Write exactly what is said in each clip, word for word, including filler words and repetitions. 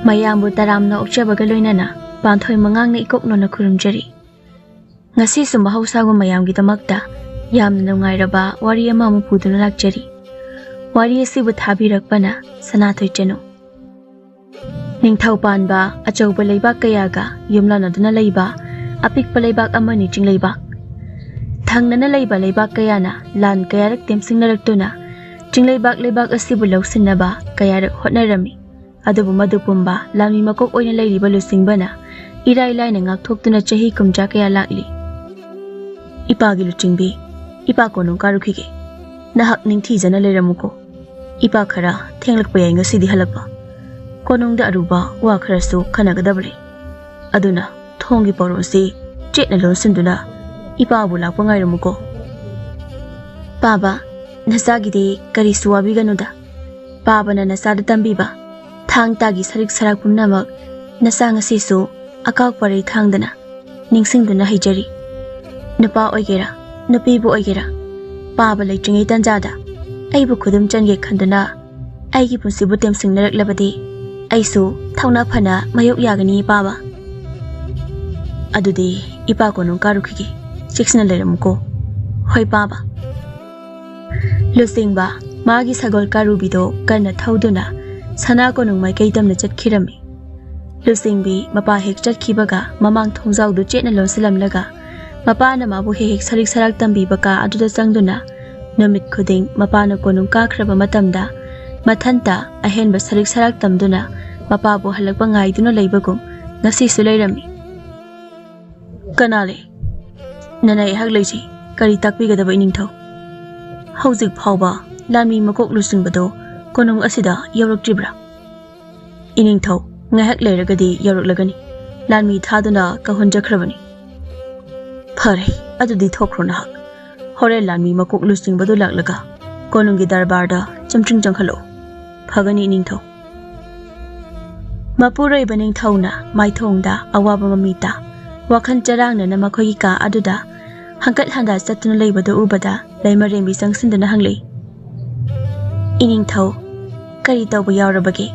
ꯃꯌꯥꯝꯕꯨ ꯇꯔꯥꯝꯅ ꯑꯣꯛꯆꯕꯒ ꯂꯣꯏꯅꯅ ꯄꯥꯟꯊꯣꯏ ꯃꯉꯥꯡꯅ ꯏꯀꯣꯛ ꯅꯣꯟꯅ ꯈꯨꯔꯨꯝꯖꯔꯤ꯫ ꯉꯁꯤꯁꯨ ꯃꯍꯧꯁꯥꯒꯨꯝ ꯃꯌꯥꯝꯒꯤꯗꯃꯛꯇ ꯌꯥꯝꯅ ꯅꯨꯡꯉꯥꯏꯔꯕ ꯋꯥꯔꯤ ꯑꯃꯃꯨꯛ ꯄꯨꯗꯨꯅ ꯂꯥꯛꯆꯔꯤ꯫ ꯋꯥꯔꯤ ꯑꯁꯤꯕꯨ ꯊꯥꯕꯤꯔꯛꯄꯅ ꯁꯅꯥꯊꯣꯏ ꯆꯅꯨ꯫ ꯅꯤꯡꯊꯧ ꯄꯥꯟꯕ ꯑꯆꯧꯕ ꯂꯩꯕꯥꯛ ꯀꯌꯥꯒ ꯌꯨꯝꯂꯣꯟꯅꯗꯨꯅ ꯂꯩꯕ ꯑꯄꯤꯛꯄ ꯂꯩꯕꯥꯛ ꯑꯃꯅꯤ ꯆꯤꯡꯂꯩꯕꯥꯛ꯫ ꯊꯪꯅꯅ ꯂꯩꯕ ꯂꯩꯕꯥꯛ ꯀꯌꯥꯅ ꯂꯥꯟ ꯀꯌꯥꯔꯛ ꯇꯦꯝꯁꯤꯡꯅꯔꯛꯇꯨꯅ ꯆꯤꯡꯂꯩꯕꯥꯛ ꯂꯩꯕꯥꯛ ꯑꯁꯤꯕꯨ ꯂꯧꯁꯤꯟꯅꯕ ꯀꯌꯥꯔꯛ ꯍꯣꯠꯅꯔꯝꯃꯤ꯫ ꯑꯗꯨꯕꯨ ꯃꯗꯨ ꯄꯨꯝꯕ ꯂꯥꯟꯃꯤ ꯃꯀꯣꯛ ꯑꯣꯏꯅ ꯂꯩꯔꯤꯕ ꯂꯨꯆꯤꯡꯕꯅ ꯏꯔꯥꯏ ꯂꯥꯏꯅ ꯉꯥꯛꯊꯣꯛꯇꯨꯅ ꯆꯍꯤ ꯀꯨꯝꯖꯥ ꯀꯌꯥ ꯂꯥꯛꯂꯤ꯫ ꯏꯄꯥꯒꯤ ꯂꯨꯆꯤꯡꯕꯤ, ꯏꯄꯥ ꯀꯣꯅꯨꯡ ꯀꯥꯔꯨꯈꯤꯒꯦ꯫ ꯅꯍꯥꯛ ꯅꯤꯡꯊꯤꯖꯅ ꯂꯩꯔꯝꯃꯨꯀꯣ꯫ ꯏꯄꯥ ꯈꯔ ꯊꯦꯡꯂꯛꯄ ꯌꯥꯏ ꯉꯁꯤꯗꯤ ꯍꯜꯂꯛꯄ꯫ ꯀꯣꯅꯨꯡꯗ ꯑꯔꯨꯕ ꯋꯥ ꯈꯔꯁꯨ ꯈꯟꯅꯒꯗꯕ ꯂꯩ꯫ ꯑꯗꯨꯅ ꯊꯣꯡꯒꯤ ꯄꯣꯔꯣꯟꯁꯤ ꯆꯦꯠꯅ ꯂꯣꯟꯁꯤꯟꯗꯨꯅ ꯏꯄꯥꯕꯨ ꯂꯥꯛꯄ ꯉꯥꯏꯔꯝꯃꯨꯀꯣ꯫ ꯄꯥꯕ, ꯅꯆꯥꯒꯤꯗꯤ ꯀꯔꯤꯁꯨ ꯋꯥꯕꯤꯒꯅꯨꯗ꯫ ꯄꯥꯕꯅ ꯅꯆꯥꯗ ꯇꯝꯕꯤꯕ ꯊꯥꯡ ꯇꯥꯒꯤ ꯁꯔꯤꯛ ꯁꯔꯥꯛ ꯄꯨꯝꯅꯃꯛ ꯅꯆꯥ ꯉꯁꯤꯁꯨ ꯑꯀꯥꯎ ꯄꯔꯩ ꯊꯥꯡꯗꯅ ꯅꯤꯡꯁꯤꯡꯗꯨꯅ ꯍꯩꯖꯔꯤ꯫ ꯅꯨꯄꯥ ꯑꯣꯏꯒꯦꯔꯥ, ꯅꯨꯄꯤꯕꯨ ꯑꯣꯏꯒꯦꯔꯥ, ꯄꯥꯕ ꯂꯩꯇ꯭ꯔꯤꯉꯩ ꯇꯥꯟꯖꯥꯗ ꯑꯩꯕꯨ ꯈꯨꯗꯨꯝ ꯆꯟꯒꯦ ꯈꯟꯗꯨꯅ ꯑꯩꯒꯤ ꯄꯨꯟꯁꯤꯕꯨ ꯇꯦꯝꯁꯤꯡꯅꯔꯛꯂꯕꯗꯤ ꯑꯩꯁꯨ ꯊꯧꯅꯥ ꯐꯅ ꯃꯥꯌꯣꯛ ꯌꯥꯒꯅꯤ, ꯄꯥꯕ꯫ ꯑꯗꯨꯗꯤ ꯏꯄꯥ ꯀꯣꯅꯨꯡ ꯀꯥꯔꯨꯈꯤꯒꯦ꯫ ꯆꯦꯛꯁꯤꯟꯅ ꯂꯩꯔꯝꯃꯨꯀꯣ꯫ ꯍꯣꯏ, ꯄꯥꯕ꯫ ꯂꯨꯆꯤꯡꯕ ꯃꯥꯒꯤ ꯁꯒꯣꯜ ꯀꯥꯔꯨꯕꯤꯗꯣ ꯀꯟꯅ ꯊꯧꯗꯨꯅ ꯁꯅꯥ ꯀꯣꯅꯨꯡ ꯃꯥꯏꯀꯩ ꯇꯝꯅ ꯆꯠꯈꯤꯔꯝꯃꯤ꯫ ꯂꯨꯆꯤꯡꯕꯤ ꯃꯄꯥ ꯍꯦꯛ ꯆꯠꯈꯤꯕꯒ ꯃꯃꯥꯡ ꯊꯣꯡꯖꯥꯎꯗꯨ ꯆꯦꯠꯅ ꯂꯣꯟꯁꯤꯜꯂꯝꯂꯒ ꯃꯄꯥꯅ ꯃꯥꯕꯨ ꯍꯦꯛ ꯍꯦꯛ ꯁꯔꯤꯛ ꯁꯔꯥꯛ ꯇꯝꯕꯤꯕ ꯀꯥ ꯑꯗꯨꯗ ꯆꯪꯗꯨꯅ ꯅꯨꯃꯤꯠ ꯈꯨꯗꯤꯡ ꯃꯄꯥꯅ ꯀꯣꯅꯨꯡ ꯀꯥꯈ꯭ꯔꯕ ꯃꯇꯝꯗ ꯃꯊꯟꯇ ꯑꯍꯦꯟꯕ ꯁꯔꯤꯛ ꯁꯔꯥꯛ ꯇꯝꯗꯨꯅ ꯃꯄꯥꯕꯨ ꯍꯜꯂꯛꯄ ꯉꯥꯏꯗꯨꯅ ꯂꯩꯕꯒꯨꯝ ꯉꯁꯤꯁꯨ ꯂꯩꯔꯝꯃꯤ꯫ ꯀꯅꯥ ꯂꯩ? ꯅꯅꯥꯏ ꯑꯩꯍꯥꯛ ꯂꯩꯖꯩ꯫ ꯀꯔꯤ ꯇꯥꯛꯄꯤꯒꯗꯕ, ꯏꯅꯤꯡꯊꯧ? ꯍꯧꯖꯤꯛ ꯐꯥꯎꯕ ꯂꯥꯟꯃꯤ ꯃꯀꯣꯛ ꯂꯨꯆꯤꯡꯕꯗꯣ ꯀꯣꯅꯨꯡ ꯑꯁꯤꯗ ꯌꯧꯔꯛꯇ꯭ꯔꯤꯕ꯭ꯔꯥ? ꯏꯅꯤꯡꯊꯧ, ꯉꯥꯏꯍꯥꯛ ꯂꯩꯔꯒꯗꯤ ꯌꯧꯔꯛꯂꯒꯅꯤ꯫ ꯂꯥꯟꯃꯤ ꯊꯥꯗꯨꯅ ꯀꯧꯍꯟꯖꯈ꯭ꯔꯕꯅꯤ꯫ ꯐꯔꯦ, ꯑꯗꯨꯗꯤ ꯊꯣꯛꯈ꯭ꯔꯣ ꯅꯍꯥꯛ꯫ ꯍꯣꯔꯦꯟ ꯂꯥꯟꯃꯤ ꯃꯀꯣꯛ ꯂꯨꯆꯤꯡꯕꯗꯨ ꯂꯥꯛꯂꯒ ꯀꯣꯅꯨꯡꯒꯤ ꯗꯔꯕꯥꯔꯗ ꯆꯨꯝꯗ꯭ꯔꯤꯡ ꯆꯪꯍꯜꯂꯛꯎ꯫ ꯐꯒꯅꯤ, ꯏꯅꯤꯡꯊꯧ꯫ ꯃꯄꯨꯔꯣꯏꯕ ꯅꯤꯡꯊꯧꯅ ꯃꯥꯏꯊꯣꯡꯗ ꯑꯋꯥꯕ ꯃꯃꯤ ꯇꯥ꯫ ꯋꯥꯈꯜ ꯆꯔꯥꯡꯅꯅ ꯃꯈꯣꯏꯒꯤ ꯀꯥ ꯑꯗꯨꯗ ꯍꯪꯀꯠ ꯍꯟꯗꯥ ꯆꯠꯇꯨꯅ ꯂꯩꯕꯗꯨ ꯎꯕꯗ ꯂꯩꯃꯔꯦꯝꯕꯤ ꯆꯪꯁꯤꯟꯗꯨꯅ ꯍꯪꯂꯛꯏ, "ꯏꯅꯤꯡꯊꯧ, ꯀꯔꯤ ꯇꯧꯕ ꯌꯥꯎꯔꯕꯒꯦ?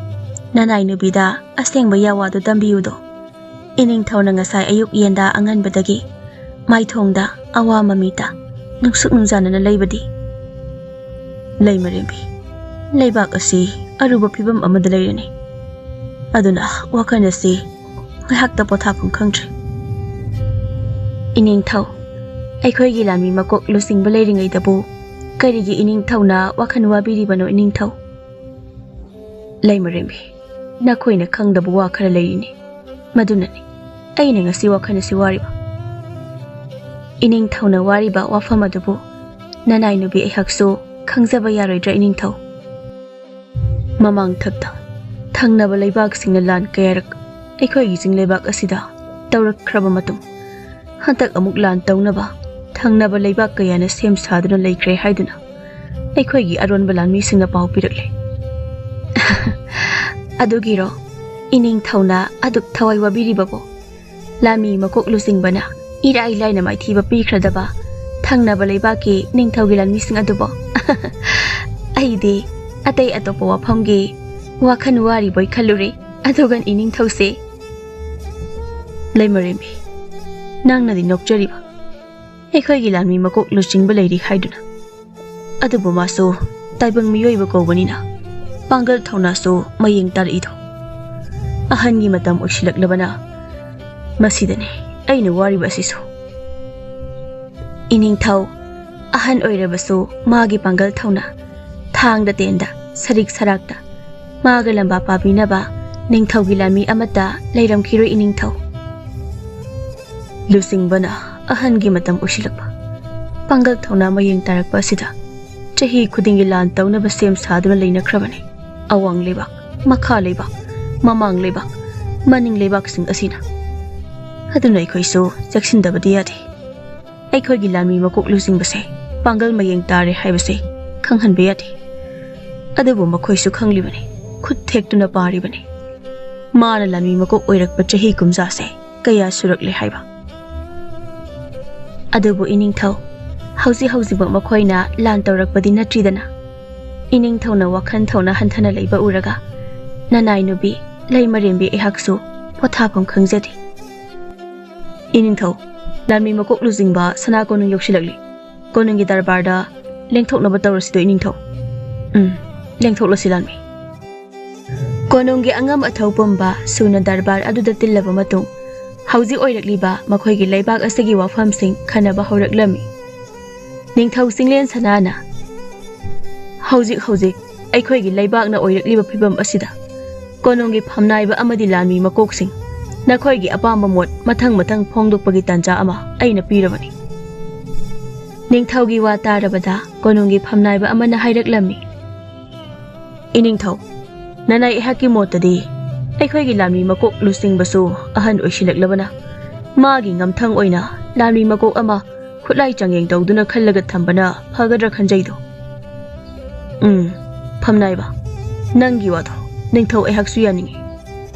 ꯅꯅꯥꯏ ꯅꯨꯄꯤꯗ ꯑꯁꯦꯡꯕ ꯌꯥꯋꯥꯗꯨ ꯇꯝꯕꯤꯌꯨꯗꯣ꯫ ꯏꯅꯤꯡꯊꯧꯅ ꯉꯁꯥꯏ ꯑꯌꯨꯛ ꯌꯦꯟꯗꯥ ꯑꯉꯟꯕꯗꯒꯤ ꯃꯥꯏꯊꯣꯡꯗ ꯑꯋꯥ ꯃꯃꯤꯇ ꯅꯨꯡꯁꯨꯛ ꯅꯨꯡꯖꯥꯅꯅ ꯂꯩꯕꯗꯤ꯫ ꯂꯩꯃꯔꯦꯝꯕꯤ, ꯂꯩꯕꯥꯛ ꯑꯁꯤ ꯑꯔꯨꯕ ꯐꯤꯕꯝ ꯑꯃꯗ ꯂꯩꯔꯅꯤ꯫ ꯑꯗꯨꯅ ꯋꯥꯈꯜ ꯑꯁꯤ ꯉꯥꯏꯍꯥꯛꯇ ꯄꯣꯊꯥꯐꯝ ꯈꯪꯗ꯭ꯔꯦ꯫ ꯏꯅꯤꯡꯊꯧ, ꯑꯩꯈꯣꯏꯒꯤ ꯂꯥꯟꯃꯤ ꯃꯀꯣꯛ ꯂꯨꯆꯤꯡꯕ ꯂꯩꯔꯤꯉꯩꯗꯕꯨ ꯀꯔꯤꯒꯤ ꯏꯅꯤꯡꯊꯧꯅ ꯋꯥꯈꯜ ꯋꯥꯕꯤꯔꯤꯕꯅꯣ ꯏꯅꯤꯡꯊꯧ? ꯂꯩꯃꯔꯦꯝꯕꯤ, ꯅꯈꯣꯏꯅ ꯈꯪꯗꯕ ꯋꯥ ꯈꯔ ꯂꯩꯔꯤꯅꯤ꯫ ꯃꯗꯨꯅꯅꯤ ꯑꯩꯅ ꯉꯁꯤ ꯋꯥꯈꯜ ꯑꯁꯤ ꯋꯥꯔꯤꯕ꯫ ꯏꯅꯤꯡꯊꯧꯅ ꯋꯥꯔꯤꯕ ꯋꯥꯐꯝ ꯑꯗꯨꯕꯨ ꯅꯅꯥꯏ ꯅꯨꯄꯤ ꯑꯩꯍꯥꯛꯁꯨ ꯈꯪꯖꯕ ꯌꯥꯔꯣꯏꯗ꯭ꯔꯥ ꯏꯅꯤꯡꯊꯧ? ꯃꯃꯥꯡꯊꯛꯇ ꯊꯪꯅꯕ ꯂꯩꯕꯥꯛꯁꯤꯡꯅ ꯂꯥꯟ ꯀꯌꯥꯔꯛ ꯑꯩꯈꯣꯏꯒꯤ ꯆꯤꯡ ꯂꯩꯕꯥꯛ ꯑꯁꯤꯗ ꯇꯧꯔꯛꯈ꯭ꯔꯕ ꯃꯇꯨꯡ, ꯍꯟꯗꯛ ꯑꯃꯨꯛ ꯂꯥꯟ ꯇꯧꯅꯕ ꯊꯪꯅꯕ ꯂꯩꯕꯥꯛ ꯀꯌꯥꯅ ꯁꯦꯝ ꯁꯥꯗꯨꯅ ꯂꯩꯈ꯭ꯔꯦ ꯍꯥꯏꯗꯨꯅ ꯑꯩꯈꯣꯏꯒꯤ ꯑꯔꯣꯟꯕ ꯂꯥꯟꯃꯤꯁꯤꯡꯅ ꯄꯥꯎ ꯄꯤꯔꯛꯂꯦ꯫ ꯑꯗꯨꯒꯤꯔꯣ ꯏꯅꯤꯡꯊꯧꯅ ꯑꯗꯨꯛ ꯊꯋꯥꯏ ꯋꯥꯕꯤꯔꯤꯕꯕꯣ? ꯂꯥꯟꯃꯤ ꯃꯀꯣꯛ ꯂꯨꯆꯤꯡꯕꯅ ꯏꯔꯥꯏ ꯂꯥꯏꯅ ꯃꯥꯏꯊꯤꯕ ꯄꯤꯈ꯭ꯔꯗꯕ ꯊꯪꯅꯕ ꯂꯩꯕꯥꯛꯀꯤ ꯅꯤꯡꯊꯧꯒꯤ ꯂꯥꯟꯃꯤꯁꯤꯡ ꯑꯗꯨꯕꯣ? ꯑꯩꯗꯤ ꯑꯇꯩ ꯑꯇꯣꯞꯄ ꯋꯥꯐꯝꯒꯤ ꯋꯥꯈꯜ ꯋꯥꯔꯤꯕꯣꯏ ꯈꯜꯂꯨꯔꯦ꯫ ꯑꯗꯨꯒ ꯏꯅꯤꯡꯊꯧꯁꯦ꯫ ꯂꯩꯃꯔꯦꯝꯕꯤ, ꯅꯪꯅꯗꯤ ꯅꯣꯛꯆꯔꯤꯕ, ꯑꯩꯈꯣꯏꯒꯤ ꯂꯥꯟꯃꯤ ꯃꯀꯣꯛ ꯂꯨꯆꯤꯡꯕ ꯂꯩꯔꯤ ꯍꯥꯏꯗꯨꯅ꯫ ꯑꯗꯨꯕꯨ ꯃꯥꯁꯨ ꯇꯥꯏꯕꯪ ꯃꯤꯑꯣꯏꯕ ꯀꯧꯕꯅꯤꯅ ꯄꯥꯡꯒꯜ ꯊꯧꯅꯥꯁꯨ ꯃꯌꯦꯡ ꯇꯥꯔꯛꯏꯗꯣ꯫ ꯑꯍꯟꯒꯤ ꯃꯇꯝ ꯑꯣꯏꯁꯤꯜꯂꯛꯂꯕꯅ ꯃꯁꯤꯗꯅꯤ ꯑꯩꯅ ꯋꯥꯔꯤꯕ ꯑꯁꯤꯁꯨ꯫ ꯏꯅꯤꯡꯊꯧ, ꯑꯍꯟ ꯑꯣꯏꯔꯕꯁꯨ ꯃꯥꯒꯤ ꯄꯥꯡꯒꯜ ꯊꯧꯅꯥ, ꯊꯥꯡꯗ ꯇꯦꯟꯗ, ꯁꯔꯤꯛ ꯁꯔꯥꯛꯇ ꯃꯥꯒ ꯂꯝꯕꯥ ꯄꯥꯕꯤꯅꯕ ꯅꯤꯡꯊꯧꯒꯤ ꯂꯥꯟꯃꯤ ꯑꯃꯠꯇ ꯂꯩꯔꯝꯈꯤꯔꯣꯏ ꯏꯅꯤꯡꯊꯧ꯫ ꯂꯨꯆꯤꯡꯕꯅ ꯑꯍꯟꯒꯤ ꯃꯇꯝ ꯑꯣꯏꯁꯤꯜꯂꯛꯄ, ꯄꯥꯡꯒꯜ ꯊꯧꯅꯥ ꯃꯌꯦꯡ ꯇꯥꯔꯛꯄ ꯑꯁꯤꯗ ꯆꯍꯤ ꯈꯨꯗꯤꯡꯒꯤ ꯂꯥꯟ ꯇꯧꯅꯕ ꯁꯦꯝ ꯁꯥꯗꯨꯅ ꯂꯩꯅꯈ꯭ꯔꯕꯅꯤ꯫ ꯑꯋꯥꯡ ꯂꯩꯕꯥꯛ, ꯃꯈꯥ ꯂꯩꯕꯥꯛ, ꯃꯃꯥꯡ ꯂꯩꯕꯥꯛ, ꯃꯅꯤꯡ ꯂꯩꯕꯥꯛꯁꯤꯡ ꯑꯁꯤꯅ꯫ ꯑꯗꯨꯅ ꯑꯩꯈꯣꯏꯁꯨ ꯆꯦꯛꯁꯤꯟꯗꯕꯗꯤ ꯌꯥꯗꯦ꯫ ꯑꯩꯈꯣꯏꯒꯤ ꯂꯥꯟꯃꯤ ꯃꯀꯣꯛ ꯂꯨꯆꯤꯡꯕꯁꯦ ꯄꯥꯡꯒꯜ ꯃꯌꯦꯡ ꯇꯥꯔꯦ ꯍꯥꯏꯕꯁꯦ ꯈꯪꯍꯟꯕ ꯌꯥꯗꯦ꯫ ꯑꯗꯨꯕꯨ ꯃꯈꯣꯏꯁꯨ ꯈꯪꯂꯤꯕꯅꯤ, ꯈꯨꯠ ꯊꯦꯛꯇꯨꯅ ꯄꯥꯔꯤꯕꯅꯤ꯫ ꯃꯥꯅ ꯂꯥꯟꯃꯤ ꯃꯀꯣꯛ ꯑꯣꯏꯔꯛꯄ ꯆꯍꯤ ꯀꯨꯝꯖꯥꯁꯦ ꯀꯌꯥ ꯁꯨꯔꯛꯂꯦ ꯍꯥꯏꯕ꯫ ꯑꯗꯨꯕꯨ ꯏꯅꯤꯡꯊꯧ, ꯍꯧꯖꯤꯛ ꯍꯧꯖꯤꯛꯃꯛ ꯃꯈꯣꯏꯅ ꯂꯥꯟ ꯇꯧꯔꯛꯄꯗꯤ ꯅꯠꯇ꯭ꯔꯤꯗꯅ꯫ ꯏꯅꯤꯡꯊꯧꯅ ꯋꯥꯈꯜ ꯊꯧꯅꯥ ꯍꯟꯊꯅ ꯂꯩꯕ ꯎꯔꯒ ꯅꯅꯥꯏ ꯅꯨꯄꯤ ꯂꯩꯃꯔꯦꯝꯕꯤ ꯑꯩꯍꯥꯛꯁꯨ ꯄꯣꯊꯥꯐꯝ ꯈꯪꯖꯗꯦ꯫ ꯏꯅꯤꯡꯊꯧ, ꯂꯥꯟꯃꯤ ꯃꯀꯣꯛ ꯂꯨꯆꯤꯡꯕ ꯁꯅꯥ ꯀꯣꯅꯨꯡ ꯌꯧꯁꯤꯜꯂꯛꯂꯤ꯫ ꯀꯣꯅꯨꯡꯒꯤ ꯗꯔꯕꯥꯔꯗ ꯂꯦꯡꯊꯣꯛꯅꯕ ꯇꯧꯔꯁꯤꯗꯣ ꯏꯅꯤꯡꯊꯧ꯫ ꯎꯝ, ꯂꯦꯡꯊꯣꯛꯂꯁꯤ ꯂꯥꯟꯃꯤ꯫ ꯀꯣꯅꯨꯡꯒꯤ ꯑꯉꯝ ꯑꯊꯧ ꯄꯨꯝꯕ ꯁꯨꯅ ꯗꯔꯕꯥꯔ ꯑꯗꯨꯗ ꯇꯤꯜꯂꯕ ꯃꯇꯨꯡ, ꯍꯧꯖꯤꯛ ꯑꯣꯏꯔꯛꯂꯤꯕ ꯃꯈꯣꯏꯒꯤ ꯂꯩꯕꯥꯛ ꯑꯁꯤꯒꯤ ꯋꯥꯐꯝꯁꯤꯡ ꯈꯟꯅꯕ ꯍꯧꯔꯛꯂꯝꯃꯤ꯫ ꯅꯤꯡꯊꯧ ꯆꯤꯡꯂꯦꯟ ꯁꯅꯥꯅ, "ꯍꯧꯖꯤꯛ ꯍꯧꯖꯤꯛ ꯑꯩꯈꯣꯏꯒꯤ ꯂꯩꯕꯥꯛꯅ ꯑꯣꯏꯔꯛꯂꯤꯕ ꯐꯤꯕꯝ ꯑꯁꯤꯗ ꯀꯣꯅꯨꯡꯒꯤ ꯐꯝꯅꯥꯏꯕ ꯑꯃꯗꯤ ꯂꯥꯟꯃꯤ ꯃꯀꯣꯛꯁꯤꯡ, ꯅꯈꯣꯏꯒꯤ ꯑꯄꯥꯝꯕ ꯃꯣꯠ ꯃꯊꯪ ꯃꯊꯪ ꯐꯣꯡꯗꯣꯛꯄꯒꯤ ꯇꯥꯟꯖꯥ ꯑꯃ ꯑꯩꯅ ꯄꯤꯔꯕꯅꯤ꯫" ꯅꯤꯡꯊꯧꯒꯤ ꯋꯥ ꯇꯥꯔꯕꯗ ꯀꯣꯅꯨꯡꯒꯤ ꯐꯝꯅꯥꯏꯕ ꯑꯃꯅ ꯍꯥꯏꯔꯛꯂꯝꯃꯤ, "ꯏꯅꯤꯡꯊꯧ, ꯅꯅꯥꯏ ꯑꯩꯍꯥꯛꯀꯤ ꯃꯣꯠꯇꯗꯤ ꯑꯩꯈꯣꯏꯒꯤ ꯂꯥꯟꯃꯤ ꯃꯀꯣꯛ ꯂꯨꯆꯤꯡꯕꯁꯨ ꯑꯍꯟ ꯑꯣꯏꯁꯤꯜꯂꯛꯂꯕꯅ ꯃꯥꯒꯤ ꯉꯝꯊꯪ ꯑꯣꯏꯅ ꯂꯥꯟꯃꯤ ꯃꯀꯣꯛ ꯑꯃ ꯈꯨꯠꯂꯥꯏ ꯆꯥꯡꯌꯦꯡ ꯇꯧꯗꯨꯅ ꯈꯜꯂꯒ ꯊꯝꯕꯅ ꯐꯒꯗ꯭ꯔꯥ ꯈꯟꯖꯩꯗꯣ꯫" ꯎꯝ, ꯐꯝꯅꯥꯏꯕ, ꯅꯪꯒꯤ ꯋꯥꯗꯣ ꯅꯤꯡꯊꯧ ꯑꯩꯍꯥꯛꯁꯨ ꯌꯥꯅꯤꯡꯏ꯫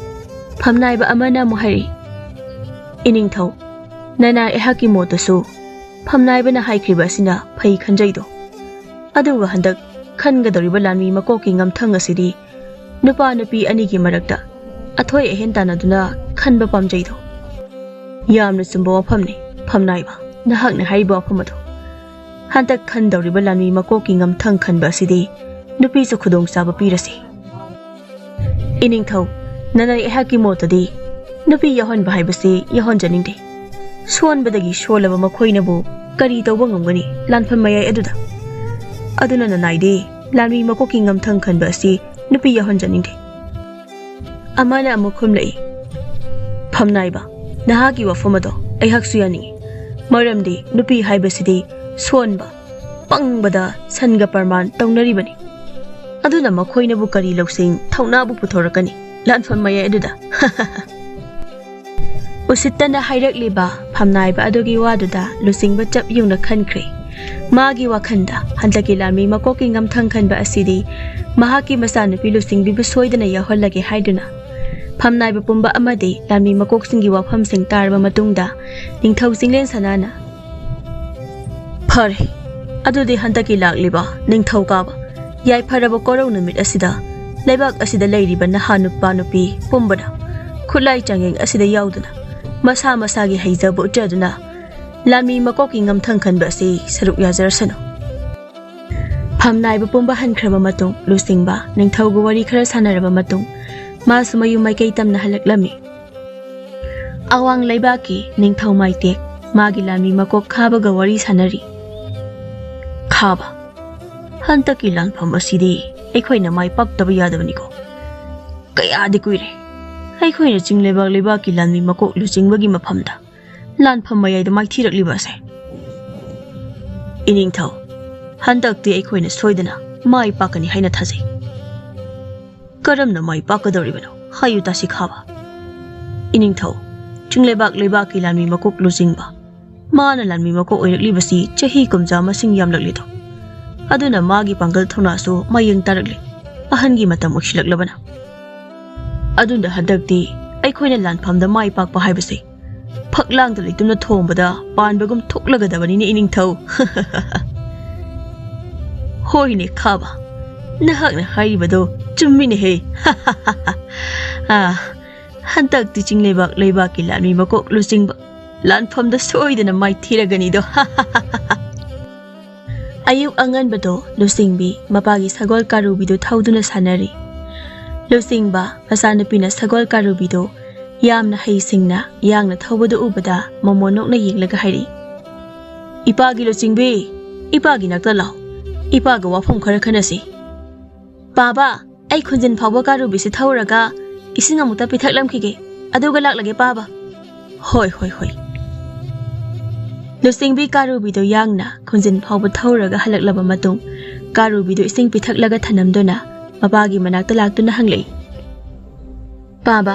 ꯐꯝꯅꯥꯏꯕ ꯑꯃꯅ ꯑꯃꯨꯛ ꯍꯥꯏꯔꯛꯏ, "ꯏꯅꯤꯡꯊꯧ, ꯅꯅꯥꯏ ꯑꯩꯍꯥꯛꯀꯤ ꯃꯣꯠꯇꯁꯨ ꯐꯝꯅꯥꯏꯕꯅ ꯍꯥꯏꯈ꯭ꯔꯤꯕ ꯑꯁꯤꯅ ꯐꯩ ꯈꯟꯖꯩꯗꯣ꯫ ꯑꯗꯨꯒ ꯍꯟꯗꯛ ꯈꯟꯒꯗꯧꯔꯤꯕ ꯂꯥꯟꯃꯤ ꯃꯀꯣꯛꯀꯤ ꯉꯝꯊꯪ ꯑꯁꯤꯗꯤ ꯅꯨꯄꯥ ꯅꯨꯄꯤ ꯑꯅꯤꯒꯤ ꯃꯔꯛꯇ ꯑꯊꯣꯏ ꯑꯍꯦꯟ ꯇꯥꯟꯅꯗꯨꯅ ꯈꯟꯕ ꯄꯥꯝꯖꯩꯗꯣ꯫" ꯌꯥꯝꯅ ꯆꯨꯝꯕ ꯋꯥꯐꯝꯅꯤ, ꯐꯝꯅꯥꯏꯕ, ꯅꯍꯥꯛꯅ ꯍꯥꯏꯔꯤꯕ ꯋꯥꯐꯝ ꯑꯗꯣ꯫ ꯍꯟꯗꯛ ꯈꯟꯗꯧꯔꯤꯕ ꯂꯥꯟꯃꯤ ꯃꯀꯣꯛꯀꯤ ꯉꯝꯊꯪ ꯈꯟꯕ ꯑꯁꯤꯗꯤ ꯅꯨꯄꯤꯁꯨ ꯈꯨꯗꯣꯡꯆꯥꯕ ꯄꯤꯔꯁꯤ꯫ ꯏꯅꯤꯡꯊꯧ, ꯅꯅꯥꯏ ꯑꯩꯍꯥꯛꯀꯤ ꯃꯣꯠꯇꯗꯤ ꯅꯨꯄꯤ ꯌꯥꯎꯍꯟꯕ ꯍꯥꯏꯕꯁꯤ ꯌꯥꯎꯍꯟꯖꯅꯤꯡꯗꯦ꯫ ꯁꯣꯟꯕꯗꯒꯤ ꯁꯣꯜꯂꯕ ꯃꯈꯣꯏꯅꯕꯨ ꯀꯔꯤ ꯇꯧꯕ ꯉꯝꯒꯅꯤ ꯂꯥꯟꯐꯝ ꯃꯌꯥꯏ ꯑꯗꯨꯗ? ꯑꯗꯨꯅ ꯅꯅꯥꯏꯗꯤ ꯂꯥꯟꯃꯤ ꯃꯀꯣꯛꯀꯤ ꯉꯝꯊꯪ ꯈꯟꯕ ꯑꯁꯤ ꯅꯨꯄꯤ ꯌꯥꯎꯍꯟꯖꯅꯤꯡꯗꯦ꯫ ꯑꯃꯅ ꯑꯃꯨꯛ ꯈꯨꯝꯂꯛꯏ, "ꯐꯝꯅꯥꯏꯕ, ꯅꯍꯥꯛꯀꯤ ꯋꯥꯐꯝ ꯑꯗꯣ ꯑꯩꯍꯥꯛꯁꯨ ꯌꯥꯅꯤꯡꯏ꯫ ꯃꯔꯝꯗꯤ ꯅꯨꯄꯤ ꯍꯥꯏꯕꯁꯤꯗꯤ ꯁꯣꯟꯕ, ꯄꯪꯕꯗ ꯁꯟꯒ ꯄ꯭ꯔꯃꯥꯟ ꯇꯧꯅꯔꯤꯕꯅꯤ꯫ ꯑꯗꯨꯅ ꯃꯈꯣꯏꯅꯕꯨ ꯀꯔꯤ ꯂꯧꯁꯤꯡ ꯊꯧꯅꯥꯕꯨ ꯄꯨꯊꯣꯔꯛꯀꯅꯤ ꯂꯥꯟꯐꯝ ꯃꯌꯥꯏ ꯑꯗꯨꯗ?" ꯎꯁꯤꯠꯇꯅ ꯍꯥꯏꯔꯛꯂꯤꯕ ꯐꯝꯅꯥꯏꯕ ꯑꯗꯨꯒꯤ ꯋꯥꯗꯨꯗ ꯂꯨꯆꯤꯡꯕ ꯆꯞ ꯌꯨꯡꯅ ꯈꯟꯈ꯭ꯔꯦ꯫ ꯃꯥꯒꯤ ꯋꯥꯈꯜꯗ ꯍꯟꯗꯛꯀꯤ ꯂꯥꯟꯃꯤ ꯃꯀꯣꯛꯀꯤ ꯉꯝꯊꯪ ꯈꯟꯕ ꯑꯁꯤꯗꯤ ꯃꯍꯥꯛꯀꯤ ꯃꯆꯥꯅꯨꯄꯤ ꯂꯨꯆꯤꯡꯕꯤꯕꯨ ꯁꯣꯏꯗꯅ ꯌꯥꯎꯍꯜꯂꯒꯦ ꯍꯥꯏꯗꯨꯅ ꯐꯝꯅꯥꯏꯕ ꯄꯨꯝꯕ ꯑꯃꯗꯤ ꯂꯥꯟꯃꯤ ꯃꯀꯣꯛꯁꯤꯡꯒꯤ ꯋꯥꯐꯝꯁꯤꯡ ꯇꯥꯔꯕ ꯃꯇꯨꯡꯗ ꯅꯤꯡꯊꯧ ꯆꯤꯡꯂꯦꯟ ꯁꯅꯥꯅ, "ꯐꯔꯦ, ꯑꯗꯨꯗꯤ ꯍꯟꯗꯛꯀꯤ ꯂꯥꯛꯂꯤꯕ ꯅꯤꯡꯊꯧꯀꯥꯕ ꯌꯥꯏꯐꯔꯕ ꯀꯣꯔꯧ ꯅꯨꯃꯤꯠ ꯑꯁꯤꯗ ꯂꯩꯕꯥꯛ ꯑꯁꯤꯗ ꯂꯩꯔꯤꯕ ꯅꯍꯥ ꯅꯨꯄꯥ ꯅꯨꯄꯤ ꯄꯨꯝꯕꯅ ꯈꯨꯠꯂꯥꯏ ꯆꯥꯡꯌꯦꯡ ꯑꯁꯤꯗ ꯌꯥꯎꯗꯨꯅ ꯃꯁꯥ ꯃꯁꯥꯒꯤ ꯍꯩꯖꯕ ꯎꯠꯆꯗꯨꯅ ꯂꯥꯟꯃꯤ ꯃꯀꯣꯛꯀꯤ ꯉꯝꯊꯪ ꯈꯟꯕ ꯑꯁꯤ ꯁꯔꯨꯛ ꯌꯥꯖꯔꯁꯅꯨ꯫ ꯐꯝꯅꯥꯏꯕ ꯄꯨꯝꯕ ꯍꯟꯈ꯭ꯔꯕ ꯃꯇꯨꯡ ꯂꯨꯆꯤꯡꯕ ꯅꯤꯡꯊꯧꯒ ꯋꯥꯔꯤ ꯈꯔ ꯁꯥꯟꯅꯔꯕ ꯃꯇꯨꯡ ꯃꯥꯁꯨ ꯃꯌꯨꯝ ꯃꯥꯏꯀꯩ ꯇꯝꯅ ꯍꯜꯂꯛꯂꯝꯃꯤ꯫ ꯑꯋꯥꯡ ꯂꯩꯕꯥꯛꯀꯤ ꯅꯤꯡꯊꯧ ꯃꯥꯏꯇꯦꯛ ꯃꯥꯒꯤ ꯂꯥꯟꯃꯤ ꯃꯀꯣꯛ ꯈꯥꯕꯒ ꯋꯥꯔꯤ ꯁꯥꯟꯅꯔꯤ꯫ ꯈꯥꯕ, ꯍꯟꯗꯛꯀꯤ ꯂꯥꯟꯐꯝ ꯑꯁꯤꯗꯤ ꯑꯩꯈꯣꯏꯅ ꯃꯥꯏ ꯄꯥꯛꯇꯕ ꯌꯥꯗꯕꯅꯤꯀꯣ꯫ ꯀꯌꯥꯗꯤ ꯀꯨꯏꯔꯦ ꯑꯩꯈꯣꯏꯅ ꯆꯤꯡ ꯂꯩꯕꯥꯛ ꯂꯩꯕꯥꯛꯀꯤ ꯂꯥꯟꯃꯤ ꯃꯀꯣꯛ ꯂꯨꯆꯤꯡꯕꯒꯤ ꯃꯐꯝꯗ ꯂꯥꯟꯐꯝ ꯃꯌꯥꯏꯗ ꯃꯥꯏꯊꯤꯔꯛꯂꯤꯕ ꯑꯁꯦ꯫ ꯏꯅꯤꯡꯊꯧ, ꯍꯟꯗꯛꯇꯤ ꯑꯩꯈꯣꯏꯅ ꯁꯣꯏꯗꯅ ꯃꯥꯏ ꯄꯥꯛꯀꯅꯤ ꯍꯥꯏꯅ ꯊꯥꯖꯩ꯫ ꯀꯔꯝꯅ ꯃꯥꯏ ꯄꯥꯛꯀꯗꯧꯔꯤꯕꯅꯣ ꯍꯥꯏꯌꯨ ꯇꯥꯁꯤ ꯈꯥꯕ꯫ ꯏꯅꯤꯡꯊꯧ, ꯆꯤꯡꯂꯩꯕꯥꯛ ꯂꯩꯕꯥꯛꯀꯤ ꯂꯥꯟꯃꯤ ꯃꯀꯣꯛ ꯂꯨꯆꯤꯡꯕ ꯃꯥꯅ ꯂꯥꯟꯃꯤ ꯃꯀꯣꯛ ꯑꯣꯏꯔꯛꯂꯤꯕꯁꯤ ꯆꯍꯤ ꯀꯨꯝꯖꯥ ꯃꯁꯤꯡ ꯌꯥꯝꯂꯛꯂꯤꯗꯣ꯫ ꯑꯗꯨꯅ ꯃꯥꯒꯤ ꯄꯥꯡꯒꯜ ꯊꯧꯅꯥꯁꯨ ꯃꯌꯦꯡ ꯇꯥꯔꯛꯂꯤ꯫ ꯑꯍꯟꯒꯤ ꯃꯇꯝ ꯑꯣꯏꯁꯤꯜꯂꯛꯂꯕꯅ꯫ ꯑꯗꯨꯅ ꯍꯟꯗꯛꯇꯤ ꯑꯩꯈꯣꯏꯅ ꯂꯥꯟꯐꯝꯗ ꯃꯥꯏ ꯄꯥꯛꯄ ꯍꯥꯏꯕꯁꯦ ꯐꯛꯂꯥꯡꯗ ꯂꯩꯇꯨꯝꯅ ꯊꯣꯡꯕꯗ ꯄꯥꯟꯕꯒꯨꯝ ꯊꯣꯛꯂꯒꯗꯕꯅꯤꯅꯦ ꯏꯅꯤꯡꯊꯧ꯫ ꯍꯣꯏꯅꯦ ꯈꯥꯕ, ꯅꯍꯥꯛꯅ ꯍꯥꯏꯔꯤꯕꯗꯣ ꯆꯨꯝꯃꯤꯅꯦꯍꯦ꯫ ꯑꯥ, ꯍꯟꯗꯛꯇꯤ ꯆꯤꯡꯂꯩꯕꯥꯛ ꯂꯩꯕꯥꯛꯀꯤ ꯂꯥꯟꯃꯤ ꯃꯀꯣꯛ ꯂꯨꯆꯤꯡꯕ ꯂꯥꯟꯐꯝꯗ ꯁꯣꯏꯗꯅ ꯃꯥꯏꯊꯤꯔꯒꯅꯤꯗꯣ꯫ ꯑꯌꯨꯛ ꯑꯉꯟꯕꯗꯣ ꯂꯨꯆꯤꯡꯕꯤ ꯃꯄꯥꯒꯤ ꯁꯒꯣꯜ ꯀꯥꯔꯨꯕꯤꯗꯨ ꯊꯧꯗꯨꯅ ꯁꯥꯟꯅꯔꯤ꯫ ꯂꯨꯆꯤꯡꯕ ꯃꯆꯥꯅꯨꯄꯤꯅ ꯁꯒꯣꯜ ꯀꯥꯔꯨꯕꯤꯗꯨ ꯌꯥꯝꯅ ꯍꯩꯁꯤꯡꯅ ꯌꯥꯡꯅ ꯊꯧꯕꯗꯨ ꯎꯕꯗ ꯃꯃꯣꯟ ꯅꯣꯛꯅ ꯌꯦꯡꯂꯒ ꯍꯥꯏꯔꯛꯏ, "ꯏꯄꯥꯒꯤ ꯂꯨꯆꯤꯡꯕꯤ, ꯏꯄꯥꯒꯤ ꯅꯥꯛꯇ ꯂꯥꯎ꯫ ꯏꯄꯥꯒ ꯋꯥꯐꯝ ꯈꯔ ꯈꯟꯅꯁꯤ꯫ ꯄꯥꯕ, ꯑꯩ ꯈꯨꯟꯖꯤꯟ ꯐꯥꯎꯕ ꯀꯥꯔꯨꯕꯤꯁꯤ ꯊꯧꯔꯒ ꯏꯁꯤꯡ ꯑꯃꯨꯛꯇ ꯄꯤꯊꯛꯂꯝꯈꯤꯒꯦ, ꯑꯗꯨꯒ ꯂꯥꯛꯂꯒꯦ ꯄꯥꯕ꯫" "ꯍꯣꯏ, ꯍꯣꯏ, ꯍꯣꯏ꯫" ꯂꯨꯆꯤꯡꯕꯤ ꯀꯥꯔꯨꯕꯤꯗꯨ ꯌꯥꯡꯅ ꯈꯨꯟꯖꯤꯟ ꯐꯥꯎꯕ ꯊꯧꯔꯒ ꯍꯜꯂꯛꯂꯕ ꯃꯇꯨꯡ, ꯀꯥꯔꯨꯕꯤꯗꯨ ꯏꯁꯤꯡ ꯄꯤꯊꯛꯂꯒ ꯊꯅꯝꯗꯨꯅ ꯃꯄꯥꯒꯤ ꯃꯅꯥꯛꯇ ꯂꯥꯛꯇꯨꯅ ꯍꯪꯂꯛꯏ, "ꯄꯥꯕ,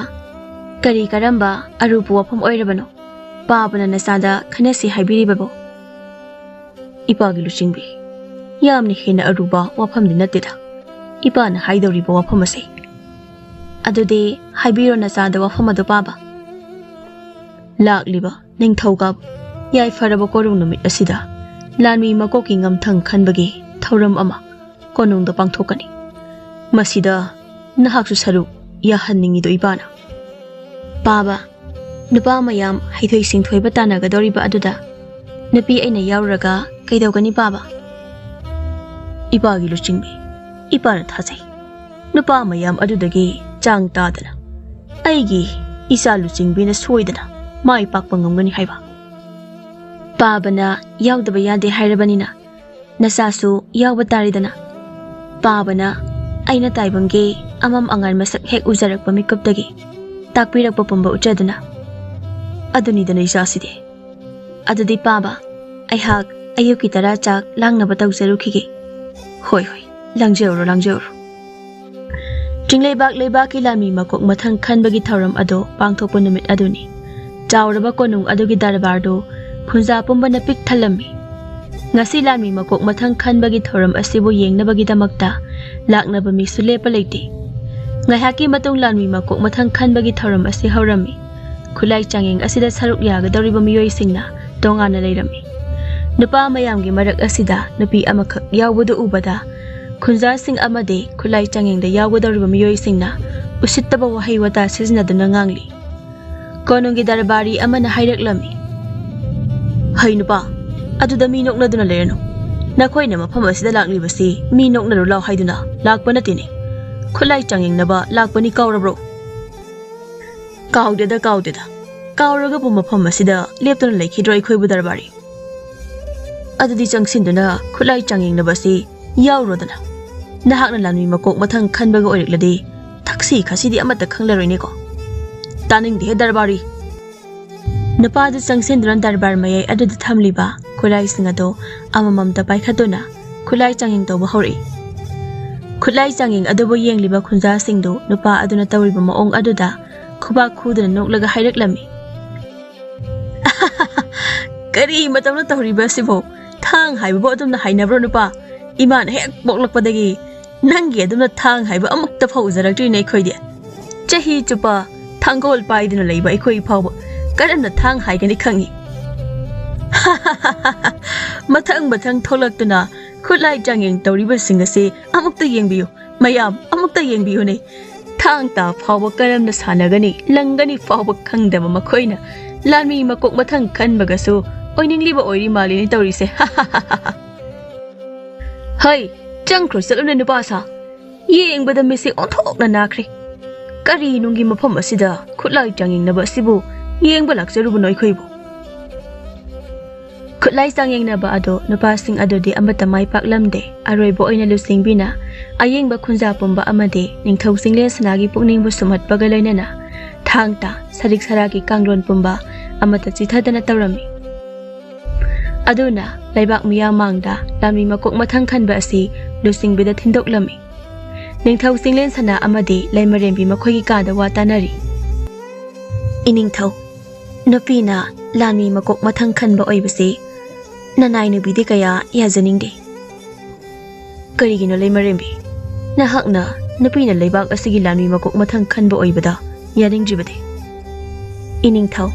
ꯀꯔꯤ ꯀꯔꯝꯕ ꯑꯔꯨꯕ ꯋꯥꯐꯝ ꯑꯣꯏꯔꯕꯅꯣ ꯄꯥꯕꯅ ꯅꯆꯥꯗ ꯈꯟꯅꯁꯤ ꯍꯥꯏꯕꯤꯔꯤꯕꯕꯣ?" "ꯏꯄꯥꯒꯤ ꯂꯨꯆꯤꯡꯕꯤ, ꯌꯥꯝꯅ ꯍꯦꯟꯅ ꯑꯔꯨꯕ ꯋꯥꯐꯝꯗꯤ ꯅꯠꯇꯦꯗ ꯏꯄꯥꯅ ꯍꯥꯏꯗꯧꯔꯤꯕ ꯋꯥꯐꯝ ꯑꯁꯦ꯫" "ꯑꯗꯨꯗꯤ ꯍꯥꯏꯕꯤꯔꯣ ꯅꯆꯥꯗ ꯋꯥꯐꯝ ꯑꯗꯨ ꯄꯥꯕ꯫" "ꯂꯥꯛꯂꯤꯕ ꯅꯤꯡꯊꯧꯀꯥꯕ ꯌꯥꯏꯐꯔꯕ ꯀꯣꯔꯧ ꯅꯨꯃꯤꯠ ꯑꯁꯤꯗ ꯂꯥꯟꯃꯤ ꯃꯀꯣꯛꯀꯤ ꯉꯝꯊꯪ ꯈꯟꯕꯒꯤ ꯊꯧꯔꯝ ꯑꯃ ꯀꯣꯅꯨꯡꯗ ꯄꯥꯡꯊꯣꯛꯀꯅꯤ꯫ ꯃꯁꯤꯗ ꯅꯍꯥꯛꯁꯨ ꯁꯔꯨꯛ ꯌꯥꯍꯟꯅꯤꯡꯉꯤꯗꯣ ꯏꯄꯥꯅ꯫ ꯄꯥꯕ, ꯅꯨꯄꯥ ꯃꯌꯥꯝ ꯍꯩꯊꯣꯏ ꯁꯤꯡꯊꯣꯏꯕ ꯇꯥꯟꯅꯒꯗꯧꯔꯤꯕ ꯑꯗꯨꯗ ꯅꯨꯄꯤ ꯑꯩꯅ ꯌꯥꯎꯔꯒ ꯀꯩꯗꯧꯒꯅꯤ ꯄꯥꯕ? ꯏꯄꯥꯒꯤ ꯂꯨꯆꯤꯡꯕꯤ, ꯏꯄꯥꯅ ꯊꯥꯖꯩ꯫ ꯅꯨꯄꯥ ꯃꯌꯥꯝ ꯑꯗꯨꯗꯒꯤ ꯆꯥꯡ ꯇꯥꯗꯅ ꯑꯩꯒꯤ ꯏꯆꯥ ꯂꯨꯆꯤꯡꯕꯤꯅ ꯁꯣꯏꯗꯅ ꯃꯥꯏ ꯄꯥꯛꯄ ꯉꯝꯒꯅꯤ ꯍꯥꯏꯕ꯫ ꯄꯥꯕꯅ ꯌꯥꯎꯗꯕ ꯌꯥꯗꯦ ꯍꯥꯏꯔꯕꯅꯤꯅ ꯅꯆꯥꯁꯨ ꯌꯥꯎꯕ ꯇꯥꯔꯦꯗꯅ꯫ ꯄꯥꯕꯅ ꯑꯩꯅ ꯇꯥꯏꯕꯪꯒꯤ ꯑꯃꯝ ꯑꯉꯥꯟ ꯃꯁꯛ ꯍꯦꯛ ꯎꯖꯔꯛꯄ ꯃꯤꯀꯨꯞꯇꯒꯤ ꯇꯥꯛꯄꯤꯔꯛꯄ ꯄꯨꯝꯕ ꯎꯠꯆꯗꯨꯅ꯫ ꯑꯗꯨꯅꯤꯗꯅ ꯏꯆꯥꯁꯤꯗꯤ꯫ ꯑꯗꯨꯗꯤ ꯄꯥꯕ, ꯑꯩꯍꯥꯛ ꯑꯌꯨꯛꯀꯤ ꯇꯔꯥ ꯆꯥꯛ ꯂꯥꯡꯅꯕ ꯇꯧꯖꯔꯨꯈꯤꯒꯦ꯫ ꯍꯣꯏ, ꯍꯣꯏ, ꯂꯥꯡꯖꯧꯔꯣ, ꯂꯥꯡꯖꯧꯔꯣ꯫ ꯆꯤꯡꯂꯩꯕꯥꯛ ꯂꯩꯕꯥꯛꯀꯤ ꯂꯥꯟꯃꯤ ꯃꯀꯣꯛ ꯃꯊꯪ ꯈꯟꯕꯒꯤ ꯊꯧꯔꯝ ꯑꯗꯨ ꯄꯥꯡꯊꯣꯛꯄ ꯅꯨꯃꯤꯠ ꯑꯗꯨꯅꯤ꯫ ꯆꯥꯎꯔꯕ ꯀꯣꯅꯨꯡ ꯑꯗꯨꯒꯤ ꯗꯔꯕꯥꯔꯗꯨ ꯈꯨꯟꯖꯥ ꯄꯨꯝꯕꯅ ꯄꯤꯛ ꯊꯜꯂꯝꯃꯤ꯫ ꯉꯁꯤ ꯂꯥꯟꯃꯤ ꯃꯀꯣꯛ ꯃꯊꯪ ꯈꯟꯕꯒꯤ ꯊꯧꯔꯝ ꯑꯁꯤꯕꯨ ꯌꯦꯡꯅꯕꯒꯤꯗꯃꯛꯇ ꯂꯥꯛꯅꯕ ꯃꯤꯁꯨ ꯂꯦꯞꯄ ꯂꯩꯇꯦ꯫ ꯉꯥꯏꯍꯥꯛꯀꯤ ꯃꯇꯨꯡ ꯂꯥꯟꯃꯤ ꯃꯀꯣꯛ ꯃꯊꯪ ꯈꯟꯕꯒꯤ ꯊꯧꯔꯝ ꯑꯁꯤ ꯍꯧꯔꯝꯃꯤ꯫ ꯈꯨꯠꯂꯥꯏ ꯆꯥꯡꯌꯦꯡ ꯑꯁꯤꯗ ꯁꯔꯨꯛ ꯌꯥꯒꯗꯧꯔꯤꯕ ꯃꯤꯑꯣꯏꯁꯤꯡꯅ ꯇꯣꯉꯥꯟꯅ ꯂꯩꯔꯝꯃꯤ꯫ ꯅꯨꯄꯥ ꯃꯌꯥꯝꯒꯤ ꯃꯔꯛ ꯑꯁꯤꯗ ꯅꯨꯄꯤ ꯑꯃꯈꯛ ꯌꯥꯎꯕꯗꯨ ꯎꯕꯗ ꯈꯨꯟꯖꯥꯁꯤꯡ ꯑꯃꯗꯤ ꯈꯨꯠꯂꯥꯏ ꯆꯥꯡꯌꯦꯡꯗ ꯌꯥꯎꯒꯗꯧꯔꯤꯕ ꯃꯤꯑꯣꯏꯁꯤꯡꯅ ꯎꯁꯤꯠꯇꯕ ꯋꯥꯍꯩ ꯋꯥꯇꯥ ꯁꯤꯖꯤꯟꯅꯗꯨꯅ ꯉꯥꯡꯂꯤ꯫ ꯀꯣꯅꯨꯡꯒꯤ ꯗꯔꯕꯥꯔꯤ ꯑꯃꯅ ꯍꯥꯏꯔꯛꯂꯝꯃꯤ, "ꯍꯩ ꯅꯨꯄꯥ, ꯑꯗꯨꯗ ꯃꯤ ꯅꯣꯛꯅꯗꯨꯅ ꯂꯩꯔꯅꯨ꯫ ꯅꯈꯣꯏꯅ ꯃꯐꯝ ꯑꯁꯤꯗ ꯂꯥꯛꯂꯤꯕꯁꯤ ꯃꯤ ꯅꯣꯛꯅꯔꯨ ꯂꯥꯎ ꯍꯥꯏꯗꯨꯅ ꯂꯥꯛꯄ ꯅꯠꯇꯦꯅꯦ꯫ ꯈꯨꯠꯂꯥꯏ ꯆꯥꯡꯌꯦꯡꯅꯕ ꯂꯥꯛꯄꯅꯤ, ꯀꯥꯎꯔꯕ꯭ꯔꯣ?" "ꯀꯥꯎꯗꯦꯗ, ꯀꯥꯎꯗꯦꯗ꯫ ꯀꯥꯎꯔꯒꯕꯨ ꯃꯐꯝ ꯑꯁꯤꯗ ꯂꯦꯞꯇꯨꯅ ꯂꯩꯈꯤꯗ꯭ꯔꯣ ꯑꯩꯈꯣꯏꯕꯨ ꯗꯔꯕꯥꯔꯤ?" "ꯑꯗꯨꯗꯤ ꯆꯪꯁꯤꯟꯗꯨꯅ ꯈꯨꯠꯂꯥꯏ ꯆꯥꯡꯌꯦꯡꯅꯕ ꯑꯁꯤ ꯌꯥꯎꯔꯣꯗꯅ꯫ ꯅꯍꯥꯛꯅ ꯂꯥꯟꯃꯤ ꯃꯀꯣꯛ ꯃꯊꯪ ꯈꯟꯕꯒ ꯑꯣꯏꯔꯛꯂꯗꯤ ꯊꯛꯁꯤ ꯈꯥꯁꯤꯗꯤ ꯑꯃꯠꯇ ꯈꯪꯂꯔꯣꯏꯅꯦꯀꯣ꯫ ꯇꯥꯅꯤꯡꯗꯦꯍꯦ ꯗꯔꯕꯥꯔꯤ!" ꯅꯨꯄꯥꯗꯨ ꯆꯪꯁꯤꯟꯗꯨꯅ ꯗꯔꯕꯥꯔ ꯃꯌꯥꯏ ꯑꯗꯨꯗ ꯊꯝꯂꯤꯕ ꯈꯨꯠꯂꯥꯏꯁꯤꯡ ꯑꯗꯨ ꯑꯃꯃꯝꯇ ꯄꯥꯏꯈꯠꯇꯨꯅ ꯈꯨꯠꯂꯥꯏ ꯆꯥꯡꯌꯦꯡ ꯇꯧꯕ ꯍꯧꯔꯛꯏ꯫ ꯈꯨꯠꯂꯥꯏ ꯆꯥꯡꯌꯦꯡ ꯑꯗꯨꯕꯨ ꯌꯦꯡꯂꯤꯕ ꯈꯨꯟꯖꯥꯁꯤꯡꯗꯨ ꯅꯨꯄꯥ ꯑꯗꯨꯅ ꯇꯧꯔꯤꯕ ꯃꯑꯣꯡ ꯑꯗꯨꯗ ꯈꯨꯕꯥꯛ ꯈꯨꯗꯨꯅ ꯅꯣꯛꯂꯒ ꯍꯥꯏꯔꯛꯂꯝꯃꯤ, "ꯀꯔꯤ ꯃꯇꯧꯅ ꯇꯧꯔꯤꯕ ꯑꯁꯤꯕꯨ? ꯊꯥꯡ ꯍꯥꯏꯕꯕꯨ ꯑꯗꯨꯝꯅ ꯍꯥꯏꯅꯕ꯭ꯔꯣ ꯅꯨꯄꯥ? ꯏꯃꯥꯅ ꯍꯦꯛ ꯄꯣꯛꯂꯛꯄꯗꯒꯤ ꯅꯪꯒꯤ ꯑꯗꯨꯝꯅ ꯊꯥꯡ ꯍꯥꯏꯕ ꯑꯃꯨꯛꯇ ꯐꯥꯎ ꯎꯖꯔꯛꯇ꯭ꯔꯤꯅꯦ ꯑꯩꯈꯣꯏꯗꯤ꯫ ꯆꯍꯤ ꯆꯨꯞꯄ ꯊꯥꯡꯒꯣꯜ ꯄꯥꯏꯗꯨꯅ ꯂꯩꯕ ꯑꯩꯈꯣꯏ ꯐꯥꯎꯕ ꯀꯔꯝꯅ ꯊꯥꯡ ꯍꯥꯏꯒꯅꯤ ꯈꯪꯉꯤ?" "ꯃꯊꯪ ꯃꯊꯪ ꯊꯣꯛꯂꯛꯇꯨꯅ ꯈꯨꯠꯂꯥꯏ ꯆꯥꯡꯌꯦꯡ ꯇꯧꯔꯤꯕꯁꯤꯡ ꯑꯁꯤ ꯑꯃꯨꯛꯇ ꯌꯦꯡꯕꯤꯌꯨ꯫ ꯃꯌꯥꯝ ꯑꯃꯨꯛꯇ ꯌꯦꯡꯕꯤꯌꯨꯅꯦ, ꯊꯥꯡ ꯇꯥ ꯐꯥꯎꯕ ꯀꯔꯝꯅ ꯁꯥꯟꯅꯒꯅꯤ ꯂꯪꯒꯅꯤ ꯐꯥꯎꯕ ꯈꯪꯗꯕ ꯃꯈꯣꯏꯅ ꯂꯥꯟꯃꯤ ꯃꯀꯣꯛ ꯃꯊꯪ ꯈꯟꯕꯒꯁꯨ ꯑꯣꯏꯅꯤꯡꯂꯤꯕ ꯑꯣꯏꯔꯤ ꯃꯥꯜꯂꯤꯅꯦ ꯇꯧꯔꯤꯁꯦ꯫ ꯍꯩ, ꯆꯪꯈ꯭ꯔꯣ ꯆꯠꯂꯨꯅꯦ ꯅꯨꯄꯥ ꯁꯥ꯫ ꯌꯦꯡꯕꯗ ꯃꯤꯠꯁꯦ ꯑꯣꯟꯊꯣꯛꯅ ꯅꯥꯈ꯭ꯔꯦ꯫ ꯀꯔꯤ ꯅꯨꯡꯒꯤ ꯃꯐꯝ ꯑꯁꯤꯗ ꯈꯨꯠꯂꯥꯏ ꯆꯥꯡꯌꯦꯡꯅꯕ ꯑꯁꯤꯕꯨ ꯌꯦꯡꯕ ꯂꯥꯛꯆꯔꯨꯕꯅꯣ ꯑꯩꯈꯣꯏꯕꯨ? ꯈꯨꯠꯂꯥꯏ ꯆꯥꯡꯌꯦꯡꯅꯕ ꯑꯗꯣ ꯅꯨꯄꯥꯁꯤꯡ ꯑꯗꯨꯗꯤ ꯑꯃꯠꯇ ꯃꯥꯏ ꯄꯥꯛꯂꯝꯗꯦ꯫ ꯑꯔꯣꯏꯕ ꯑꯣꯏꯅ ꯂꯨꯆꯤꯡꯕꯤꯅ ꯑꯌꯦꯡꯕ ꯈꯨꯟꯖꯥ ꯄꯨꯝꯕ ꯑꯃꯗꯤ ꯅꯤꯡꯊꯧ ꯆꯤꯡꯂꯦꯟ ꯁꯅꯥꯒꯤ ꯄꯨꯛꯅꯤꯡꯕꯨ ꯁꯨꯝꯍꯠꯄꯒ ꯂꯣꯏꯅꯅ ꯊꯥꯡ ꯇꯥ ꯁꯔꯤꯛ ꯁꯔꯥꯛꯀꯤ ꯀꯥꯡꯂꯣꯟ ꯄꯨꯝꯕ ꯑꯃꯠꯇ ꯆꯤꯊꯗꯅ ꯇꯧꯔꯝꯃꯤ꯫ ꯑꯗꯨꯅ ꯂꯩꯕꯥꯛ ꯃꯤꯌꯥꯝ ꯃꯥꯡꯗ ꯂꯥꯟꯃꯤ ꯃꯀꯣꯛ ꯃꯊꯪ ꯈꯟꯕ ꯑꯁꯤ ꯂꯨꯆꯤꯡꯕꯤꯗ ꯊꯤꯟꯗꯣꯛꯂꯝꯃꯤ꯫ ꯅꯤꯡꯊꯧ ꯆꯤꯡꯂꯦꯟ ꯁꯅꯥ ꯑꯃꯗꯤ ꯂꯩꯃꯔꯦꯝꯕꯤ ꯃꯈꯣꯏꯒꯤ ꯀꯥꯗ ꯋꯥ ꯇꯥꯅꯔꯤ꯫ ꯏꯅꯤꯡꯊꯧ, ꯅꯨꯄꯤꯅ ꯂꯥꯟꯃꯤ ꯃꯀꯣꯛ ꯃꯊꯪ ꯈꯟꯕ ꯑꯣꯏꯕꯁꯤ ꯅꯅꯥꯏ ꯅꯨꯄꯤꯗꯤ ꯀꯌꯥ ꯌꯥꯖꯅꯤꯡꯗꯦ꯫ ꯀꯔꯤꯒꯤꯅꯣ ꯂꯩꯃꯔꯦꯝꯕꯤ? ꯅꯍꯥꯛꯅ ꯅꯨꯄꯤꯅ ꯂꯩꯕꯥꯛ ꯑꯁꯤꯒꯤ ꯂꯥꯟꯃꯤ ꯃꯀꯣꯛ ꯃꯊꯪ ꯈꯟꯕ ꯑꯣꯏꯕꯗ ꯌꯥꯅꯤꯡꯗ꯭ꯔꯤꯕꯗꯤ? ꯏꯅꯤꯡꯊꯧ,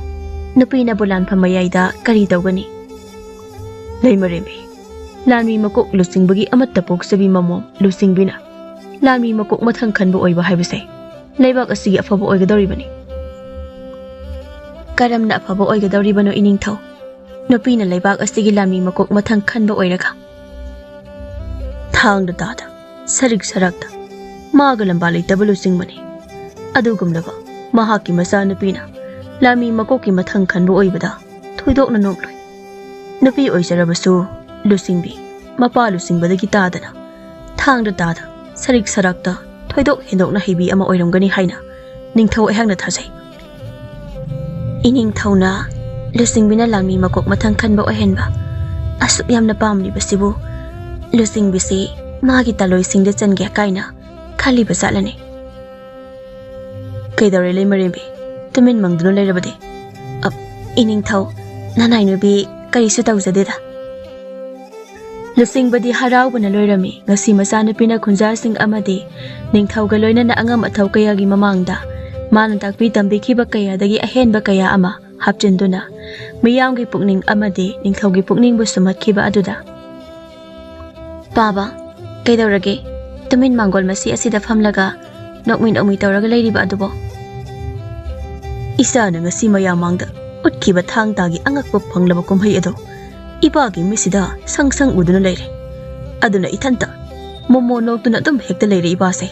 ꯅꯨꯄꯤꯅꯕꯨ ꯂꯥꯟꯐꯝ ꯃꯌꯥꯏꯗ ꯀꯔꯤ ꯇꯧꯒꯅꯤ? ꯂꯩꯃꯔꯦꯝꯕꯤ, ꯂꯥꯟꯃꯤ ꯃꯀꯣꯛ ꯂꯨꯆꯤꯡꯕꯒꯤ ꯑꯃꯠꯇ ꯄꯣꯛꯆꯕꯤ ꯃꯃꯣꯝ ꯂꯨꯆꯤꯡꯕꯤꯅ ꯂꯥꯟꯃꯤ ꯃꯀꯣꯛ ꯃꯊꯪ ꯈꯟꯕ ꯑꯣꯏꯕ ꯍꯥꯏꯕꯁꯦ ꯂꯩꯕꯥꯛ ꯑꯁꯤꯒꯤ ꯑꯐꯕ ꯑꯣꯏꯒꯗꯧꯔꯤꯕꯅꯤ꯫ ꯀꯔꯝꯅ ꯑꯐꯕ ꯑꯣꯏꯒꯗꯧꯔꯤꯕꯅꯣ ꯏꯅꯤꯡꯊꯧ? ꯅꯨꯄꯤꯅ ꯂꯩꯕꯥꯛ ꯑꯁꯤꯒꯤ ꯂꯥꯟꯃꯤ ꯃꯀꯣꯛ ꯃꯊꯪ ꯈꯟꯕ ꯑꯣꯏꯔꯒ? ꯊꯥꯡꯗ ꯇꯥꯗ, ꯁꯔꯤꯛ ꯁꯔꯥꯛꯇ, ꯃꯥꯒ ꯂꯝꯕꯥ ꯂꯩꯇꯕ ꯂꯨꯆꯤꯡꯕꯅꯤ꯫ ꯑꯗꯨꯒꯨꯝꯂꯕ ꯃꯍꯥꯛꯀꯤ ꯃꯆꯥꯅꯨꯄꯤꯅ ꯂꯥꯟꯃꯤ ꯃꯀꯣꯛꯀꯤ ꯃꯊꯪ ꯈꯟꯕ ꯑꯣꯏꯕꯗ ꯊꯣꯏꯗꯣꯛꯅ ꯅꯣꯛꯂꯣꯏ꯫ ꯅꯨꯄꯤ ꯑꯣꯏꯖꯔꯕꯁꯨ ꯂꯨꯆꯤꯡꯕꯤ, ꯃꯄꯥ ꯂꯨꯆꯤꯡꯕꯗꯒꯤ ꯇꯥꯗꯅ ꯊꯥꯡꯗ ꯇꯥꯗ, ꯁꯔꯤꯛ ꯁꯔꯥꯛꯇ ꯊꯣꯏꯗꯣꯛ ꯍꯦꯟꯗꯣꯛꯅ ꯍꯩꯕꯤ ꯑꯃ ꯑꯣꯏꯔꯝꯒꯅꯤ ꯍꯥꯏꯅ ꯅꯤꯡꯊꯧ ꯑꯩꯍꯥꯛꯅ ꯊꯥꯖꯩ꯫ ꯏꯅꯤꯡꯊꯧꯅ ꯂꯨꯆꯤꯡꯕꯤꯅ ꯂꯥꯟꯃꯤ ꯃꯀꯣꯛ ꯃꯊꯪ ꯈꯟꯕ ꯑꯣꯏꯍꯟꯕ ꯑꯁꯨꯛ ꯌꯥꯝꯅ ꯄꯥꯝꯂꯤꯕꯁꯤꯕꯨ ꯂꯨꯆꯤꯡꯕꯤꯁꯤ ꯃꯥꯒꯤ ꯇꯥꯂꯣꯏꯁꯤꯡꯗ ꯆꯟꯒꯦ ꯀꯥꯏꯅ ꯈꯜꯂꯤꯕ ꯖꯥꯠꯂꯅꯦ? ꯀꯩꯗꯧꯔꯦ ꯂꯩꯃꯔꯦꯝꯕꯤ? ꯇꯨꯃꯤꯟ ꯃꯪꯗꯨꯅ ꯂꯩꯔꯕꯗꯤ? ꯑ, ꯏꯅꯤꯡꯊꯧ, ꯅꯅꯥꯏ ꯅꯨꯄꯤ ꯀꯔꯤꯁꯨ ꯇꯧꯖꯗꯦꯗ꯫ ꯂꯨꯆꯤꯡꯕꯗꯤ ꯍꯔꯥꯎꯕꯅ ꯂꯣꯏꯔꯝꯃꯤ꯫ ꯉꯁꯤ ꯃꯆꯥꯅꯨꯄꯤꯅ ꯈꯨꯟꯖꯥꯁꯤꯡ ꯑꯃꯗꯤ ꯅꯤꯡꯊꯧꯒ ꯂꯣꯏꯅꯅ ꯑꯉꯝ ꯑꯊꯧ ꯀꯌꯥꯒꯤ ꯃꯃꯥꯡꯗ ꯃꯥꯅ ꯇꯥꯛꯄꯤ ꯇꯝꯕꯤꯈꯤꯕ ꯀꯌꯥꯗꯒꯤ ꯑꯍꯦꯟꯕ ꯀꯌꯥ ꯑꯃ ꯍꯥꯞꯆꯤꯟꯗꯨꯅ ꯃꯤꯌꯥꯝꯒꯤ ꯄꯨꯛꯅꯤꯡ ꯑꯃꯗꯤ ꯅꯤꯡꯊꯧꯒꯤ ꯄꯨꯛꯅꯤꯡꯕꯨ ꯁꯨꯝꯍꯠꯈꯤꯕ ꯑꯗꯨꯗ, "ꯄꯥꯕ, ꯀꯩꯗꯧꯔꯒꯦ?" ꯇꯨꯃꯤꯟ ꯃꯥꯡꯒꯣꯜ ꯃꯁꯤ ꯑꯁꯤꯗ ꯐꯝꯂꯒ ꯅꯣꯛꯃꯤ ꯅꯣꯛꯃꯤ ꯇꯧꯔꯒ ꯂꯩꯔꯤꯕ ꯑꯗꯨꯕꯣ? ꯏꯆꯥꯅ ꯉꯁꯤ ꯃꯌꯥꯝ ꯃꯥꯡꯗ ꯎꯠꯈꯤꯕ ꯊꯥꯡ ꯇꯥꯒꯤ ꯑꯉꯛꯄ ꯐꯪꯂꯕ ꯀꯨꯝꯍꯩ ꯑꯗꯣ ꯏꯄꯥꯒꯤ ꯃꯤꯠꯁꯤꯗ ꯁꯪ ꯁꯪ ꯎꯗꯨꯅ ꯂꯩꯔꯦ꯫ ꯑꯗꯨꯅ ꯏꯊꯟꯇ ꯃꯣꯃꯣ ꯅꯣꯛꯇꯨꯅ ꯑꯗꯨꯝ ꯍꯦꯛꯇ ꯂꯩꯔꯦ ꯏꯄꯥꯁꯦ꯫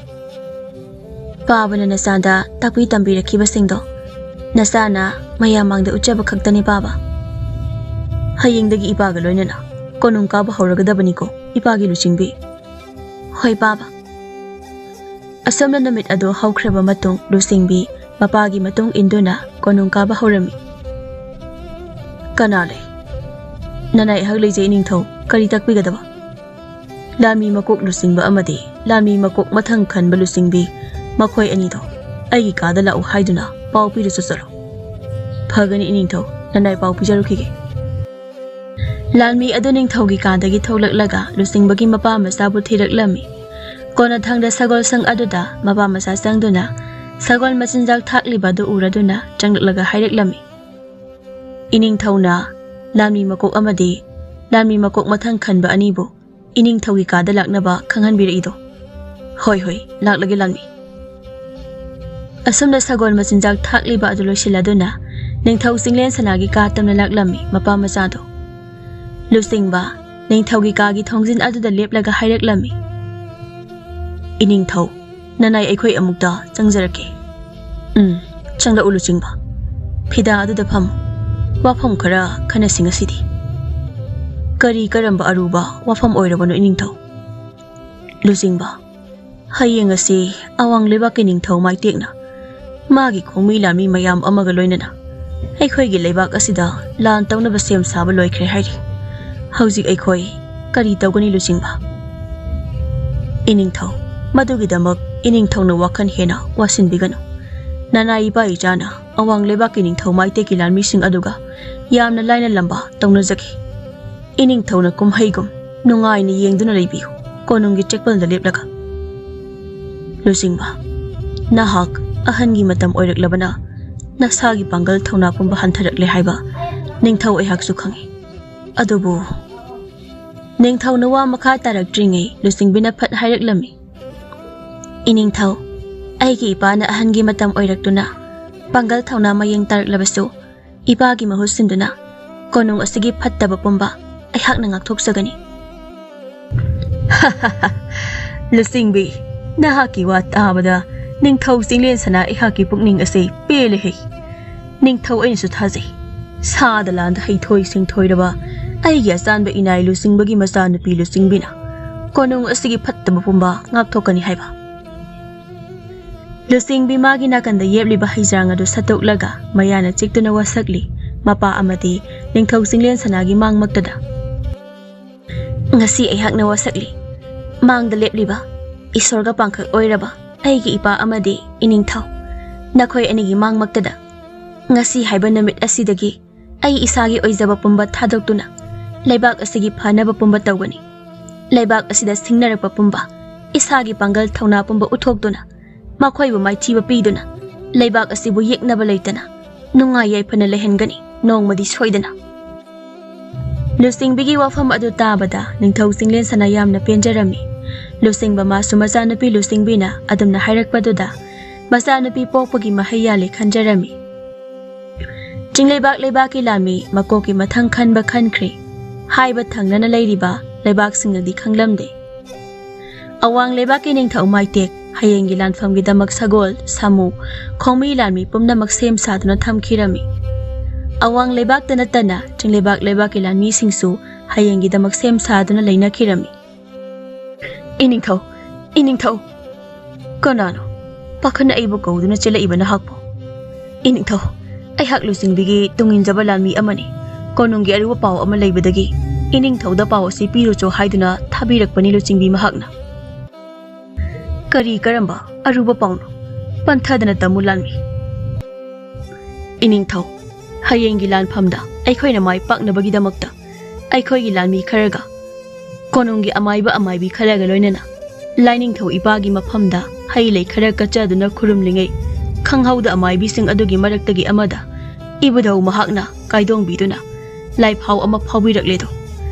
ꯄꯥꯕꯅ ꯅꯆꯥꯗ ꯇꯥꯛꯄꯤ ꯇꯝꯕꯤꯔꯛꯈꯤꯕꯁꯤꯡꯗꯣ ꯅꯆꯥꯅ ꯃꯌꯥꯝ ꯃꯥꯡꯗ ꯎꯠꯆꯕ ꯈꯛꯇꯅꯤ ꯄꯥꯕ꯫ ꯍꯌꯦꯡꯗꯒꯤ ꯏꯄꯥꯒ ꯂꯣꯏꯅꯅ ꯀꯣꯅꯨꯡ ꯀꯥꯕ ꯍꯧꯔꯒꯗꯕꯅꯤꯀꯣ ꯏꯄꯥꯒꯤ ꯂꯨꯆꯤꯡꯕꯤ꯫ ꯍꯣꯏ ꯄꯥꯕ꯫ ꯑꯁꯨꯝꯅ ꯅꯨꯃꯤꯠ ꯑꯗꯨ ꯍꯧꯈ꯭ꯔꯕ ꯃꯇꯨꯡ ꯂꯨꯆꯤꯡꯕꯤ ꯃꯄꯥꯒꯤ ꯃꯇꯨꯡ ꯏꯟꯗꯨꯅ ꯀꯣꯅꯨꯡ ꯀꯥꯕ ꯍꯧꯔꯝꯃꯤ꯫ ꯀꯅꯥ ꯂꯩ? ꯅꯅꯥꯏ ꯑꯩꯍꯥꯛ ꯂꯩꯖꯩ ꯏꯅꯤꯡꯊꯧ, ꯀꯔꯤ ꯇꯥꯛꯄꯤꯒꯗꯕ? ꯂꯥꯟꯃꯤ ꯃꯀꯣꯛ ꯂꯨꯆꯤꯡꯕ ꯑꯃꯗꯤ ꯂꯥꯟꯃꯤ ꯃꯀꯣꯛ ꯃꯊꯪ ꯈꯟꯕ ꯂꯨꯆꯤꯡꯕꯤ ꯃꯈꯣꯏ ꯑꯅꯤꯗꯣ ꯑꯩꯒꯤ ꯀꯥꯗ ꯂꯥꯛꯎ ꯍꯥꯏꯗꯨꯅ ꯄꯥꯎ ꯄꯤꯔꯨꯆꯣ ꯆꯠꯂꯣ꯫ ꯐꯒꯅꯤ ꯏꯅꯤꯡꯊꯧ, ꯅꯅꯥꯏ ꯄꯥꯎ ꯄꯤꯖꯔꯨꯈꯤꯒꯦ꯫ ꯂꯥꯟꯃꯤ ꯑꯗꯨ ꯅꯤꯡꯊꯧꯒꯤ ꯀꯥꯗꯒꯤ ꯊꯣꯛꯂꯛꯂꯒ ꯂꯨꯆꯤꯡꯕꯒꯤ ꯃꯄꯥ ꯃꯆꯥꯕꯨ ꯊꯤꯔꯛꯂꯝꯃꯤ꯫ ꯀꯣꯟꯅꯊꯪꯗ ꯁꯒꯣꯜ ꯁꯪ ꯑꯗꯨꯗ ꯃꯄꯥ ꯃꯆꯥ ꯆꯪꯗꯨꯅ ꯁꯒꯣꯜ ꯃꯆꯤꯟꯖꯥꯛ ꯊꯥꯛꯂꯤꯕ ꯑꯗꯨ ꯎꯔꯗꯨꯅ ꯆꯪꯂꯛꯂꯒ ꯍꯥꯏꯔꯛꯂꯝꯃꯤ, ꯏꯅꯤꯡꯊꯧꯅ ꯂꯥꯟꯃꯤ ꯃꯀꯣꯛ ꯑꯃꯗꯤ ꯂꯥꯟꯃꯤ ꯃꯀꯣꯛ ꯃꯊꯪ ꯈꯟꯕ ꯑꯅꯤꯕꯨ ꯏꯅꯤꯡꯊꯧꯒꯤ ꯀꯥꯗ ꯂꯥꯛꯅꯕ ꯈꯪꯍꯟꯕꯤꯔꯛꯏꯗꯣ꯫ ꯍꯣꯏ ꯍꯣꯏ, ꯂꯥꯛꯂꯒꯦ ꯂꯥꯟꯃꯤ꯫ ꯑꯁꯨꯝꯅ ꯁꯒꯣꯜ ꯃꯆꯤꯟꯖꯥꯛ ꯊꯥꯛꯂꯤꯕ ꯑꯗꯨ ꯂꯣꯏꯁꯤꯜꯂꯗꯨꯅ ꯅꯤꯡꯊꯧ ꯆꯤꯡꯂꯦꯟ ꯁꯅꯥꯒꯤ ꯀꯥ ꯇꯝꯅ ꯂꯥꯛꯂꯝꯃꯤ ꯃꯄꯥ ꯃꯆꯥꯗꯣ꯫ ꯂꯨꯆꯤꯡꯕ ꯅꯤꯡꯊꯧꯒꯤ ꯀꯥꯒꯤ ꯊꯣꯡꯖꯤꯟ ꯑꯗꯨꯗ ꯂꯦꯞꯂꯒ ꯍꯥꯏꯔꯛꯂꯝꯃꯤ, ꯏꯅꯤꯡꯊꯧ, ꯅꯅꯥꯏ ꯑꯩꯈꯣꯏ ꯑꯃꯨꯛꯇ ꯆꯪꯖꯔꯛꯀꯦ꯫ ꯎꯝ, ꯆꯪꯂꯛꯎ ꯂꯨꯆꯤꯡꯕ꯫ ꯐꯤꯗꯥ ꯑꯗꯨꯗ ꯐꯝꯃꯨ꯫ ꯋꯥꯐꯝ ꯈꯔ ꯈꯟꯅꯁꯤ ꯉꯁꯤꯗꯤ꯫ ꯀꯔꯤ ꯀꯔꯝꯕ ꯑꯔꯨꯕ ꯋꯥꯐꯝ ꯑꯣꯏꯔꯕꯅꯣ ꯏꯅꯤꯡꯊꯧ? ꯂꯨꯆꯤꯡꯕ, ꯍꯌꯦꯡ ꯑꯁꯤ ꯑꯋꯥꯡ ꯂꯩꯕꯥꯛꯀꯤ ꯅꯤꯡꯊꯧ ꯃꯥꯏꯇꯦꯛꯅ ꯃꯥꯒꯤ ꯈꯣꯡꯃꯤ ꯂꯥꯟꯃꯤ ꯃꯌꯥꯝ ꯑꯃꯒ ꯂꯣꯏꯅꯅ ꯑꯩꯈꯣꯏꯒꯤ ꯂꯩꯕꯥꯛ ꯑꯁꯤꯗ ꯂꯥꯟ ꯇꯧꯅꯕ ꯁꯦꯝ ꯁꯥꯕ ꯂꯣꯏꯈ꯭ꯔꯦ ꯍꯥꯏꯔꯤ꯫ ꯍꯧꯖꯤꯛ ꯑꯩꯈꯣꯏ ꯀꯔꯤ ꯇꯧꯒꯅꯤ ꯂꯨꯆꯤꯡꯕ? ꯏꯅꯤꯡꯊꯧ, ꯃꯗꯨꯒꯤꯗꯃꯛ ꯏꯅꯤꯡꯊꯧꯅ ꯋꯥꯈꯜ ꯍꯦꯟꯅ ꯋꯥꯁꯤꯟꯕꯤꯒꯅꯨ꯫ ꯅꯅꯥꯏ ꯏꯄꯥ ꯏꯆꯥꯅ ꯑꯋꯥꯡ ꯂꯩꯕꯥꯛꯀꯤ ꯅꯤꯡꯊꯧ ꯃꯥꯏꯇꯦꯛꯀꯤ ꯂꯥꯟꯃꯤꯁꯤꯡ ꯑꯗꯨꯒ ꯌꯥꯝꯅ ꯂꯥꯏꯅ ꯂꯝꯕꯥ ꯇꯧꯅꯖꯈꯤ꯫ ꯏꯅꯤꯡꯊꯧꯅ ꯀꯨꯝꯍꯩꯒꯨꯝ ꯅꯨꯡꯉꯥꯏꯅ ꯌꯦꯡꯗꯨꯅ ꯂꯩꯕꯤꯌꯨ, ꯀꯣꯅꯨꯡꯒꯤ ꯆꯦꯛꯄꯜꯗ ꯂꯦꯞꯂꯒ꯫ ꯂꯨꯆꯤꯡꯕ, ꯅꯍꯥꯛ ꯑꯍꯟꯒꯤ ꯃꯇꯝ ꯑꯣꯏꯔꯛꯂꯕꯅ ꯅꯁꯥꯒꯤ ꯄꯥꯡꯒꯜ ꯊꯧꯅꯥ ꯄꯨꯝꯕ ꯍꯟꯊꯔꯛꯂꯦ ꯍꯥꯏꯕ ꯅꯤꯡꯊꯧ ꯑꯩꯍꯥꯛꯁꯨ ꯈꯪꯏ꯫ ꯑꯗꯨꯕꯨ ꯅꯤꯡꯊꯧꯅ ꯋꯥ ꯃꯈꯥ ꯇꯥꯔꯛꯇ꯭ꯔꯤꯉꯩ ꯂꯨꯆꯤꯡꯕꯤꯅ ꯐꯠ ꯍꯥꯏꯔꯛꯂꯝꯃꯤ, ꯏꯅꯤꯡꯊꯧ, ꯑꯩꯒꯤ ꯏꯄꯥꯅ ꯑꯍꯟꯒꯤ ꯃꯇꯝ ꯑꯣꯏꯔꯛꯇꯨꯅ ꯄꯥꯡꯒꯜ ꯊꯧꯅꯥ ꯃꯌꯦꯡ ꯇꯥꯔꯛꯂꯕꯁꯨ, ꯏꯄꯥꯒꯤ ꯃꯍꯨꯠ ꯁꯤꯟꯗꯨꯅ ꯀꯣꯅꯨꯡ ꯑꯁꯤꯒꯤ ꯐꯠꯇꯕ ꯄꯨꯝꯕ ꯑꯩꯍꯥꯛꯅ ꯉꯥꯛꯊꯣꯛꯆꯒꯅꯤ꯫ ꯂꯨꯆꯤꯡꯕꯤ, ꯅꯍꯥꯛꯀꯤ ꯋꯥ ꯇꯥꯕꯗ ꯅꯤꯡꯊꯧ ꯆꯤꯡꯂꯦꯟ ꯁꯅꯥ ꯑꯩꯍꯥꯛꯀꯤ ꯄꯨꯛꯅꯤꯡ ꯑꯁꯤ ꯄꯦꯜꯂꯦꯍꯦ꯫ ꯅꯤꯡꯊꯧ ꯑꯩꯅꯁꯨ ꯊꯥꯖꯩ, ꯁꯥꯗ ꯂꯥꯟꯗ ꯍꯩꯊꯣꯏ ꯁꯤꯡꯊꯣꯏꯔꯕ ꯑꯩꯒꯤ ꯑꯆꯥꯟꯕ ꯏꯅꯥꯏ ꯂꯨꯆꯤꯡꯕꯒꯤ ꯃꯆꯥꯅꯨꯄꯤ ꯂꯨꯆꯤꯡꯕꯤꯅ ꯀꯣꯅꯨꯡ ꯑꯁꯤꯒꯤ ꯐꯠꯇꯕ ꯄꯨꯝꯕ ꯉꯥꯛꯊꯣꯛꯀꯅꯤ ꯍꯥꯏꯕ꯫ ꯂꯨꯆꯤꯡꯕꯤ ꯃꯥꯒꯤ ꯅꯥꯀꯟꯗ ꯌꯦꯞꯂꯤꯕ ꯍꯩꯖꯥꯡ ꯑꯗꯨ ꯁꯠꯇꯣꯛꯂꯒ ꯃꯌꯥꯅ ꯆꯤꯛꯇꯨꯅ ꯋꯥꯁꯛꯂꯤ꯫ ꯃꯄꯥ ꯑꯃꯗꯤ ꯅꯤꯡꯊꯧ ꯆꯤꯡꯂꯦꯟ ꯁꯅꯥꯒꯤ ꯃꯥꯡꯃꯛꯇꯗ, "ꯉꯁꯤ ꯑꯩꯍꯥꯛꯅ ꯋꯥꯁꯛꯂꯤ꯫ ꯃꯥꯡꯗ ꯂꯦꯞꯂꯤꯕ, ꯏꯁꯣꯔꯒ ꯄꯥꯡꯈꯛ ꯑꯣꯏꯔꯕ ꯑꯩꯒꯤ ꯏꯄꯥ ꯑꯃꯗꯤ ꯏꯅꯤꯡꯊꯧ, ꯅꯈꯣꯏ ꯑꯅꯤꯒꯤ ꯃꯥꯡꯃꯛꯇꯗ ꯉꯁꯤ ꯍꯥꯏꯕ ꯅꯨꯃꯤꯠ ꯑꯁꯤꯗꯒꯤ ꯑꯩ ꯏꯁꯥꯒꯤ ꯑꯣꯏꯖꯕ ꯄꯨꯝꯕ ꯊꯥꯗꯣꯛꯇꯨꯅ ꯂꯩꯕꯥꯛ ꯑꯁꯤꯒꯤ ꯐꯅꯕ ꯄꯨꯝꯕ ꯇꯧꯒꯅꯤ꯫ ꯂꯩꯕꯥꯛ ꯑꯁꯤꯗ ꯁꯤꯡꯅꯔꯛꯄ ꯄꯨꯝꯕ, ꯏꯁꯥꯒꯤ ꯄꯥꯡꯒꯜ ꯊꯧꯅꯥ ꯄꯨꯝꯕ ꯎꯠꯊꯣꯛꯇꯨꯅ, ꯃꯈꯣꯏꯕꯨ ꯃꯥꯏꯊꯤꯕ ꯄꯤꯗꯨꯅ, ꯂꯩꯕꯥꯛ ꯑꯁꯤꯕꯨ ꯌꯦꯛꯅꯕ ꯂꯩꯇꯅ ꯅꯨꯡꯉꯥꯏ ꯌꯥꯏꯐꯅ ꯂꯩꯍꯟꯒꯅꯤ ꯅꯣꯡꯃꯗꯤ ꯁꯣꯏꯗꯅ꯫" ꯂꯨꯆꯤꯡꯕꯤꯒꯤ ꯋꯥꯐꯝ ꯑꯗꯨ ꯇꯥꯕꯗ ꯅꯤꯡꯊꯧ ꯆꯤꯡꯂꯦꯟ ꯁꯅꯥ ꯌꯥꯝꯅ ꯄꯦꯟꯖꯔꯝꯃꯤ꯫ ꯂꯨꯆꯤꯡꯕ ꯃꯥꯁꯨ ꯃꯆꯥꯅꯨꯄꯤ ꯂꯨꯆꯤꯡꯕꯤꯅ ꯑꯗꯨꯝꯅ ꯍꯥꯏꯔꯛꯄꯗꯨꯗ ꯃꯆꯥꯅꯨꯄꯤ ꯄꯣꯛꯄꯒꯤ ꯃꯍꯩ ꯌꯥꯜꯂꯦ ꯈꯟꯖꯔꯝꯃꯤ꯫ ꯆꯤꯡꯂꯩꯕꯥꯛ ꯂꯩꯕꯥꯛꯀꯤ ꯂꯥꯟꯃꯤ ꯃꯀꯣꯛꯀꯤ ꯃꯊꯪ ꯈꯟꯕ ꯈꯟꯈ꯭ꯔꯦ ꯍꯥꯏꯕ ꯊꯪꯅꯅ ꯂꯩꯔꯤꯕ ꯂꯩꯕꯥꯛꯁꯤꯡꯅꯗꯤ ꯈꯪꯂꯝꯗꯦ꯫ ꯑꯋꯥꯡ ꯂꯩꯕꯥꯛꯀꯤ ꯅꯤꯡꯊꯧ ꯃꯥꯏꯇꯦꯛ ꯍꯌꯦꯡꯒꯤ ꯂꯥꯟꯐꯝꯒꯤꯗꯃꯛ ꯁꯒꯣꯜ, ꯁꯥꯃꯨ, ꯈꯣꯡꯃꯤ ꯂꯥꯟꯃꯤ ꯄꯨꯝꯅꯃꯛ ꯁꯦꯝ ꯁꯥꯗꯨꯅ ꯊꯝꯈꯤꯔꯝꯃꯤ꯫ ꯑꯋꯥꯡ ꯂꯩꯕꯥꯛꯇ ꯅꯠꯇꯅ ꯆꯤꯡꯂꯩꯕꯥꯛ ꯂꯩꯕꯥꯛꯀꯤ ꯂꯥꯟꯃꯤꯁꯤꯡꯁꯨ ꯍꯌꯦꯡꯒꯤꯗꯃꯛ ꯁꯦꯝ ꯁꯥꯗꯨꯅ ꯂꯩꯅꯈꯤꯔꯝꯃꯤ꯫ "ꯏꯅꯤꯡꯊꯧ, ꯏꯅꯤꯡꯊꯧ!" "ꯀꯅꯥꯅꯣ ꯄꯥꯈꯠꯅ ꯑꯩꯕꯨ ꯀꯧꯗꯨꯅ ꯆꯦꯜꯂꯛꯏꯕ ꯅꯍꯥꯛꯄꯨ?" "ꯏꯅꯤꯡꯊꯧ, ꯑꯩꯍꯥꯛ ꯂꯨꯆꯤꯡꯕꯤꯒꯤ ꯇꯨꯡ ꯏꯟꯖꯕ ꯂꯥꯟꯃꯤ ꯑꯃꯅꯤ꯫ ꯀꯣꯅꯨꯡꯒꯤ ꯑꯔꯨꯕ ꯄꯥꯎ ꯑꯃ ꯂꯩꯕꯗꯒꯤ ꯏꯅꯤꯡꯊꯧꯗ ꯄꯥꯎ ꯑꯁꯤ ꯄꯤꯔꯨꯆꯣ ꯍꯥꯏꯗꯨꯅ ꯊꯥꯕꯤꯔꯛꯄꯅꯤ ꯂꯨꯆꯤꯡꯕꯤ ꯃꯍꯥꯛꯅ꯫" "ꯀꯔꯤ ꯀꯔꯝꯕ ꯑꯔꯨꯕ ꯄꯥꯎꯅꯣ? ꯄꯟꯊꯗꯅ ꯇꯝꯃꯨ ꯂꯥꯟꯃꯤ꯫" "ꯏꯅꯤꯡꯊꯧ, ꯍꯌꯦꯡꯒꯤ ꯂꯥꯟꯐꯝꯗ ꯑꯩꯈꯣꯏꯅ ꯃꯥꯏ ꯄꯥꯛꯅꯕꯒꯤꯗꯃꯛꯇ ꯑꯩꯈꯣꯏꯒꯤ ꯂꯥꯟꯃꯤ ꯈꯔꯒ ꯀꯣꯅꯨꯡꯒꯤ ꯑꯃꯥꯏꯕ ꯑꯃꯥꯏꯕꯤ ꯈꯔꯒ ꯂꯣꯏꯅꯅ ꯂꯥꯏꯅꯤꯡꯊꯧ ꯏꯄꯥꯒꯤ ꯃꯐꯝꯗ ꯍꯩ ꯂꯩ ꯈꯔ ꯀꯠꯆꯗꯨꯅ ꯈꯨꯔꯨꯝꯂꯤꯉꯩ, ꯈꯪꯍꯧꯗ ꯑꯃꯥꯏꯕꯤꯁꯤꯡ ꯑꯗꯨꯒꯤ ꯃꯔꯛꯇꯒꯤ ꯑꯃꯗ ꯏꯕꯨꯙꯧ ꯃꯍꯥꯛꯅ ꯀꯥꯏꯗꯣꯡꯕꯤꯗꯨꯅ ꯂꯥꯏꯐꯥꯎ ꯑꯃ ꯐꯥꯎꯕꯤꯔꯛꯂꯦꯗꯣ꯫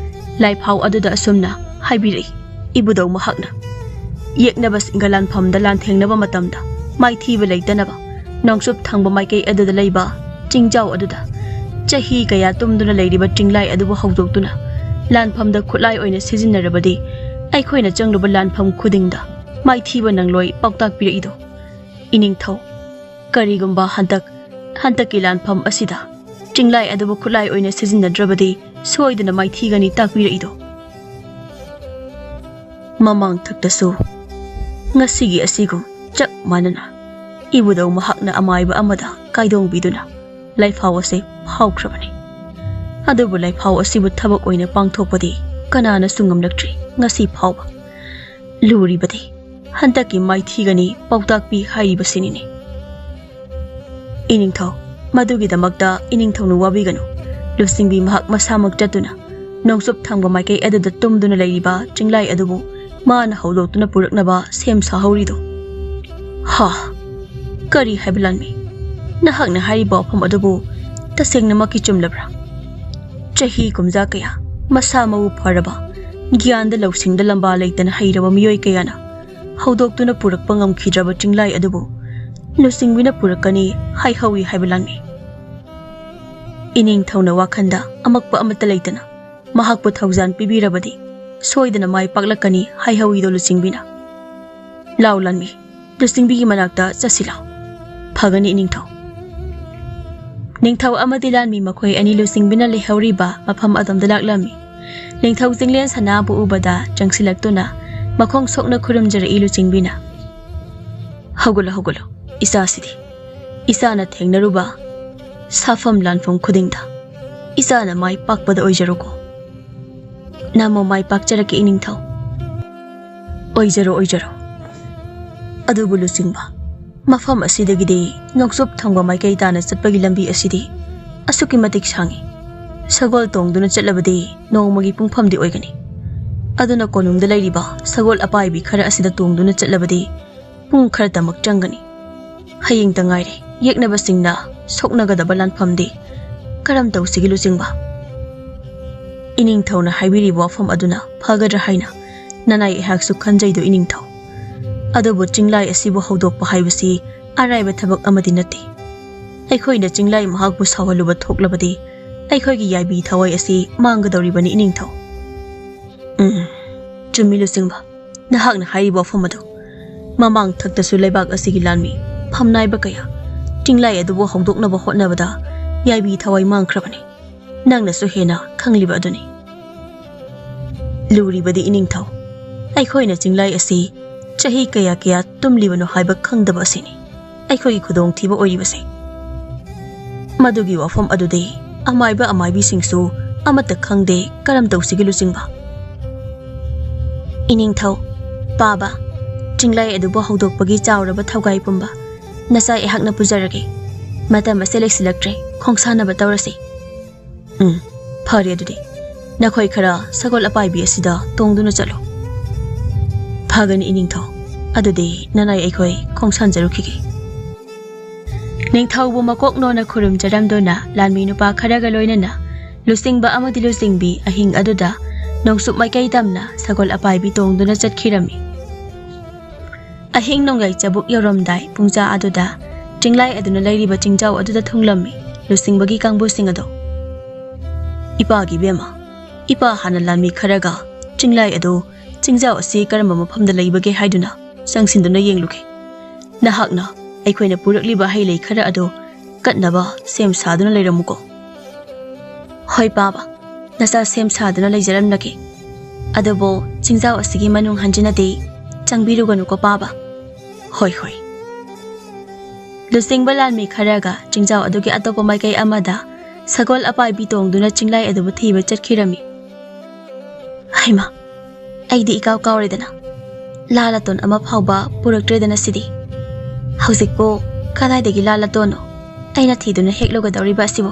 ꯂꯥꯏꯐꯥꯎ ꯑꯗꯨꯗ ꯑꯁꯨꯝꯅ ꯍꯥꯏꯕꯤꯔꯛꯏ, ꯏꯕꯨꯙꯧ ꯃꯍꯥꯛꯅ, ꯌꯦꯛꯅꯕꯁꯤꯡꯒ ꯂꯥꯟꯐꯝꯗ ꯂꯥꯟꯊꯦꯡꯅꯕ ꯃꯇꯝꯗ ꯃꯥꯏꯊꯤꯕ ꯂꯩꯇꯅꯕ ꯅꯣꯡꯆꯨꯞ ꯊꯪꯕ ꯃꯥꯏꯀꯩ ꯑꯗꯨꯗ ꯂꯩꯕ ꯆꯤꯡꯖꯥꯎ ꯑꯗꯨꯗ ꯆꯍꯤ ꯀꯌꯥ ꯇꯨꯝꯗꯨꯅ ꯂꯩꯔꯤꯕ ꯆꯤꯡꯂꯥꯏ ꯑꯗꯨꯕꯨ ꯍꯧꯗꯣꯛꯇꯨꯅ ꯂꯥꯟꯐꯝꯗ ꯈꯨꯠꯂꯥꯏ ꯑꯣꯏꯅ ꯁꯤꯖꯤꯟꯅꯔꯕꯗꯤ ꯑꯩꯈꯣꯏꯅ ꯆꯪꯂꯨꯕ ꯂꯥꯟꯐꯝ ꯈꯨꯗꯤꯡꯗ ꯃꯥꯏꯊꯤꯕ ꯅꯪꯂꯣꯏ ꯄꯥꯎꯇꯥꯛ ꯄꯤꯔꯛꯏꯗꯣ꯫ ꯏꯅꯤꯡꯊꯧ, ꯀꯔꯤꯒꯨꯝꯕ ꯍꯟꯗꯛ, ꯍꯟꯗꯛꯀꯤ ꯂꯥꯟꯐꯝ ꯑꯁꯤꯗ ꯆꯤꯡꯂꯥꯏ ꯑꯗꯨꯕꯨ ꯈꯨꯠꯂꯥꯏ ꯑꯣꯏꯅ ꯁꯤꯖꯤꯟꯅꯗ꯭ꯔꯕꯗꯤ ꯁꯣꯏꯗꯅ ꯃꯥꯏꯊꯤꯒꯅꯤ ꯇꯥꯛꯄꯤꯔꯛꯏꯗꯣ꯫ ꯃꯃꯥꯡ ꯊꯛꯇꯁꯨ ꯉꯁꯤꯒꯤ ꯑꯁꯤꯒꯨꯝ ꯆꯞ ꯃꯥꯟꯅꯅ ꯏꯕꯨꯙꯧ ꯃꯍꯥꯛꯅ ꯑꯃꯥꯏꯕ ꯑꯃꯗ ꯀꯥꯏꯗꯣꯡꯕꯤꯗꯨꯅ ꯂꯥꯏꯐꯥꯎ ꯑꯁꯤ ꯐꯥꯎꯈ꯭ꯔꯕꯅꯤ꯫ ꯑꯗꯨꯕꯨ ꯂꯥꯏꯐꯥꯎ ꯑꯁꯤꯕꯨ ꯊꯕꯛ ꯑꯣꯏꯅ ꯄꯥꯡꯊꯣꯛꯄꯗꯤ ꯀꯅꯥꯅꯁꯨ ꯉꯝꯂꯛꯇ꯭ꯔꯤ ꯉꯁꯤ ꯐꯥꯎꯕ꯫ ꯂꯨꯔꯤꯕꯗꯤ ꯍꯟꯗꯛꯀꯤ ꯃꯥꯏꯊꯤꯒꯅꯤ ꯄꯥꯎꯇꯥꯛꯄꯤ ꯍꯥꯏꯔꯤꯕꯁꯤꯅꯤꯅꯦ꯫ ꯏꯅꯤꯡꯊꯧ, ꯃꯗꯨꯒꯤꯗꯃꯛꯇ ꯏꯅꯤꯡꯊꯧꯅ ꯋꯥꯕꯤꯒꯅꯨ꯫ ꯂꯨꯆꯤꯡꯕꯤ ꯃꯍꯥꯛ ꯃꯁꯥꯃꯛ ꯆꯠꯇꯨꯅ ꯅꯣꯡꯆꯨꯞ ꯊꯪꯕ ꯃꯥꯏꯀꯩ ꯑꯗꯨꯗ ꯇꯨꯝꯗꯨꯅ ꯂꯩꯔꯤꯕ ꯆꯤꯡꯂꯥꯏ ꯑꯗꯨꯕꯨ ꯃꯥꯅ ꯍꯧꯗꯣꯛꯇꯨꯅ ꯄꯨꯔꯛꯅꯕ ꯁꯦꯝ ꯁꯥꯍꯧꯔꯤꯗꯣ꯫ ꯍꯥ? ꯀꯔꯤ ꯍꯥꯏꯕ ꯂꯥꯟꯃꯤ? ꯅꯍꯥꯛꯅ ꯍꯥꯏꯔꯤꯕ ꯋꯥꯐꯝ ꯑꯗꯨꯕꯨ ꯇꯁꯦꯡꯅꯃꯛꯀꯤ ꯆꯨꯝꯂꯕ꯭ꯔꯥ? ꯆꯍꯤ ꯀꯨꯝꯖꯥ ꯀꯌꯥ, ꯃꯁꯥ ꯃꯎ ꯐꯔꯕ, ꯒ꯭ꯌꯥꯟꯗ ꯂꯧꯁꯤꯡꯗ ꯂꯝꯕꯥ ꯂꯩꯇꯅ ꯍꯩꯔꯕ ꯃꯤꯑꯣꯏ ꯀꯌꯥꯅ ꯍꯧꯗꯣꯛꯇꯨꯅ ꯄꯨꯔꯛꯄ ꯉꯝꯈꯤꯗ꯭ꯔꯕ ꯆꯤꯡꯂꯥꯏ ꯑꯗꯨꯕꯨ ꯂꯨꯆꯤꯡꯕꯤꯅ ꯄꯨꯔꯛꯀꯅꯤ ꯍꯥꯏꯍꯧꯏ ꯍꯥꯏꯕ ꯂꯥꯟꯃꯤ꯫ ꯏꯅꯤꯡꯊꯧꯅ ꯋꯥꯈꯟꯗ ꯑꯃꯛꯄ ꯑꯃꯠꯇ ꯂꯩꯇꯅ ꯃꯍꯥꯛꯄꯨ ꯊꯧꯖꯥꯟ ꯄꯤꯕꯤꯔꯕꯗꯤ ꯁꯣꯏꯗꯅ ꯃꯥꯏ ꯄꯥꯛꯂꯛꯀꯅꯤ ꯍꯥꯏꯍꯧꯏꯗꯣ ꯂꯨꯆꯤꯡꯕꯤꯅ꯫ ꯂꯥꯎ ꯂꯥꯟꯃꯤ, ꯂꯨꯆꯤꯡꯕꯤꯒꯤ ꯃꯅꯥꯛꯇ ꯆꯠꯁꯤ ꯂꯥꯎ꯫ ꯐꯒꯅꯤ ꯏꯅꯤꯡꯊꯧ꯫ ꯅꯤꯡꯊꯧ ꯑꯃꯗꯤ ꯂꯥꯟꯃꯤ ꯃꯈꯣꯏ ꯑꯅꯤ ꯂꯨꯆꯤꯡꯕꯤꯅ ꯂꯩꯍꯧꯔꯤꯕ ꯃꯐꯝ ꯑꯗꯣꯝꯗ ꯂꯥꯛꯂꯝꯃꯤ꯫ ꯅꯤꯡꯊꯧ ꯆꯤꯡꯂꯦꯟ ꯁꯅꯥꯕꯨ ꯎꯕꯗ ꯆꯪꯁꯤꯜꯂꯛꯇꯨꯅ ꯃꯈꯣꯡ ꯁꯣꯛꯅ ꯈꯨꯔꯨꯝꯖꯔꯛꯏ ꯂꯨꯆꯤꯡꯕꯤꯅ꯫ ꯍꯧꯒꯠꯂꯣ, ꯍꯧꯒꯠꯂꯣ, ꯏꯆꯥꯁꯤꯗꯤ꯫ ꯏꯆꯥꯅ ꯊꯦꯡꯅꯔꯨꯕ ꯁꯥꯐꯝ ꯂꯥꯟꯐꯝ ꯈꯨꯗꯤꯡꯗ ꯏꯆꯥꯅ ꯃꯥꯏ ꯄꯥꯛꯄꯗ ꯑꯣꯏꯖꯔꯣꯀꯣ꯫ ꯅꯃꯣ ꯃꯥꯏ ꯄꯥꯛꯆꯔꯛꯀꯦ ꯏꯅꯤꯡꯊꯧ꯫ ꯑꯣꯏꯖꯔꯣ, ꯑꯣꯏꯖꯔꯣ꯫ ꯑꯗꯨꯕꯨ ꯂꯨꯆꯤꯡꯕ, ꯃꯐꯝ ꯑꯁꯤꯗꯒꯤꯗꯤ ꯅꯣꯡꯆꯨꯞ ꯊꯪꯕ ꯃꯥꯏꯀꯩ ꯇꯥꯅ ꯆꯠꯄꯒꯤ ꯂꯝꯕꯤ ꯑꯁꯤꯗꯤ ꯑꯁꯨꯛꯀꯤ ꯃꯇꯤꯛ ꯁꯥꯡꯉꯤ꯫ ꯁꯒꯣꯜ ꯇꯣꯡꯗꯨꯅ ꯆꯠꯂꯕꯗꯤ ꯅꯣꯡꯃꯒꯤ ꯄꯨꯡꯐꯝꯗꯤ ꯑꯣꯏꯒꯅꯤ꯫ ꯑꯗꯨꯅ ꯀꯣꯅꯨꯡꯗ ꯂꯩꯔꯤꯕ ꯁꯒꯣꯜ ꯑꯄꯥꯏꯕꯤ ꯈꯔ ꯑꯁꯤꯗ ꯇꯣꯡꯗꯨꯅ ꯆꯠꯂꯕꯗꯤ ꯄꯨꯡ ꯈꯔꯇꯃꯛ ꯆꯪꯒꯅꯤ꯫ ꯍꯌꯦꯡꯇ ꯉꯥꯏꯔꯦ ꯌꯦꯛꯅꯕꯁꯤꯡꯅ ꯁꯣꯛꯅꯒꯗꯕ ꯂꯥꯟꯐꯝꯗꯤ꯫ ꯀꯔꯝ ꯇꯧꯁꯤꯒꯦ ꯂꯨꯆꯤꯡꯕ? ꯏꯅꯤꯡꯊꯧꯅ ꯍꯥꯏꯕꯤꯔꯤꯕ ꯋꯥꯐꯝ ꯑꯗꯨꯅ ꯐꯒꯗ꯭ꯔꯥ ꯍꯥꯏꯅ ꯅꯅꯥꯏ ꯑꯩꯍꯥꯛꯁꯨ ꯈꯟꯖꯩꯗꯣ ꯏꯅꯤꯡꯊꯧ꯫ ꯑꯗꯨꯕꯨ ꯆꯤꯡꯂꯥꯏ ꯑꯁꯤꯕꯨ ꯍꯧꯗꯣꯛꯄ ꯍꯥꯏꯕꯁꯤ ꯑꯔꯥꯏꯕ ꯊꯕꯛ ꯑꯃꯗꯤ ꯅꯠꯇꯦ꯫ ꯑꯩꯈꯣꯏꯅ ꯆꯤꯡꯂꯥꯏ ꯃꯍꯥꯛꯄꯨ ꯁꯥꯎꯍꯜꯂꯨꯕ ꯊꯣꯛꯂꯕꯗꯤ ꯑꯩꯈꯣꯏꯒꯤ ꯌꯥꯏꯕꯤ ꯊꯋꯥꯏ ꯑꯁꯤ ꯃꯥꯡꯒꯗꯧꯔꯤꯕꯅꯤ, ꯏꯅꯤꯡꯊꯧ꯫ ꯎꯝ, ꯆꯨꯝꯃꯤ ꯂꯨꯆꯤꯡꯕ, ꯅꯍꯥꯛꯅ ꯍꯥꯏꯔꯤꯕ ꯋꯥꯐꯝ ꯑꯗꯨ꯫ ꯃꯃꯥꯡ ꯊꯛꯇꯁꯨ ꯂꯩꯕꯥꯛ ꯑꯁꯤꯒꯤ ꯂꯥꯟꯃꯤ ꯐꯝꯅꯥꯏꯕ ꯀꯌꯥ ꯆꯤꯡꯂꯥꯏ ꯑꯗꯨꯕꯨ ꯍꯧꯗꯣꯛꯅꯕ ꯍꯣꯠꯅꯕꯗ ꯌꯥꯏꯕꯤ ꯊꯋꯥꯏ ꯃꯥꯡꯈ꯭ꯔꯕꯅꯤ꯫ ꯅꯪꯅꯁꯨ ꯍꯦꯟꯅ ꯈꯪꯂꯤꯕ ꯑꯗꯨꯅꯤ꯫ ꯂꯨꯔꯤꯕꯗꯤ ꯏꯅꯤꯡꯊꯧ, ꯑꯩꯈꯣꯏꯅ ꯆꯤꯡꯂꯥꯏ ꯑꯁꯤ ꯆꯍꯤ ꯀꯌꯥ ꯀꯌꯥ ꯇꯨꯝꯂꯤꯕꯅꯣ ꯍꯥꯏꯕ ꯈꯪꯗꯕ ꯑꯁꯤꯅꯤ ꯑꯩꯈꯣꯏꯒꯤ ꯈꯨꯗꯣꯡꯊꯤꯕ ꯑꯣꯏꯔꯤꯕꯁꯦ꯫ ꯃꯗꯨꯒꯤ ꯋꯥꯐꯝ ꯑꯗꯨꯗꯤ ꯑꯃꯥꯏꯕ ꯑꯃꯥꯏꯕꯤꯁꯤꯡꯁꯨ ꯑꯃꯠꯇ ꯈꯪꯗꯦ꯫ ꯀꯔꯝ ꯇꯧꯁꯤꯒꯦ ꯂꯨꯆꯤꯡꯕ? ꯏꯅꯤꯡꯊꯧ, ꯄꯥꯕ, ꯆꯤꯡꯂꯥꯏ ꯑꯗꯨꯕꯨ ꯍꯧꯗꯣꯛꯄꯒꯤ ꯆꯥꯎꯔꯕ ꯊꯧꯒꯥꯏ ꯄꯨꯝꯕ ꯅꯆꯥ ꯑꯩꯍꯥꯛꯅ ꯄꯨꯖꯔꯒꯦ꯫ ꯃꯇꯝ ꯑꯁꯤ ꯂꯩꯁꯤꯜꯂꯛꯇ꯭ꯔꯦ, ꯈꯣꯡꯁꯥꯟꯅꯕ ꯇꯧꯔꯁꯤ꯫ ꯎꯝ, ꯐꯔꯦ ꯑꯗꯨꯗꯤ꯫ ꯅꯈꯣꯏ ꯈꯔ ꯁꯒꯣꯜ ꯑꯄꯥꯏꯕꯤ ꯑꯁꯤꯗ ꯇꯣꯡꯗꯨꯅ ꯆꯠꯂꯨ꯫ ꯐꯒꯅꯤ ꯏꯅꯤꯡꯊꯧ꯫ ꯑꯗꯨꯗꯤ ꯅꯅꯥꯏ ꯑꯩꯈꯣꯏ ꯈꯣꯡꯁꯥꯟꯖꯔꯨꯈꯤꯒꯦ꯫ ꯅꯤꯡꯊꯧꯕꯨ ꯃꯀꯣꯛ ꯅꯣꯟꯅ ꯈꯨꯔꯨꯝꯖꯔꯝꯗꯨꯅ ꯂꯥꯟꯃꯤ ꯅꯨꯄꯥ ꯈꯔꯒ ꯂꯣꯏꯅꯅ ꯂꯨꯆꯤꯡꯕ ꯑꯃꯗꯤ ꯂꯨꯆꯤꯡꯕꯤ ꯑꯍꯤꯡ ꯑꯗꯨꯗ ꯅꯣꯡꯆꯨꯞ ꯃꯥꯏꯀꯩ ꯇꯝꯅ ꯁꯒꯣꯜ ꯑꯄꯥꯏꯕꯤ ꯇꯣꯡꯗꯨꯅ ꯆꯠꯈꯤꯔꯝꯃꯤ꯫ ꯑꯍꯤꯡ ꯅꯣꯡꯌꯥꯏ ꯆꯕꯨꯛ ꯌꯧꯔꯝꯗꯥꯏ ꯄꯨꯡꯖꯥ ꯑꯗꯨꯗ ꯆꯤꯡꯂꯥꯏ ꯑꯗꯨꯅ ꯂꯩꯔꯤꯕ ꯆꯤꯡꯖꯥꯎ ꯑꯗꯨꯗ ꯊꯨꯡꯂꯝꯃꯤ ꯂꯨꯆꯤꯡꯕꯒꯤ ꯀꯥꯡꯕꯨꯁꯤꯡ ꯑꯗꯨ꯫ ꯏꯄꯥꯒꯤ ꯏꯕꯦꯝꯃ, ꯏꯄꯥ ꯍꯥꯟꯅ ꯂꯥꯟꯃꯤ ꯈꯔꯒ ꯆꯤꯡꯂꯥꯏ ꯑꯗꯨ ꯆꯤꯡꯖꯥꯎ ꯑꯁꯤ ꯀꯔꯝꯕ ꯃꯐꯝꯗ ꯂꯩꯕꯒꯦ ꯍꯥꯏꯗꯨꯅ ꯆꯪꯁꯤꯟꯗꯨꯅ ꯌꯦꯡꯂꯨꯒꯦ꯫ ꯅꯍꯥꯛꯅ ꯑꯩꯈꯣꯏꯅ ꯄꯨꯔꯛꯂꯤꯕ ꯍꯩ ꯂꯩ ꯈꯔ ꯑꯗꯨ ꯀꯠꯅꯕ ꯁꯦꯝ ꯁꯥꯗꯨꯅ ꯂꯩꯔꯝꯃꯨꯀꯣ꯫ ꯍꯣꯏ ꯄꯥꯕ, ꯅꯆꯥ ꯁꯦꯝ ꯁꯥꯗꯨꯅ ꯂꯩꯖꯔꯝꯂꯒꯦ꯫ ꯑꯗꯨꯕꯨ ꯆꯤꯡꯖꯥꯎ ꯑꯁꯤꯒꯤ ꯃꯅꯨꯡ ꯍꯟꯖꯤꯟꯅꯗꯤ ꯆꯪꯕꯤꯔꯨꯒꯅꯨꯀꯣ ꯄꯥꯕ꯫ ꯍꯣꯏ, ꯍꯣꯏ꯫ ꯂꯨꯆꯤꯡꯕ ꯂꯥꯟꯃꯤ ꯈꯔꯒ ꯆꯤꯡꯖꯥꯎ ꯑꯗꯨꯒꯤ ꯑꯇꯣꯞꯄ ꯃꯥꯏꯀꯩ ꯑꯃꯗ ꯁꯒꯣꯜ ꯑꯄꯥꯏꯕꯤ ꯇꯣꯡꯗꯨꯅ ꯆꯤꯡꯂꯥꯏ ꯑꯗꯨꯕꯨ ꯊꯤꯕ ꯆꯠꯈꯤꯔꯝꯃꯤ꯫ ꯍꯩꯃꯥ, ꯑꯩꯗꯤ ꯏꯀꯥꯎ ꯀꯥꯎꯔꯦꯗꯅ꯫ ꯂꯥ ꯂꯥꯇꯣꯟ ꯑꯃ ꯐꯥꯎꯕ ꯄꯨꯔꯛꯇ꯭ꯔꯦꯗꯅ ꯁꯤꯗꯤ꯫ ꯍꯧꯖꯤꯛꯄꯨ ꯀꯗꯥꯏꯗꯒꯤ ꯂꯥ ꯂꯥꯇꯣꯟꯅꯣ ꯑꯩꯅ ꯊꯤꯗꯨꯅ ꯍꯦꯛꯂꯨꯒꯗꯧꯔꯤꯕ ꯑꯁꯤꯕꯨ?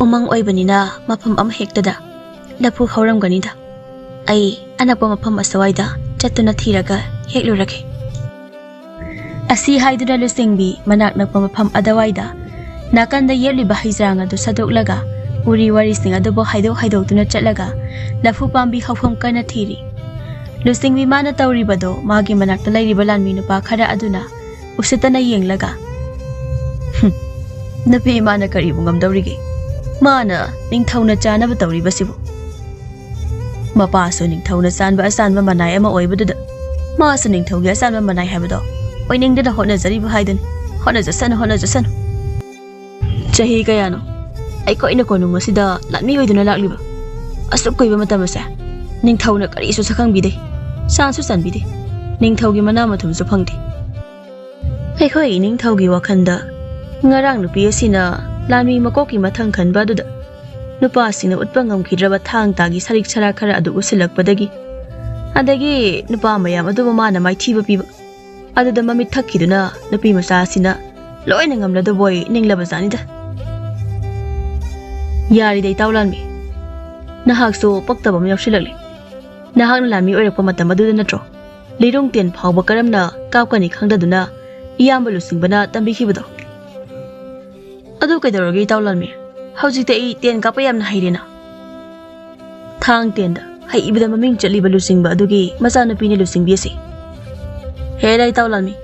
ꯎꯃꯪ ꯑꯣꯏꯕꯅꯤꯅ ꯃꯐꯝ ꯑꯃ ꯍꯦꯛꯇꯗ ꯂꯐꯨ ꯍꯧꯔꯝꯒꯅꯤꯗ꯫ ꯑꯩ ꯑꯅꯛꯄ ꯃꯐꯝ ꯑꯁ꯭ꯋꯥꯏꯗ ꯆꯠꯇꯨꯅ ꯊꯤꯔꯒ ꯍꯦꯛꯂꯨꯔꯒꯦ꯫ ꯑꯁꯤ ꯍꯥꯏꯗꯨꯅ ꯂꯨꯆꯤꯡꯕꯤ ꯃꯅꯥꯛ ꯅꯛꯄ ꯃꯐꯝ ꯑꯗꯨꯋꯥꯏꯗ ꯅꯥꯀꯟꯗ ꯌꯦꯞꯂꯤꯕ ꯍꯩꯖꯥꯡ ꯑꯗꯨ ꯁꯠꯇꯣꯛꯂꯒ ꯎꯔꯤ ꯋꯥꯔꯤꯁꯤꯡ ꯑꯗꯨꯕꯨ ꯍꯥꯏꯗꯣꯛ ꯍꯥꯏꯗꯣꯛꯇꯨꯅ ꯆꯠꯂꯒ ꯂꯐꯨ ꯄꯥꯝꯕꯤ ꯍꯧꯐꯝ ꯀꯟꯅ ꯊꯤꯔꯤ꯫ ꯂꯨꯆꯤꯡꯕꯤ ꯃꯥꯅ ꯇꯧꯔꯤꯕꯗꯣ ꯃꯥꯒꯤ ꯃꯅꯥꯛꯇ ꯂꯩꯔꯤꯕ ꯂꯥꯟꯃꯤ ꯅꯨꯄꯥ ꯈꯔ ꯑꯗꯨꯅ ꯎꯁꯤꯠꯇꯅ ꯌꯦꯡꯂꯒ, "ꯍꯨꯝ, ꯅꯨꯄꯤ ꯃꯥꯅ ꯀꯔꯤꯕꯨ ꯉꯝꯗꯧꯔꯤꯒꯦ? ꯃꯥꯅ ꯅꯤꯡꯊꯧꯅ ꯆꯥꯅꯕ ꯇꯧꯔꯤꯕꯁꯤꯕꯨ?" ꯃꯄꯥꯁꯨ ꯅꯤꯡꯊꯧꯅ ꯆꯥꯟꯕ ꯑꯆꯥꯟꯕ ꯃꯅꯥꯏ ꯑꯃ ꯑꯣꯏꯕꯗꯨꯗ ꯃꯥꯁꯨ ꯅꯤꯡꯊꯧꯒꯤ ꯑꯆꯥꯟꯕ ꯃꯅꯥꯏ ꯍꯥꯏꯕꯗꯣ ꯑꯣꯏꯅꯤꯡꯗꯅ ꯍꯣꯠꯅꯖꯔꯤꯕ ꯍꯥꯏꯗꯨꯅꯤ꯫ ꯍꯣꯠꯅꯖꯁꯅꯨ, ꯍꯣꯠꯅꯖꯁꯅꯨ꯫ ꯆꯍꯤ ꯀꯌꯥꯅꯣ ꯑꯩꯈꯣꯏꯅ ꯀꯣꯅꯨꯡ ꯑꯁꯤꯗ ꯂꯥꯟꯃꯤ ꯑꯣꯏꯗꯨꯅ ꯂꯥꯛꯂꯤꯕ? ꯑꯁꯨꯛ ꯀꯨꯏꯕ ꯃꯇꯝ ꯑꯁꯦ ꯅꯤꯡꯊꯧꯅ ꯀꯔꯤꯁꯨ ꯁꯛꯈꯪꯕꯤꯗꯦ, ꯆꯥꯟꯁꯨ ꯆꯥꯟꯕꯤꯗꯦ꯫ ꯅꯤꯡꯊꯧꯒꯤ ꯃꯅꯥ ꯃꯊꯨꯝꯁꯨ ꯐꯪꯗꯦ꯫ ꯑꯩꯈꯣꯏ ꯏꯅꯤꯡꯊꯧꯒꯤ ꯋꯥꯈꯜꯗ ꯉꯔꯥꯡ ꯅꯨꯄꯤ ꯑꯁꯤꯅ ꯂꯥꯟꯃꯤ ꯃꯀꯣꯛꯀꯤ ꯃꯊꯪ ꯈꯟꯕ ꯑꯗꯨꯗ ꯅꯨꯄꯥꯁꯤꯡꯅ ꯎꯠꯄ ꯉꯝꯈꯤꯗ꯭ꯔꯕ ꯊꯥꯡ ꯇꯥꯒꯤ ꯁꯔꯤꯛ ꯁꯔꯥ ꯈꯔ ꯑꯗꯨ ꯎꯠꯁꯤꯜꯂꯛꯄꯗꯒꯤ, ꯑꯗꯒꯤ ꯅꯨꯄꯥ ꯃꯌꯥꯝ ꯑꯗꯨꯕꯨ ꯃꯥꯅ ꯃꯥꯏꯊꯤꯕ ꯄꯤꯕ ꯑꯗꯨꯗ ꯃꯃꯤꯠ ꯊꯛꯈꯤꯗꯨꯅ ꯅꯨꯄꯤ ꯃꯆꯥ ꯑꯁꯤꯅ ꯂꯣꯏꯅ ꯉꯝꯂꯗꯕꯣꯏ ꯅꯤꯡꯂꯕ ꯖꯥꯠꯅꯤꯗ꯫ ꯌꯥꯔꯤꯗ ꯏꯇꯥꯎ ꯂꯥꯟꯃꯤ, ꯅꯍꯥꯛꯁꯨ ꯄꯛꯇꯕ ꯑꯃ ꯌꯥꯎꯁꯤꯜꯂꯛꯂꯦ꯫ ꯅꯍꯥꯛꯅ ꯂꯥꯟꯃꯤ ꯑꯣꯏꯔꯛꯄ ꯃꯇꯝ ꯑꯗꯨꯗ ꯅꯠꯇ꯭ꯔꯣ ꯂꯤꯔꯨꯡ ꯇꯦꯟ ꯐꯥꯎꯕ ꯀꯔꯝꯅ ꯀꯥꯞꯀꯅꯤ ꯈꯪꯗꯗꯨꯅ ꯏꯌꯥꯝꯕ ꯂꯨꯆꯤꯡꯕꯅ ꯇꯝꯕꯤꯈꯤꯕꯗꯣ? ꯑꯗꯨ ꯀꯩꯗꯧꯔꯒꯦ ꯏꯇꯥꯎ ꯂꯥꯟꯃꯤ? ꯍꯧꯖꯤꯛꯇꯤ ꯑꯩ ꯇꯦꯟ ꯀꯥꯞꯄ ꯌꯥꯝꯅ ꯍꯩꯔꯦꯅ꯫ ꯊꯥꯡ ꯇꯦꯟꯗ ꯍꯩꯕꯗ ꯃꯃꯤꯡ ꯆꯠꯂꯤꯕ ꯂꯨꯆꯤꯡꯕ ꯑꯗꯨꯒꯤ ꯃꯆꯥꯅꯨꯄꯤꯅꯤ ꯂꯨꯆꯤꯡꯕꯤ ꯑꯁꯤ꯫ ꯍꯦꯔꯥ ꯏꯇꯥꯎ ꯂꯥꯟꯃꯤ,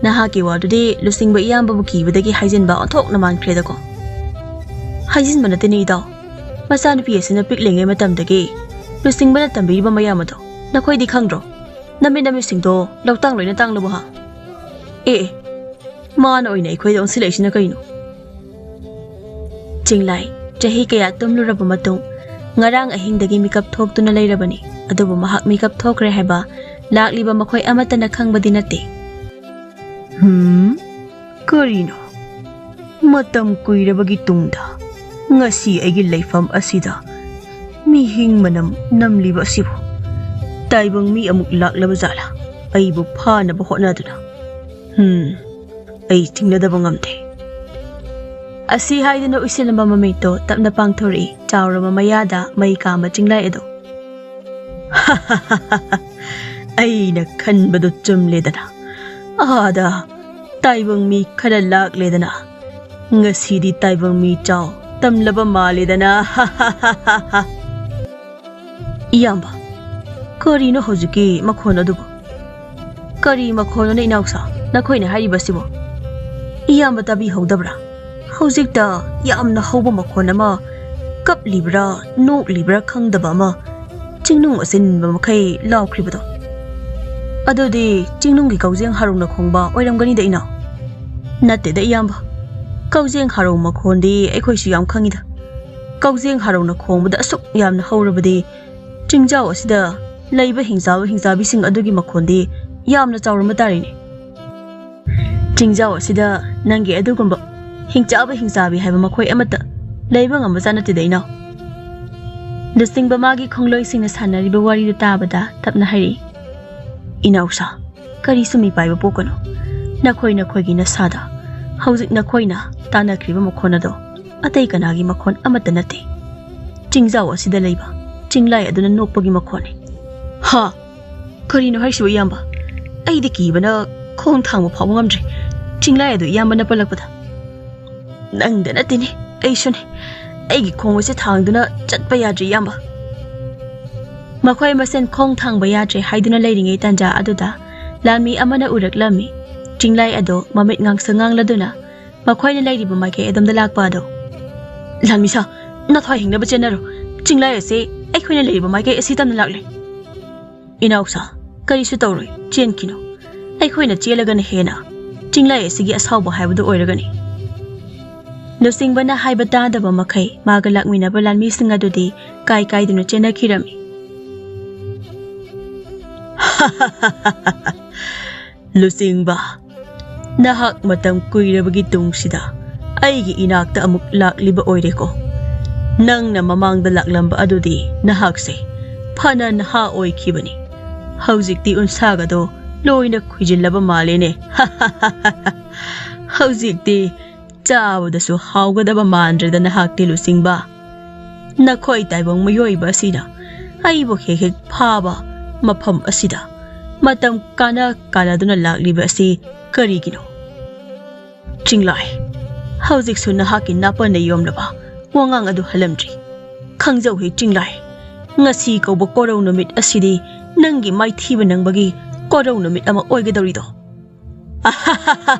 ꯅꯍꯥꯛꯀꯤ ꯋꯥꯗꯨꯗꯤ ꯂꯨꯆꯤꯡꯕ ꯏꯌꯥꯝꯕꯕꯨ ꯀꯤꯕꯗꯒꯤ ꯍꯥꯏꯖꯤꯟꯕ ꯑꯣꯟꯊꯣꯛꯅ ꯃꯥꯟꯈ꯭ꯔꯦꯗꯀꯣ꯫ ꯍꯥꯏꯖꯤꯟꯕ ꯅꯠꯇꯦꯅꯦ ꯏꯇꯥꯎ, ꯃꯆꯥꯅꯨꯄꯤ ꯑꯁꯤꯅ ꯄꯤꯛꯂꯤꯉꯩ ꯃꯇꯝꯗꯒꯤ ꯂꯨꯆꯤꯡꯕꯅ ꯇꯝꯕꯤꯔꯤꯕ ꯃꯌꯥꯝ ꯑꯗꯣ ꯅꯈꯣꯏꯗꯤ ꯈꯪꯗ꯭ꯔꯣ? ꯅꯃꯤꯠ ꯅꯃꯤꯠꯁꯤꯡꯗꯣ ꯂꯧꯇꯥꯡ ꯂꯣꯏꯅ ꯇꯥꯡꯂꯕꯣ ꯍꯥ? ꯑꯦ ꯑꯦ, ꯃꯥꯅ ꯑꯣꯏꯅ ꯑꯩꯈꯣꯏꯗ ꯑꯣꯟꯁꯤꯜꯂꯛꯏꯁꯤꯅ ꯀꯩꯅꯣ? ꯆꯤꯡꯂꯥꯏ ꯆꯍꯤ ꯀꯌꯥ ꯇꯨꯝꯂꯨꯔꯕ ꯃꯇꯨꯡ ꯉꯔꯥꯡ ꯑꯍꯤꯡꯗꯒꯤ ꯃꯤꯀꯞ ꯊꯣꯛꯇꯨꯅ ꯂꯩꯔꯕꯅꯤ꯫ ꯑꯗꯨꯕꯨ ꯃꯍꯥꯛ ꯃꯤꯀꯞ ꯊꯣꯛꯈ꯭ꯔꯦ ꯍꯥꯏꯕ ꯂꯥꯛꯂꯤꯕ ꯃꯈꯣꯏ ꯑꯃꯠꯇꯅ ꯈꯪꯕꯗꯤ ꯅꯠꯇꯦ꯫ ꯍꯨꯝ, ꯀꯔꯤꯅꯣ? ꯃꯇꯝ ꯀꯨꯏꯔꯕꯒꯤ ꯇꯨꯡꯗ ꯉꯁꯤ ꯑꯩꯒꯤ ꯂꯩꯐꯝ ꯑꯁꯤꯗ ꯃꯤꯍꯤꯡ ꯃꯅꯝ ꯅꯝꯂꯤꯕ ꯑꯁꯤꯕꯨ? ꯇꯥꯏꯕꯪ ꯃꯤ ꯑꯃꯨꯛ ꯂꯥꯛꯂꯕ ꯖꯥꯠꯂꯥ? ꯑꯩꯕꯨ ꯐꯥꯅꯕ ꯍꯣꯠꯅꯗꯨꯅ꯫ ꯍꯨꯝ, ꯑꯩ ꯆꯤꯡꯅꯗꯕ ꯉꯝꯗꯦ꯫ ꯑꯁꯤ ꯍꯥꯏꯗꯨꯅ ꯎꯏꯁꯤꯜꯂꯝꯕ ꯃꯃꯤꯠꯇꯣ ꯇꯞꯅ ꯄꯥꯡꯊꯣꯔꯛꯏ꯫ ꯆꯥꯎꯔꯕ ꯃꯌꯥꯗ ꯃꯩ ꯀꯥꯝꯕ ꯆꯤꯡꯂꯥꯏ ꯑꯗꯣ꯫ ꯑꯩꯅ ꯈꯟꯕꯗꯨ ꯆꯨꯝꯂꯦꯗꯅ꯫ ꯑꯥꯗ ꯇꯥꯏꯕꯪ ꯃꯤ ꯈꯔ ꯂꯥꯛꯂꯦꯗꯅ꯫ ꯉꯁꯤꯗꯤ ꯇꯥꯏꯕꯪ ꯃꯤ ꯆꯥꯎ ꯇꯝꯂꯕ ꯃꯥꯜꯂꯦꯗꯅ꯫ ꯏꯌꯥꯝꯕ, ꯀꯔꯤꯅꯣ ꯍꯧꯖꯤꯛꯀꯤ ꯃꯈꯣꯟ ꯑꯗꯨꯕꯨ? ꯀꯔꯤ ꯃꯈꯣꯟꯅꯣꯅꯦ ꯏꯅꯥꯎꯁꯥ, ꯅꯈꯣꯏꯅ ꯍꯥꯏꯔꯤꯕꯁꯤꯕꯨ? ꯏꯌꯥꯝꯕ ꯇꯥꯕꯤꯍꯧꯗꯕ꯭ꯔꯥ? ꯍꯧꯖꯤꯛꯇ ꯌꯥꯝꯅ ꯍꯧꯕ ꯃꯈꯣꯟ ꯑꯃ, ꯀꯞꯂꯤꯕ꯭ꯔꯥ ꯅꯣꯛꯂꯤꯕ꯭ꯔꯥ ꯈꯪꯗꯕ ꯑꯃ, ꯆꯤꯡꯅꯨꯡ ꯑꯁꯤꯟꯕ ꯃꯈꯩ ꯂꯥꯎꯈ꯭ꯔꯤꯕꯗꯣ꯫ ꯑꯗꯨꯗꯤ ꯆꯤꯡꯅꯨꯡꯒꯤ ꯀꯧꯖꯦꯡ ꯍꯥꯔꯧꯅ ꯈꯣꯡꯕ ꯑꯣꯏꯔꯝꯒꯅꯤꯗ ꯏꯅꯥꯎ꯫ ꯅꯠꯇꯦꯗ ꯏꯌꯥꯝꯕ, ꯀꯧꯖꯦꯡ ꯍꯥꯔꯧ ꯃꯈꯣꯟꯗꯤ ꯑꯩꯈꯣꯏꯁꯨ ꯌꯥꯝ ꯈꯪꯉꯤꯗ꯫ ꯀꯧꯖꯦꯡ ꯍꯥꯔꯧꯅ ꯈꯣꯡꯕꯗ ꯑꯁꯨꯛ ꯌꯥꯝꯅ ꯍꯧꯔꯕꯗꯤ ꯆꯤꯡꯖꯥꯎ ꯑꯁꯤꯗ ꯂꯩꯕ ꯍꯤꯡꯆꯥꯕ ꯍꯤꯡꯆꯥꯕꯤꯁꯤꯡ ꯑꯗꯨꯒꯤ ꯃꯈꯣꯟꯗꯤ ꯌꯥꯝꯅ ꯆꯥꯎꯔꯝꯕ ꯇꯥꯔꯦꯅꯦ꯫ ꯆꯤꯡꯖꯥꯎ ꯑꯁꯤꯗ ꯅꯪꯒꯤ ꯑꯗꯨꯒꯨꯝꯕ ꯍꯤꯡꯆꯥꯕ ꯍꯤꯡꯆꯥꯕꯤ ꯍꯥꯏꯕ ꯃꯈꯣꯏ ꯑꯃꯠꯇ ꯂꯩꯕ ꯉꯝꯕꯖꯥꯠ ꯅꯠꯇꯦꯗ ꯏꯅꯥꯎ꯫ ꯂꯨꯆꯤꯡꯕ ꯃꯥꯒꯤ ꯈꯣꯡꯂꯣꯏꯁꯤꯡꯅ ꯁꯥꯟꯅꯔꯤꯕ ꯋꯥꯔꯤꯗꯨ ꯇꯥꯕꯗ ꯇꯞꯅ ꯍꯥꯏꯔꯛꯏ, ꯏꯅꯥꯎꯁꯥ, ꯀꯔꯤꯁꯨ ꯃꯤꯄꯥꯏꯕ ꯄꯣꯛꯀꯅꯨ꯫ ꯅꯈꯣꯏ ꯅꯈꯣꯏꯒꯤ ꯅꯁꯥꯗ ꯍꯧꯖꯤꯛ ꯅꯈꯣꯏꯅ ꯇꯥꯟꯅꯈ꯭ꯔꯤꯕ ꯃꯈꯣꯟ ꯑꯗꯣ ꯑꯇꯩ ꯀꯅꯥꯒꯤ ꯃꯈꯣꯟ ꯑꯃꯠꯇ ꯅꯠꯇꯦ꯫ ꯆꯤꯡꯖꯥꯎ ꯑꯁꯤꯗ ꯂꯩꯕ ꯆꯤꯡꯂꯥꯏ ꯑꯗꯨꯅ ꯅꯣꯛꯄꯒꯤ ꯃꯈꯣꯟꯅꯤ꯫ ꯍꯥ? ꯀꯔꯤꯅꯣ ꯍꯥꯏꯁꯤꯕꯨ ꯏꯌꯥꯝꯕ? ꯑꯩꯗꯤ ꯀꯤꯕꯅ ꯈꯣꯡ ꯊꯥꯡꯕ ꯐꯥꯎꯕ ꯉꯝꯗ꯭ꯔꯦ, ꯆꯤꯡꯂꯥꯏ ꯑꯗꯨ ꯏꯌꯥꯝꯕꯅ ꯄꯜꯂꯛꯄꯗ꯫ ꯅꯪꯗ ꯅꯠꯇꯦꯅꯦ, ꯑꯩꯁꯨꯅꯦ꯫ ꯑꯩꯒꯤ ꯈꯣꯡ ꯑꯁꯦ ꯊꯥꯡꯗꯨꯅ ꯆꯠꯄ ꯌꯥꯗ꯭ꯔꯦ ꯏꯌꯥꯝꯕ꯫ ꯃꯈꯣꯏ ꯃꯁꯦꯟ ꯈꯣꯡ ꯊꯥꯡꯕ ꯌꯥꯗ꯭ꯔꯦ ꯍꯥꯏꯗꯨꯅ ꯂꯩꯔꯤꯉꯩ ꯇꯥꯟꯖꯥ ꯑꯗꯨꯗ ꯂꯥꯟꯃꯤ ꯑꯃꯅ ꯎꯔꯛꯂꯝꯃꯤ꯫ ꯆꯤꯡꯂꯥꯏ ꯑꯗꯣ ꯃꯃꯤꯠ ꯉꯥꯡꯁꯪ ꯉꯥꯡꯂꯗꯨꯅ ꯃꯈꯣꯏꯅ ꯂꯩꯔꯤꯕ ꯃꯥꯏꯀꯩ ꯑꯗꯣꯝꯗ ꯂꯥꯛꯄ ꯑꯗꯣ꯫ ꯂꯥꯟꯃꯤꯁꯥ, ꯅꯊ꯭ꯋꯥꯏ ꯍꯤꯡꯅꯕ ꯆꯦꯟꯅꯔꯣ꯫ ꯆꯤꯡꯂꯥꯏ ꯑꯁꯦ ꯑꯩꯈꯣꯏꯅ ꯂꯩꯔꯤꯕ ꯃꯥꯏꯀꯩ ꯑꯁꯤ ꯇꯝꯅ ꯂꯥꯛꯂꯦ꯫ ꯏꯅꯥꯎꯁꯥ, ꯀꯔꯤꯁꯨ ꯇꯧꯔꯣꯏ, ꯆꯦꯟꯈꯤꯅꯨ꯫ ꯑꯩꯈꯣꯏꯅ ꯆꯦꯜꯂꯒꯅ ꯍꯦꯟꯅ ꯆꯤꯡꯂꯥꯏ ꯑꯁꯤꯒꯤ ꯑꯁꯥꯎꯕ ꯍꯥꯏꯕꯗꯨ ꯑꯣꯏꯔꯒꯅꯤ꯫ ꯂꯨꯆꯤꯡꯕꯅ ꯍꯥꯏꯕ ꯇꯥꯗꯕ ꯃꯈꯩ ꯃꯥꯒ ꯂꯥꯛꯃꯤꯟꯅꯕ ꯂꯥꯟꯃꯤꯁꯤꯡ ꯑꯗꯨꯗꯤ ꯀꯥꯏ ꯀꯥꯏꯗꯨꯅ ꯆꯦꯟꯅꯈꯤꯔꯝꯃꯤ꯫ ꯂꯨꯆꯤꯡꯕ, ꯅꯍꯥꯛ ꯃꯇꯝ ꯀꯨꯏꯔꯕꯒꯤ ꯇꯨꯡꯁꯤꯗ ꯑꯩꯒꯤ ꯏꯅꯥꯛꯇ ꯑꯃꯨꯛ ꯂꯥꯛꯂꯤꯕ ꯑꯣꯏꯔꯦꯀꯣ꯫ ꯅꯪꯅ ꯃꯃꯥꯡꯗ ꯂꯥꯛꯂꯝꯕ ꯑꯗꯨꯗꯤ ꯅꯍꯥꯛꯁꯦ ꯐꯅ ꯅꯍꯥ ꯑꯣꯏꯈꯤꯕꯅꯤ꯫ ꯍꯧꯖꯤꯛꯇꯤ ꯎꯟꯁꯥꯒꯗꯣ ꯂꯣꯏꯅ ꯈꯨꯏꯖꯤꯜꯂꯕ ꯃꯥꯜꯂꯦꯅꯦ꯫ ꯍꯧꯖꯤꯛꯇꯤ ꯆꯥꯕꯗꯁꯨ ꯍꯥꯎꯒꯗꯕ ꯃꯥꯟꯗ꯭ꯔꯦꯗ ꯅꯍꯥꯛꯇꯤ ꯂꯨꯆꯤꯡꯕ꯫ ꯅꯈꯣꯏ ꯇꯥꯏꯕꯪ ꯃꯤꯑꯣꯏꯕ ꯑꯁꯤꯅ ꯑꯩꯕꯨ ꯍꯦꯛ ꯍꯦꯛ ꯐꯥꯕ ꯃꯐꯝ ꯑꯁꯤꯗ ꯃꯇꯝ ꯀꯥꯟꯅ ꯀꯥꯟꯅꯗꯨꯅ ꯂꯥꯛꯂꯤꯕ ꯑꯁꯤ ꯀꯔꯤꯒꯤꯅꯣ? ꯆꯤꯡꯂꯥꯏ, ꯍꯧꯖꯤꯛꯁꯨ ꯅꯍꯥꯛꯀꯤ ꯅꯥꯄꯟꯅ ꯌꯣꯝꯂꯕ ꯋꯥꯉꯥꯡ ꯑꯗꯨ ꯍꯜꯂꯝꯗ꯭ꯔꯤ꯫ ꯈꯪꯖꯧꯍꯦ ꯆꯤꯡꯂꯥꯏ, ꯉꯁꯤ ꯀꯧꯕ ꯀꯣꯔꯧ ꯅꯨꯃꯤꯠ ꯑꯁꯤꯗꯤ ꯅꯪꯒꯤ ꯃꯥꯏꯊꯤꯕ ꯅꯪꯕꯒꯤ ꯀꯣꯔꯧ ꯅꯨꯃꯤꯠ ꯑꯃ ꯑꯣꯏꯒꯗꯧꯔꯤꯗꯣ꯫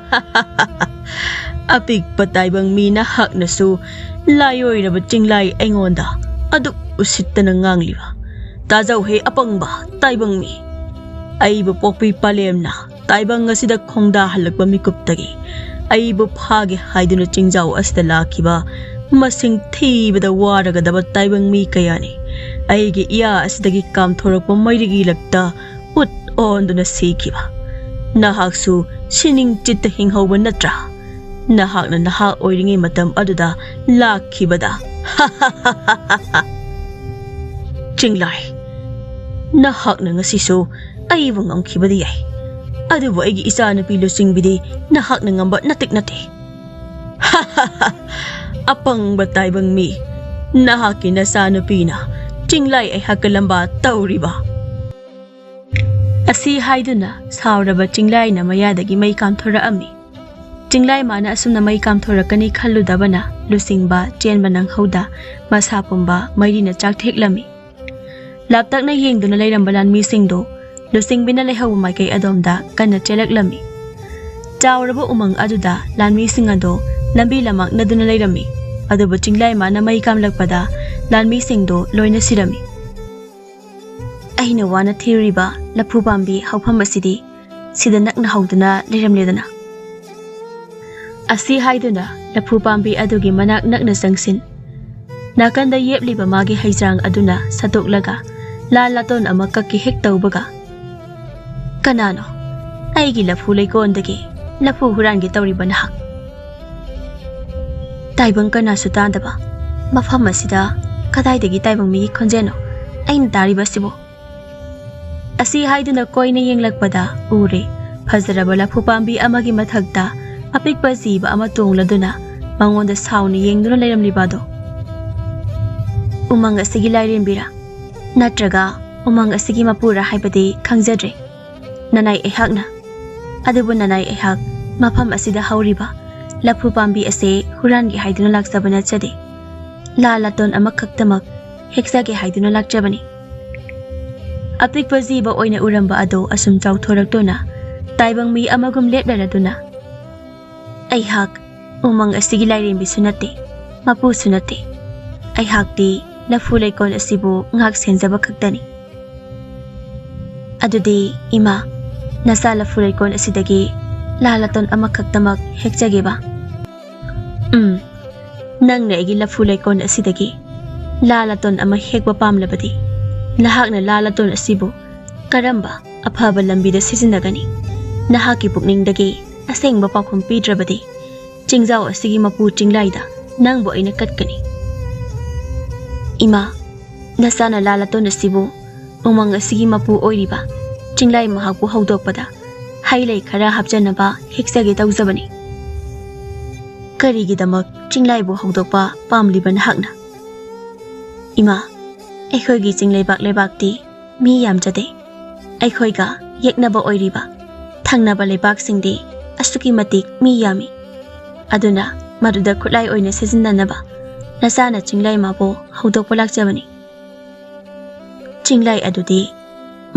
ꯑꯄꯤꯛꯄ ꯇꯥꯏꯕꯪ ꯃꯤ ꯅꯍꯥꯛꯅꯁꯨ ꯂꯥꯏꯑꯣꯏꯔꯕ ꯆꯤꯡꯂꯥꯏ ꯑꯩꯉꯣꯟꯗ ꯑꯗꯨꯛ ꯎꯁꯤꯠꯇꯅ ꯉꯥꯡꯂꯤꯕ꯫ ꯇꯥꯖꯧꯍꯦ ꯑꯄꯪꯕ ꯇꯥꯏꯕꯪ ꯃꯤ꯫ ꯑꯩꯕꯨ ꯄꯣꯛꯄꯤ ꯄꯥꯂꯦꯝꯅ ꯇꯥꯏꯕꯪ ꯑꯁꯤꯗ ꯈꯣꯡꯗꯥꯍꯜꯂꯛꯄ ꯃꯤꯀꯨꯞꯇꯒꯤ ꯑꯩꯕꯨ ꯐꯥꯒꯦ ꯍꯥꯏꯗꯨꯅ ꯆꯤꯡꯖꯥꯎ ꯑꯁꯤꯗ ꯂꯥꯛꯈꯤꯕ ꯃꯁꯤꯡ ꯊꯤꯕꯗ ꯋꯥꯔꯒꯗꯕ ꯇꯥꯏꯕꯪ ꯃꯤ ꯀꯌꯥꯅꯤ꯫ ꯑꯩꯒꯤ ꯏꯌꯥ ꯑꯁꯤꯗꯒꯤ ꯀꯥꯝꯊꯣꯔꯛꯄ ꯃꯩꯔꯤꯒꯤ ꯂꯛꯇ ꯎꯠ ꯑꯣꯟꯗꯨꯅ ꯁꯤꯈꯤꯕ꯫ ꯅꯍꯥꯛꯁꯨ ꯁꯤꯅꯤꯡ ꯆꯤꯠꯇ ꯍꯤꯡꯍꯧꯕ ꯅꯠꯇ꯭ꯔꯥ? ꯅꯍꯥꯛꯅ ꯅꯍꯥ ꯑꯣꯏꯔꯤꯉꯩ ꯃꯇꯝ ꯑꯗꯨꯗ ꯂꯥꯛꯈꯤꯕꯗ꯫ ꯆꯤꯡꯂꯥꯏ, ꯅꯍꯥꯛꯅ ꯉꯁꯤꯁꯨ ꯑꯩꯕꯨ ꯉꯝꯈꯤꯕꯗꯤ ꯌꯥꯏ, ꯑꯗꯨꯕꯨ ꯑꯩꯒꯤ ꯏꯆꯥꯅꯨꯄꯤ ꯂꯨꯆꯤꯡꯕꯤꯗꯤ ꯅꯍꯥꯛꯅ ꯉꯝꯕ ꯅꯠꯇꯤꯛ ꯅꯠꯇꯦ꯫ ꯑꯄꯪꯕ ꯇꯥꯏꯕꯪ ꯃꯤ, ꯅꯍꯥꯛꯀꯤ ꯅꯆꯥꯅꯨꯄꯤꯅ ꯆꯤꯡꯂꯥꯏ ꯑꯩꯍꯥꯛꯀ ꯂꯝꯕꯥ ꯇꯧꯔꯤꯕ꯫ ꯑꯁꯤ ꯍꯥꯏꯗꯨꯅ ꯁꯥꯎꯔꯕ ꯆꯤꯡꯂꯥꯏꯅ ꯃꯌꯥꯗꯒꯤ ꯃꯩ ꯀꯥꯝꯊꯣꯔꯛꯑꯝꯃꯤ꯫ ꯆꯤꯡꯂꯥꯏ ꯃꯥꯅ ꯑꯁꯨꯝꯅ ꯃꯩ ꯀꯥꯝꯊꯣꯔꯛꯀꯅꯤ ꯈꯜꯂꯨꯗꯕꯅ ꯂꯨꯆꯤꯡꯕ ꯆꯦꯟꯕ ꯅꯪꯍꯧꯗ ꯃꯁꯥ ꯄꯨꯝꯕ ꯃꯩꯔꯤꯅ ꯆꯥꯛꯊꯦꯛꯂꯝꯃꯤ꯫ ꯂꯥꯞꯇꯛꯅ ꯌꯦꯡꯗꯨꯅ ꯂꯩꯔꯝꯕ ꯂꯥꯟꯃꯤꯁꯤꯡꯗꯨ ꯂꯨꯆꯤꯡꯕꯤꯅ ꯂꯩꯍꯧꯕ ꯃꯥꯏꯀꯩ ꯑꯗꯣꯝꯗ ꯀꯟꯅ ꯆꯦꯜꯂꯛꯂꯝꯃꯤ꯫ ꯆꯥꯎꯔꯕ ꯎꯃꯪ ꯑꯗꯨꯗ ꯂꯥꯟꯃꯤꯁꯤꯡ ꯑꯗꯨ ꯂꯝꯕꯤ ꯂꯝꯃꯥꯡꯅꯗꯨꯅ ꯂꯩꯔꯝꯃꯤ꯫ ꯑꯗꯨꯕꯨ ꯆꯤꯡꯂꯥꯏ ꯃꯥꯅ ꯃꯩ ꯀꯥꯝꯂꯛꯄꯗ ꯂꯥꯟꯃꯤꯁꯤꯡꯗꯨ ꯂꯣꯏꯅ ꯁꯤꯔꯝꯃꯤ꯫ ꯑꯩꯅ ꯋꯥꯅ ꯊꯤꯔꯤꯕ ꯂꯐꯨ ꯄꯥꯝꯕꯤ ꯍꯧꯐꯝ ꯑꯁꯤꯗꯤ ꯁꯤꯗ ꯅꯛꯅ ꯍꯧꯗꯨꯅ ꯂꯩꯔꯝꯂꯦꯗꯅ꯫ ꯑꯁꯤ ꯍꯥꯏꯗꯨꯅ ꯂꯐꯨ ꯄꯥꯝꯕꯤ ꯑꯗꯨꯒꯤ ꯃꯅꯥꯛ ꯅꯛꯅ ꯆꯪꯁꯤꯟ꯫ ꯅꯥꯀꯟꯗ ꯌꯦꯞꯂꯤꯕ ꯃꯥꯒꯤ ꯍꯩꯖꯥꯡ ꯑꯗꯨꯅ ꯁꯠꯇꯣꯛꯂꯒ ꯂꯥ ꯂꯥꯇꯣꯟ ꯑꯃ ꯀꯛꯀꯦ ꯍꯦꯛ ꯇꯧꯕꯒ, "ꯀꯅꯥꯅꯣ ꯑꯩꯒꯤ ꯂꯐꯨ ꯂꯩꯀꯣꯟꯗꯒꯤ ꯂꯐꯨ ꯍꯨꯔꯥꯟꯒꯦ ꯇꯧꯔꯤꯕ ꯅꯍꯥꯛ?" ꯇꯥꯏꯕꯪ ꯀꯅꯥꯁꯨ ꯇꯥꯗꯕ ꯃꯐꯝ ꯑꯁꯤꯗ ꯀꯗꯥꯏꯗꯒꯤ ꯇꯥꯏꯕꯪ ꯃꯤꯒꯤ ꯈꯣꯟꯖꯦꯜꯅꯣ ꯑꯩꯅ ꯇꯥꯔꯤꯕꯁꯤꯕꯨ? ꯑꯁꯤ ꯍꯥꯏꯗꯨꯅ ꯀꯣꯏꯅ ꯌꯦꯡꯂꯛꯄꯗ ꯎꯔꯦ, ꯐꯖꯔꯕ ꯂꯐꯨ ꯄꯥꯝꯕꯤ ꯑꯃꯒꯤ ꯃꯊꯛꯇ ꯑꯄꯤꯛꯄ ꯖꯤꯕ ꯑꯃ ꯇꯣꯡꯂꯗꯨꯅ ꯃꯉꯣꯟꯗ ꯁꯥꯎꯅ ꯌꯦꯡꯗꯨꯅ ꯂꯩꯔꯝꯂꯤꯕ ꯑꯗꯣ꯫ "ꯎꯃꯪ ꯑꯁꯤꯒꯤ ꯂꯥꯏꯔꯦꯝꯕꯤꯔꯥ, ꯅꯠꯇ꯭ꯔꯒ ꯎꯃꯪ ꯑꯁꯤꯒꯤ ꯃꯄꯨꯔꯥ ꯍꯥꯏꯕꯗꯤ ꯈꯪꯖꯗ꯭ꯔꯦ꯫ ꯅꯅꯥꯏ ꯑꯩꯍꯥꯛꯅ, ꯑꯗꯨꯕꯨ ꯅꯅꯥꯏ ꯑꯩꯍꯥꯛ ꯃꯐꯝ ꯑꯁꯤꯗ ꯍꯧꯔꯤꯕ ꯂꯐꯨ ꯄꯥꯝꯕꯤ ꯑꯁꯦ ꯍꯨꯔꯥꯟꯒꯦ ꯍꯥꯏꯗꯨꯅ ꯂꯥꯛꯆꯕ ꯅꯠꯆꯗꯦ꯫ ꯂꯥ ꯂꯥꯇꯣꯟ ꯑꯃꯈꯛꯇꯃꯛ ꯍꯦꯛꯆꯒꯦ ꯍꯥꯏꯗꯨꯅ ꯂꯥꯛꯆꯕꯅꯤ꯫" ꯑꯄꯤꯛꯄ ꯖꯤꯕ ꯑꯣꯏꯅ ꯎꯔꯝꯕ ꯑꯗꯨ ꯑꯁꯨꯝ ꯆꯥꯎꯊꯣꯔꯛꯇꯨꯅ ꯇꯥꯏꯕꯪ ꯃꯤ ꯑꯃꯒꯨꯝ ꯂꯦꯞꯅꯔꯗꯨꯅ, "ꯑꯩꯍꯥꯛ ꯎꯃꯪ ꯑꯁꯤꯒꯤ ꯂꯥꯏꯔꯦꯝꯕꯤꯁꯨ ꯅꯠꯇꯦ, ꯃꯄꯨꯁꯨ ꯅꯠꯇꯦ꯫ ꯑꯩꯍꯥꯛꯇꯤ ꯂꯐꯨ ꯂꯩꯀꯣꯜ ꯑꯁꯤꯕꯨ ꯉꯥꯛ ꯁꯦꯟꯖꯕ ꯈꯛꯇꯅꯤ꯫" "ꯑꯗꯨꯗꯤ ꯏꯃꯥ, ꯅꯆꯥ ꯂꯐꯨ ꯂꯩꯀꯣꯜ ꯑꯁꯤꯗꯒꯤ ꯂꯥ ꯂꯇꯣꯟ ꯑꯃꯈꯛꯇꯃꯛ ꯍꯦꯛꯆꯒꯦꯕ?" "ꯎꯝ, ꯅꯪꯅ ꯑꯩꯒꯤ ꯂꯐꯨ ꯂꯩꯀꯣꯜ ꯑꯁꯤꯗꯒꯤ ꯂꯥ ꯂꯇꯣꯟ ꯑꯃ ꯍꯦꯛꯄ ꯄꯥꯝꯂꯕꯗꯤ, ꯅꯍꯥꯛꯅ ꯂꯥ ꯂꯇꯣꯟ ꯑꯁꯤꯕꯨ ꯀꯔꯝꯕ ꯑꯐꯕ ꯂꯝꯕꯤꯗ ꯁꯤꯖꯤꯟꯅꯒꯅꯤ? ꯅꯍꯥꯛꯀꯤ ꯄꯨꯛꯅꯤꯡꯗꯒꯤ ꯑꯁꯦꯡꯕ ꯄꯥꯎꯈꯨꯝ ꯄꯤꯗ꯭ꯔꯕꯗꯤ, ꯆꯤꯡꯖꯥꯎ ꯑꯁꯤꯒꯤ ꯃꯄꯨ ꯆꯤꯡꯂꯥꯏꯗ ꯅꯪꯕꯨ ꯑꯩꯅ ꯀꯠꯀꯅꯤ꯫" "ꯏꯃꯥ, ꯅꯆꯥꯅ ꯂꯥ ꯂꯇꯣꯟ ꯑꯁꯤꯕꯨ ꯎꯃꯪ ꯑꯁꯤꯒꯤ ꯃꯄꯨ ꯑꯣꯏꯔꯤꯕ ꯆꯤꯡꯂꯥꯏ ꯃꯍꯥꯛꯄꯨ ꯍꯧꯗꯣꯛꯄꯗ ꯍꯩ ꯂꯩ ꯈꯔ ꯍꯥꯞꯆꯅꯕ ꯍꯦꯛꯆꯒꯦ ꯇꯧꯖꯕꯅꯤ꯫" "ꯀꯔꯤꯒꯤꯗꯃꯛ ꯆꯤꯡꯂꯥꯏꯕꯨ ꯍꯧꯗꯣꯛꯄ ꯄꯥꯝꯂꯤꯕ ꯅꯍꯥꯛꯅ?" "ꯏꯃꯥ, ꯑꯩꯈꯣꯏꯒꯤ ꯆꯤꯡꯂꯩꯕꯥꯛ ꯂꯩꯕꯥꯛꯇꯤ ꯃꯤ ꯌꯥꯝꯖꯗꯦ꯫ ꯑꯩꯈꯣꯏꯒ ꯌꯦꯛꯅꯕ ꯑꯣꯏꯔꯤꯕ ꯊꯪꯅꯕ ꯂꯩꯕꯥꯛꯁꯤꯡꯗꯤ ꯑꯁꯨꯛꯀꯤ ꯃꯇꯤꯛ ꯃꯤ ꯌꯥꯝꯃꯤ꯫ ꯑꯗꯨꯅ ꯃꯗꯨꯗ ꯈꯨꯠꯂꯥꯏ ꯑꯣꯏꯅ ꯁꯤꯖꯤꯟꯅꯅꯕ ꯅꯆꯥꯅ ꯆꯤꯡꯂꯩ ꯃꯥꯕꯨ ꯍꯧꯗꯣꯛꯄ ꯂꯥꯛꯆꯕꯅꯤ꯫" "ꯆꯤꯡꯂꯩ ꯑꯗꯨꯗꯤ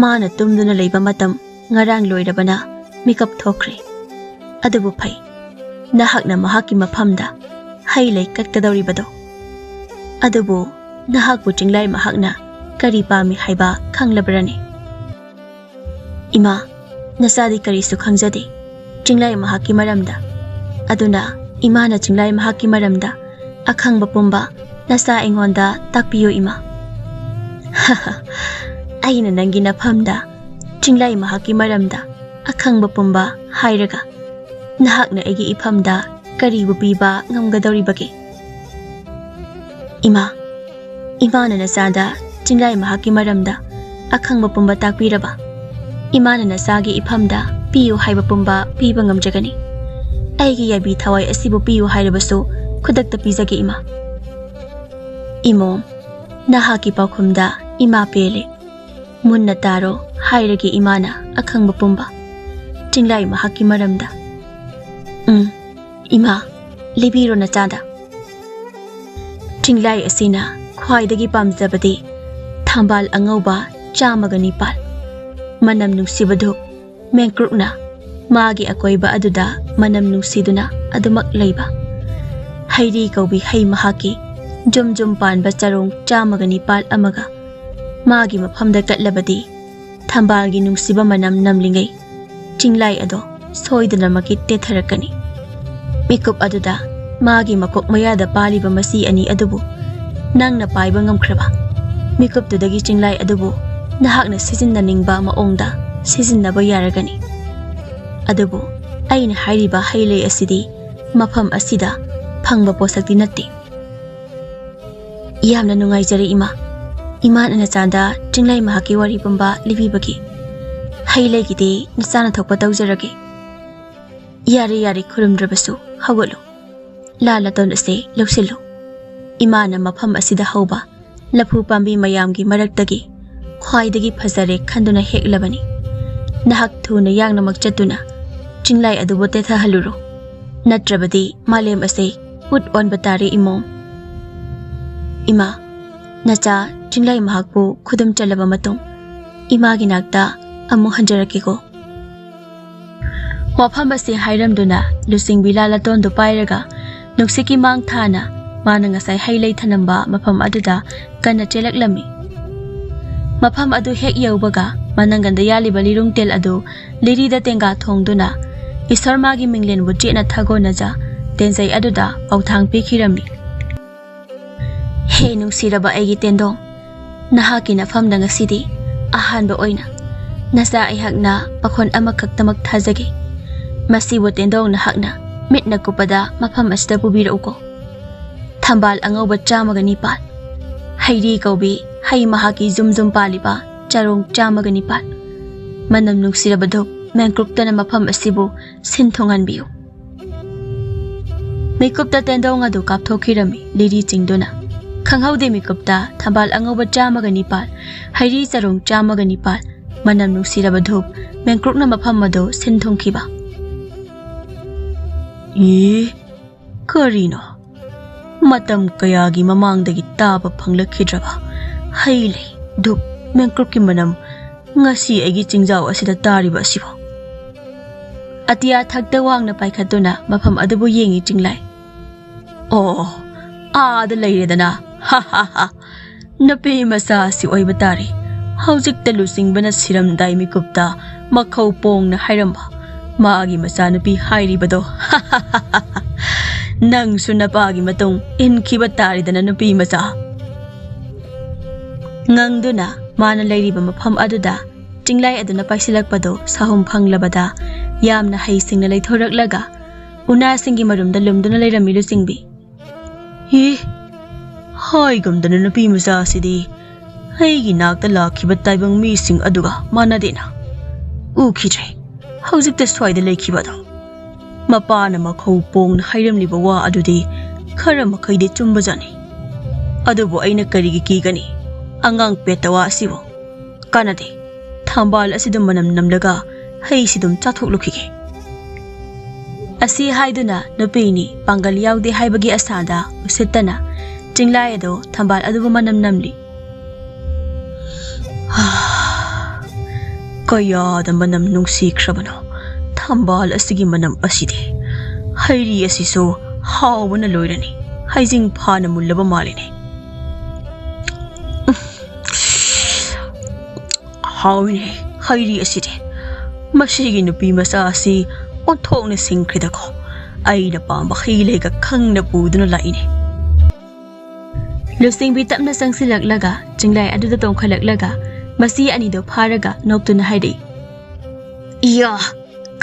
ꯃꯥꯅ ꯇꯨꯝꯗꯨꯅ ꯂꯩꯕ ꯃꯇꯝ ꯉꯔꯥꯡ ꯂꯣꯏꯔꯕꯅ ꯃꯤꯀꯞ ꯊꯣꯛꯈ꯭ꯔꯦ꯫ ꯑꯗꯨꯕꯨ ꯐꯩ, ꯅꯍꯥꯛꯅ ꯃꯍꯥꯛꯀꯤ ꯃꯐꯝꯗ ꯍꯩ ꯂꯩ ꯀꯠꯀꯗꯧꯔꯤꯕꯗꯣ꯫ ꯑꯗꯨꯕꯨ ꯅꯍꯥꯛꯄꯨ ꯆꯤꯡꯂꯩ ꯃꯍꯥꯛꯅ ꯀꯔꯤ ꯄꯥꯝꯃꯤ ꯍꯥꯏꯕ ꯈꯪꯂꯕ꯭ꯔꯅꯦ?" "ꯏꯃꯥ, ꯅꯆꯥꯗꯤ ꯀꯔꯤꯁꯨ ꯈꯪꯖꯗꯦ ꯆꯤꯡꯂꯩ ꯃꯍꯥꯛꯀꯤ ꯃꯔꯝꯗ꯫ ꯑꯗꯨꯅ ꯏꯃꯥꯅ ꯆꯤꯡꯂꯩ ꯃꯍꯥꯛꯀꯤ ꯃꯔꯝꯗ ꯑꯈꯪꯕ ꯄꯨꯝꯕ ꯅꯆꯥ ꯑꯩꯉꯣꯟꯗ ꯇꯥꯛꯄꯤꯌꯨ ꯏꯃꯥ꯫" "ꯑꯩꯅ ꯅꯪꯒꯤ ꯅꯐꯝꯗ ꯆꯤꯡꯂꯩ ꯃꯍꯥꯛꯀꯤ ꯃꯔꯝꯗ ꯑꯈꯪꯕ ꯄꯨꯝꯕ ꯍꯥꯏꯔꯒ ꯅꯍꯥꯛꯅ ꯑꯩꯒꯤ ꯏꯐꯝꯗ ꯀꯔꯤꯕꯨ ꯄꯤꯕ ꯉꯝꯒꯗꯧꯔꯤꯕꯒꯦ?" "ꯏꯃꯥ, ꯏꯃꯥꯅ ꯅꯆꯥꯗ ꯆꯤꯡꯂꯩ ꯃꯍꯥꯛꯀꯤ ꯃꯔꯝꯗ ꯑꯈꯪꯕ ꯄꯨꯝꯕ ꯇꯥꯛꯄꯤꯔꯕ ꯏꯃꯥꯅ ꯅꯆꯥꯒꯤ ꯏꯐꯝꯗ ꯄꯤꯌꯨ ꯍꯥꯏꯕ ꯄꯨꯝꯕ ꯄꯤꯕ ꯉꯝꯖꯒꯅꯤ꯫ ꯑꯩꯒꯤ ꯌꯥꯏꯕꯤ ꯊꯋꯥꯏ ꯑꯁꯤꯕꯨ ꯄꯤꯌꯨ ꯍꯥꯏꯔꯕꯁꯨ ꯈꯨꯗꯛꯇ ꯄꯤꯖꯒꯦ ꯏꯃꯥ꯫" "ꯏꯃꯣꯝ, ꯅꯍꯥꯛꯀꯤ ꯄꯥꯎꯈꯨꯝꯗ ꯏꯃꯥ ꯄꯦꯜꯂꯦ꯫ ꯃꯨꯟꯅ ꯇꯥꯔꯣ ꯍꯥꯏꯔꯒꯦ ꯏꯃꯥꯅ ꯑꯈꯪꯕ ꯄꯨꯝꯕ ꯆꯤꯡꯂꯩ ꯃꯍꯥꯛꯀꯤ ꯃꯔꯝꯗ꯫" "ꯎꯝ, ꯏꯃꯥ, ꯂꯤꯕꯤꯔꯣ ꯅꯆꯥꯗ꯫" "ꯆꯤꯡꯂꯩ ꯑꯁꯤꯅ ꯈ꯭ꯋꯥꯏꯗꯒꯤ ꯄꯥꯝꯖꯕꯗꯤ ꯊꯝꯕꯥꯜ ꯑꯉꯧꯕ ꯆꯥꯝꯃꯒ ꯅꯤꯄꯥꯜ꯫ ꯃꯅꯝ ꯅꯨꯡꯁꯤꯕ ꯙꯨꯞ ꯃꯦꯡꯀ꯭ꯔꯨꯛꯅ ꯃꯥꯒꯤ ꯑꯀꯣꯏꯕ ꯑꯗꯨꯗ ꯃꯅꯝ ꯅꯨꯡꯁꯤꯗꯨꯅ ꯑꯗꯨꯃꯛ ꯂꯩꯕ꯫ ꯍꯩꯔꯤ ꯀꯧꯕꯤ ꯍꯩ ꯃꯍꯥꯛꯀꯤ ꯖꯨꯝ ꯖꯨꯝ ꯄꯥꯟꯕ ꯆꯔꯣꯡ ꯆꯥꯝꯃꯒ ꯅꯤꯄꯥꯜ ꯑꯃꯒ ꯃꯥꯒꯤ ꯃꯐꯝꯗ ꯀꯠꯂꯕꯗꯤ, ꯊꯝꯕꯥꯜꯒꯤ ꯅꯨꯡꯁꯤꯕ ꯃꯅꯝ ꯅꯝꯂꯤꯉꯩ ꯆꯤꯡꯂꯥꯏ ꯑꯗꯣ ꯁꯣꯏꯗꯅꯃꯛꯀꯤ ꯇꯦꯊꯔꯛꯀꯅꯤ꯫ ꯃꯤꯀꯨꯞ ꯑꯗꯨꯗ ꯃꯥꯒꯤ ꯃꯀꯣꯛ ꯃꯌꯥꯗ ꯄꯥꯜꯂꯤꯕ ꯃꯁꯤ ꯑꯅꯤ ꯑꯗꯨꯕꯨ ꯅꯪꯅ ꯄꯥꯏꯕ ꯉꯝꯈ꯭ꯔꯕ, ꯃꯤꯀꯨꯞꯇꯨꯗꯒꯤ ꯆꯤꯡꯂꯥꯏ ꯑꯗꯨꯕꯨ ꯅꯍꯥꯛꯅ ꯁꯤꯖꯤꯟꯅꯅꯤꯡꯕ ꯃꯑꯣꯡꯗ ꯁꯤꯖꯤꯟꯅꯕ ꯌꯥꯔꯒꯅꯤ꯫ ꯑꯗꯨꯕꯨ ꯑꯩꯅ ꯍꯥꯏꯔꯤꯕ ꯍꯩ ꯂꯩ ꯑꯁꯤꯗꯤ ꯃꯐꯝ ꯑꯁꯤꯗ ꯐꯪꯕ ꯄꯣꯠꯁꯛꯇꯤ ꯅꯠꯇꯦ꯫ ꯌꯥꯝꯅ ꯅꯨꯡꯉꯥꯏꯖꯔꯦ ꯏꯃꯥ꯫ ꯏꯃꯥꯅ ꯅꯆꯥꯗ ꯆꯤꯡꯂꯩ ꯃꯍꯥꯛꯀꯤ ꯋꯥꯔꯤ ꯄꯨꯝꯕ ꯂꯤꯕꯤꯕꯒꯤ꯫ ꯍꯩ ꯂꯩꯒꯤꯗꯤ ꯅꯆꯥꯅ ꯊꯣꯛꯄ ꯇꯧꯖꯔꯒꯦ꯫ ꯌꯥꯔꯦ, ꯌꯥꯔꯦ, ꯈꯨꯔꯨꯝꯗ꯭ꯔꯕꯁꯨ ꯍꯧꯒꯠꯂꯨ꯫ ꯂꯥ ꯂꯇꯣꯟ ꯑꯁꯦ ꯂꯧꯁꯤꯜꯂꯨ꯫ ꯏꯃꯥꯅ ꯃꯐꯝ ꯑꯁꯤꯗ ꯍꯧꯕ ꯂꯐꯨ ꯄꯥꯝꯕꯤ ꯃꯌꯥꯝꯒꯤ ꯃꯔꯛꯇꯒꯤ ꯈ꯭ꯋꯥꯏꯗꯒꯤ ꯐꯖꯔꯦ ꯈꯟꯗꯨꯅ ꯍꯦꯛꯂꯕꯅꯤ꯫ ꯅꯍꯥꯛ ꯊꯨꯅ ꯌꯥꯡꯅꯃꯛ ꯆꯠꯇꯨꯅ ꯆꯤꯡꯂꯥꯏ ꯑꯗꯨꯕꯨ ꯇꯦꯊꯍꯜꯂꯨꯔꯣ, ꯅꯠꯇ꯭ꯔꯕꯗꯤ ꯃꯥꯂꯦꯝ ꯑꯁꯦ ꯎꯠ ꯑꯣꯟꯕ ꯇꯥꯔꯦ ꯏꯃꯣꯝ꯫ ꯏꯃꯥ, ꯅꯆꯥ ꯆꯤꯡꯂꯥꯏ ꯃꯍꯥꯛꯄꯨ ꯈꯨꯗꯨꯝ ꯆꯜꯂꯕ ꯃꯇꯨꯡ ꯏꯃꯥꯒꯤ ꯅꯥꯛꯇ ꯑꯃꯨꯛ ꯍꯟꯖꯔꯛꯀꯦꯀꯣ꯫ ꯋꯥꯐꯝ ꯑꯁꯤ ꯍꯥꯏꯔꯝꯗꯨꯅ ꯂꯨꯆꯤꯡꯕꯤ ꯂꯥ ꯂꯇꯣꯟꯗꯨ ꯄꯥꯏꯔꯒ ꯅꯨꯡꯁꯤꯠꯀꯤ ꯃꯥꯡ ꯊꯥꯅ ꯃꯥꯅ ꯉꯁꯥꯏ ꯍꯩ ꯂꯩ ꯊꯅꯝꯕ ꯃꯐꯝ ꯑꯗꯨꯗ ꯀꯟꯅ ꯆꯦꯜꯂꯛꯂꯝꯃꯤ꯫ ꯃꯐꯝ ꯑꯗꯨ ꯍꯦꯛ ꯌꯧꯕꯒ ꯃꯅꯪꯒꯟꯗ ꯌꯥꯜꯂꯤꯕ ꯂꯤꯔꯨꯡ ꯇꯦꯜ ꯑꯗꯨ ꯂꯤꯔꯤꯗ ꯇꯦꯡꯒꯥ ꯊꯣꯡꯗꯨꯅ ꯏꯁꯣꯔ ꯃꯥꯒꯤ ꯃꯤꯡꯂꯦꯟꯕꯨ ꯆꯦꯠꯅ ꯊꯥꯒꯣꯟꯅꯖ ꯇꯦꯟꯖꯩ ꯑꯗꯨꯗ ꯄꯥꯎꯊꯥꯡ ꯄꯤꯈꯤꯔꯝꯃꯤ꯫ ꯍꯦ ꯅꯨꯡꯁꯤꯔꯕ ꯑꯩꯒꯤ ꯇꯦꯟꯗꯣꯡ, ꯅꯍꯥꯛꯀꯤ ꯅꯐꯝꯗ ꯉꯁꯤꯗꯤ ꯑꯍꯥꯟꯕ ꯑꯣꯏꯅ ꯅꯆꯥ ꯑꯩꯍꯥꯛꯅ ꯄꯥꯈꯣꯟ ꯑꯃꯈꯛꯇꯃꯛ ꯊꯥꯖꯒꯦ꯫ ꯃꯁꯤꯕꯨ ꯇꯦꯟꯗꯣꯡ ꯅꯍꯥꯛꯅ ꯃꯤꯠꯅ ꯀꯨꯞꯄꯗ ꯃꯐꯝ ꯑꯁꯤꯗ ꯄꯨꯕꯤꯔꯛꯎꯀꯣ꯫ ꯊꯝꯕꯥꯜ ꯑꯉꯧꯕ ꯆꯥꯝꯃꯒ ꯅꯤꯄꯥꯜ, ꯍꯩꯔꯤ ꯀꯧꯕꯤ ꯍꯩ ꯃꯍꯥꯛꯀꯤ ꯖꯨꯝ ꯖꯨꯝ ꯄꯥꯜꯂꯤꯕ ꯆꯔꯣꯡ ꯆꯥꯝꯃꯒ ꯅꯤꯄꯥꯜ, ꯃꯅꯝ ꯅꯨꯡꯁꯤꯔꯕ ꯙꯨꯞ ꯃꯦꯡꯀ꯭ꯔꯨꯛꯇꯅ ꯃꯐꯝ ꯑꯁꯤꯕꯨ ꯁꯤꯟ ꯊꯨꯡꯍꯟꯕꯤꯌꯨ꯫ ꯃꯤꯀꯨꯞꯇ ꯇꯦꯟꯗꯣꯡ ꯑꯗꯨ ꯀꯥꯞꯊꯣꯛꯈꯤꯔꯝꯃꯤ ꯂꯤꯔꯤ ꯆꯤꯡꯗꯨꯅ꯫ ꯈꯪꯍꯧꯗꯦ ꯃꯤꯀꯨꯞꯇ ꯊꯝꯕꯥꯜ ꯑꯉꯧꯕ ꯆꯥꯝꯃꯒ ꯅꯤꯄꯥꯜ, ꯍꯩꯔꯤ ꯆꯔꯣꯡ ꯆꯥꯝꯃꯒ ꯅꯤꯄꯥꯜ, ꯃꯅꯝ ꯅꯨꯡꯁꯤꯔꯕ ꯙꯨꯞ ꯃꯦꯡꯀ꯭ꯔꯨꯛꯅ ꯃꯐꯝ ꯑꯗꯨ ꯁꯤꯟ ꯊꯨꯡꯈꯤꯕ꯫ ꯏ, ꯀꯔꯤꯅꯣ? ꯃꯇꯝ ꯀꯌꯥꯒꯤ ꯃꯃꯥꯡꯗꯒꯤ ꯇꯥꯕ ꯐꯪꯂꯛꯈꯤꯗ꯭ꯔꯕ ꯍꯩ ꯂꯩ, ꯙꯨꯞ ꯃꯦꯡꯀ꯭ꯔꯨꯞꯀꯤ ꯃꯅꯝ ꯉꯁꯤ ꯑꯩꯒꯤ ꯆꯤꯡꯖꯥꯎ ꯑꯁꯤꯗ ꯇꯥꯔꯤꯕ ꯑꯁꯤꯕꯣ? ꯑꯇꯤꯌꯥ ꯊꯛꯇ ꯋꯥꯡꯅ ꯄꯥꯏꯈꯠꯇꯨꯅ ꯃꯐꯝ ꯑꯗꯨꯕꯨ ꯌꯦꯡꯉꯤ ꯆꯤꯡꯂꯥꯏ꯫ ꯑꯣ, ꯑꯥꯗ ꯂꯩꯔꯦꯗꯅ꯫ ꯍꯥ ꯍꯥ ꯍꯥ꯫ ꯅꯨꯄꯤ ꯃꯆꯥ ꯑꯁꯤ ꯑꯣꯏꯕ ꯇꯥꯔꯦ꯫ ꯍꯧꯖꯤꯛꯇ ꯂꯨꯆꯤꯡꯕꯅ ꯁꯤꯔꯝꯗꯥꯏ ꯃꯤꯀꯨꯞꯇ ꯃꯈꯧ ꯄꯣꯡꯅ ꯍꯥꯏꯔꯝꯕ ꯃꯥꯒꯤ ꯃꯆꯥꯅꯨꯄꯤ ꯍꯥꯏꯔꯤꯕꯗꯣ꯫ ꯅꯪꯁꯨ ꯅꯄꯥꯒꯤ ꯃꯇꯨꯡ ꯏꯟꯈꯤꯕ ꯇꯥꯔꯦꯗꯅ, ꯅꯨꯄꯤ ꯃꯆꯥ꯫ ꯉꯪꯗꯨꯅ ꯃꯥꯅ ꯂꯩꯔꯤꯕ ꯃꯐꯝ ꯑꯗꯨꯗ ꯆꯤꯡꯂꯥꯏ ꯑꯗꯨꯅ ꯄꯥꯏꯁꯤꯜꯂꯛꯄꯗꯨ ꯁꯥꯍꯨꯝ ꯐꯪꯂꯕꯗ ꯌꯥꯝꯅ ꯍꯩꯁꯤꯡꯅ ꯂꯩꯊꯣꯔꯛꯂꯒ ꯎꯅꯥꯁꯤꯡꯒꯤ ꯃꯔꯨꯝꯗ ꯂꯨꯝꯗꯨꯅ ꯂꯩꯔꯝꯃꯤ ꯂꯨꯆꯤꯡꯕꯤ꯫ ꯍꯤ, ꯍꯥꯏꯒꯨꯝꯗꯅ ꯅꯨꯄꯤ ꯃꯆꯥ ꯑꯁꯤꯗꯤ ꯑꯩꯒꯤ ꯅꯥꯛꯇ ꯂꯥꯛꯈꯤꯕ ꯇꯥꯏꯕꯪ ꯃꯤꯁꯤꯡ ꯑꯗꯨꯒ ꯃꯥꯟꯅꯗꯦꯅ꯫ ꯎꯈꯤꯗ꯭ꯔꯦ꯫ ꯍꯧꯖꯤꯛꯇ ꯁ꯭ꯋꯥꯏꯗ ꯂꯩꯈꯤꯕ ꯑꯗꯣ꯫ ꯃꯄꯥꯅ ꯃꯈꯧ ꯄꯣꯡꯅ ꯍꯥꯏꯔꯝꯂꯤꯕ ꯋꯥ ꯑꯗꯨꯗꯤ ꯈꯔ ꯃꯈꯩꯗꯤ ꯆꯨꯝꯕꯖꯥꯠꯅꯤ꯫ ꯑꯗꯨꯕꯨ ꯑꯩꯅ ꯀꯔꯤꯒꯤ ꯀꯤꯒꯅꯤ? ꯑꯉꯥꯡ ꯄꯦꯠꯇ ꯋꯥ ꯑꯁꯤꯕꯨ꯫ ꯀꯥꯟꯅꯗꯦ꯫ ꯊꯝꯕꯥꯜ ꯑꯁꯤꯗ ꯃꯅꯝ ꯅꯝꯂꯒ ꯍꯩꯁꯤꯗꯨꯝ ꯆꯥꯊꯣꯛꯂꯨꯈꯤꯒꯦ꯫ ꯑꯁꯤ ꯍꯥꯏꯗꯨꯅ ꯅꯨꯄꯤꯅꯤ ꯄꯥꯡꯒꯜ ꯌꯥꯎꯗꯦ ꯍꯥꯏꯕꯒꯤ ꯑꯁꯥꯗ ꯎꯁꯤꯠꯇꯅ ꯆꯤꯡꯂꯥꯏ ꯑꯗꯣ ꯊꯝꯕꯥꯜ ꯑꯗꯨꯕꯨ ꯃꯅꯝ ꯅꯝꯂꯤ꯫ ꯀꯌꯥꯗ ꯃꯅꯝ ꯅꯨꯡꯁꯤꯈ꯭ꯔꯕꯅꯣ ꯊꯝꯕꯥꯜ ꯑꯁꯤꯒꯤ ꯃꯅꯝ ꯑꯁꯤꯗꯤ꯫ ꯍꯩꯔꯤ ꯑꯁꯤꯁꯨ ꯍꯥꯎꯕꯅ ꯂꯣꯏꯔꯅꯤ꯫ ꯍꯩꯖꯤꯡ ꯐꯥꯅ ꯃꯨꯜꯂꯕ ꯃꯥꯜꯂꯤꯅꯦ꯫ ꯍꯥꯎꯏꯅꯦ ꯍꯩꯔꯤ ꯑꯁꯤꯗꯤ꯫ ꯃꯁꯤꯒꯤ ꯅꯨꯄꯤ ꯃꯆꯥ ꯑꯁꯤ ꯑꯣꯟꯊꯣꯛꯅ ꯁꯤꯡꯈ꯭ꯔꯦꯗꯀꯣ꯫ ꯑꯩꯅ ꯄꯥꯝꯕ ꯍꯩ ꯂꯩꯒ ꯈꯪꯅ ꯄꯨꯗꯨꯅ ꯂꯥꯛꯏꯅꯦ꯫ ꯂꯨꯆꯤꯡꯕꯤ ꯇꯞꯅ ꯆꯪꯁꯤꯜꯂꯛꯂꯒ ꯆꯤꯡꯂꯥꯏ ꯑꯗꯨꯗ ꯇꯣꯡꯈꯠꯂꯛꯂꯒ ꯃꯆꯤ ꯑꯅꯤꯗꯣ ꯐꯥꯔꯒ ꯅꯣꯛꯇꯨꯅ ꯍꯥꯏꯔꯛꯏ, "ꯏꯌꯥ,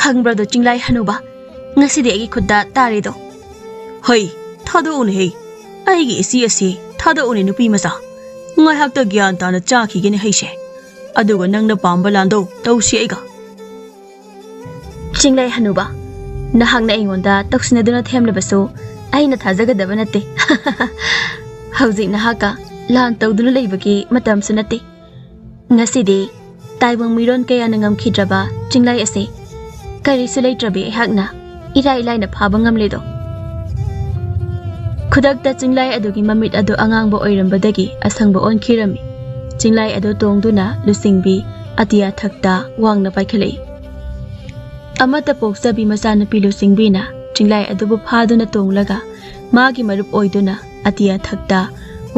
ꯈꯪꯕ꯭ꯔꯥꯗꯣ ꯆꯤꯡꯂꯥꯏ ꯍꯅꯨꯕ? ꯉꯁꯤꯗꯤ ꯑꯩꯒꯤ ꯈꯨꯠꯇ ꯇꯥꯔꯦꯗꯣ꯫ ꯍꯩ, ꯊꯥꯗꯣꯛꯎꯅꯦ ꯍꯩ꯫ ꯑꯩꯒꯤ ꯏꯆꯦ ꯑꯁꯤ ꯊꯥꯗꯣꯛꯎꯅꯦ ꯅꯨꯄꯤ ꯃꯆꯥ꯫ ꯉꯥꯏꯍꯥꯛꯇ ꯒ꯭ꯌꯥꯟ ꯇꯥꯅ ꯆꯥꯈꯤꯒꯦꯅꯦ ꯍꯩꯁꯦ꯫ ꯑꯗꯨꯒ ꯅꯪꯅ ꯄꯥꯝꯕ ꯂꯥꯟꯗꯣ ꯇꯧꯁꯤ ꯑꯩꯒ꯫" ꯆꯤꯡꯂꯩ ꯍꯅꯨꯕ, ꯅꯍꯥꯛꯅ ꯑꯩꯉꯣꯟꯗ ꯇꯧꯁꯤꯟꯅꯗꯨꯅ ꯊꯦꯝꯂꯕꯁꯨ ꯑꯩꯅ ꯊꯥꯖꯒꯗꯕ ꯅꯠꯇꯦ꯫ ꯍꯧꯖꯤꯛ ꯅꯍꯥꯛꯀ ꯂꯥꯟ ꯇꯧꯗꯨꯅ ꯂꯩꯕꯒꯤ ꯃꯇꯝꯁꯨ ꯅꯠꯇꯦ꯫ ꯉꯁꯤꯗꯤ ꯇꯥꯏꯕꯪ ꯃꯤꯔꯣꯟ ꯀꯌꯥꯅ ꯉꯝꯈꯤꯗ꯭ꯔꯕ ꯆꯤꯡꯂꯩ ꯑꯁꯤ ꯀꯔꯤꯁꯨ ꯂꯩꯇ꯭ꯔꯕꯤ ꯑꯩꯍꯥꯛꯅ ꯏꯔꯥꯏ ꯂꯥꯏꯅ ꯐꯥꯕ ꯉꯝꯂꯦꯗꯣ꯫ ꯈꯨꯗꯛꯇ ꯆꯤꯡꯂꯩ ꯑꯗꯨꯒꯤ ꯃꯃꯤꯠ ꯑꯗꯨ ꯑꯉꯥꯡꯕ ꯑꯣꯏꯔꯝꯕꯗꯒꯤ ꯑꯁꯪꯕ ꯑꯣꯟꯈꯤꯔꯝꯃꯤ꯫ ꯆꯤꯡꯂꯥꯏ ꯑꯗꯨ ꯇꯣꯡꯗꯨꯅ ꯂꯨꯆꯤꯡꯕꯤ ꯑꯇꯤꯌꯥ ꯊꯛꯇ ꯋꯥꯡꯅ ꯄꯥꯏꯈꯠꯂꯛꯏ꯫ ꯑꯃꯠꯇ ꯄꯣꯛꯆꯕꯤ ꯃꯆꯥꯅꯨꯄꯤ ꯂꯨꯆꯤꯡꯕꯤꯅ ꯆꯤꯡꯂꯥꯏ ꯑꯗꯨꯕꯨ ꯐꯥꯗꯨꯅ ꯇꯣꯡꯂꯒ ꯃꯥꯒꯤ ꯃꯔꯨꯞ ꯑꯣꯏꯗꯨꯅ ꯑꯇꯤꯌꯥ ꯊꯛꯇ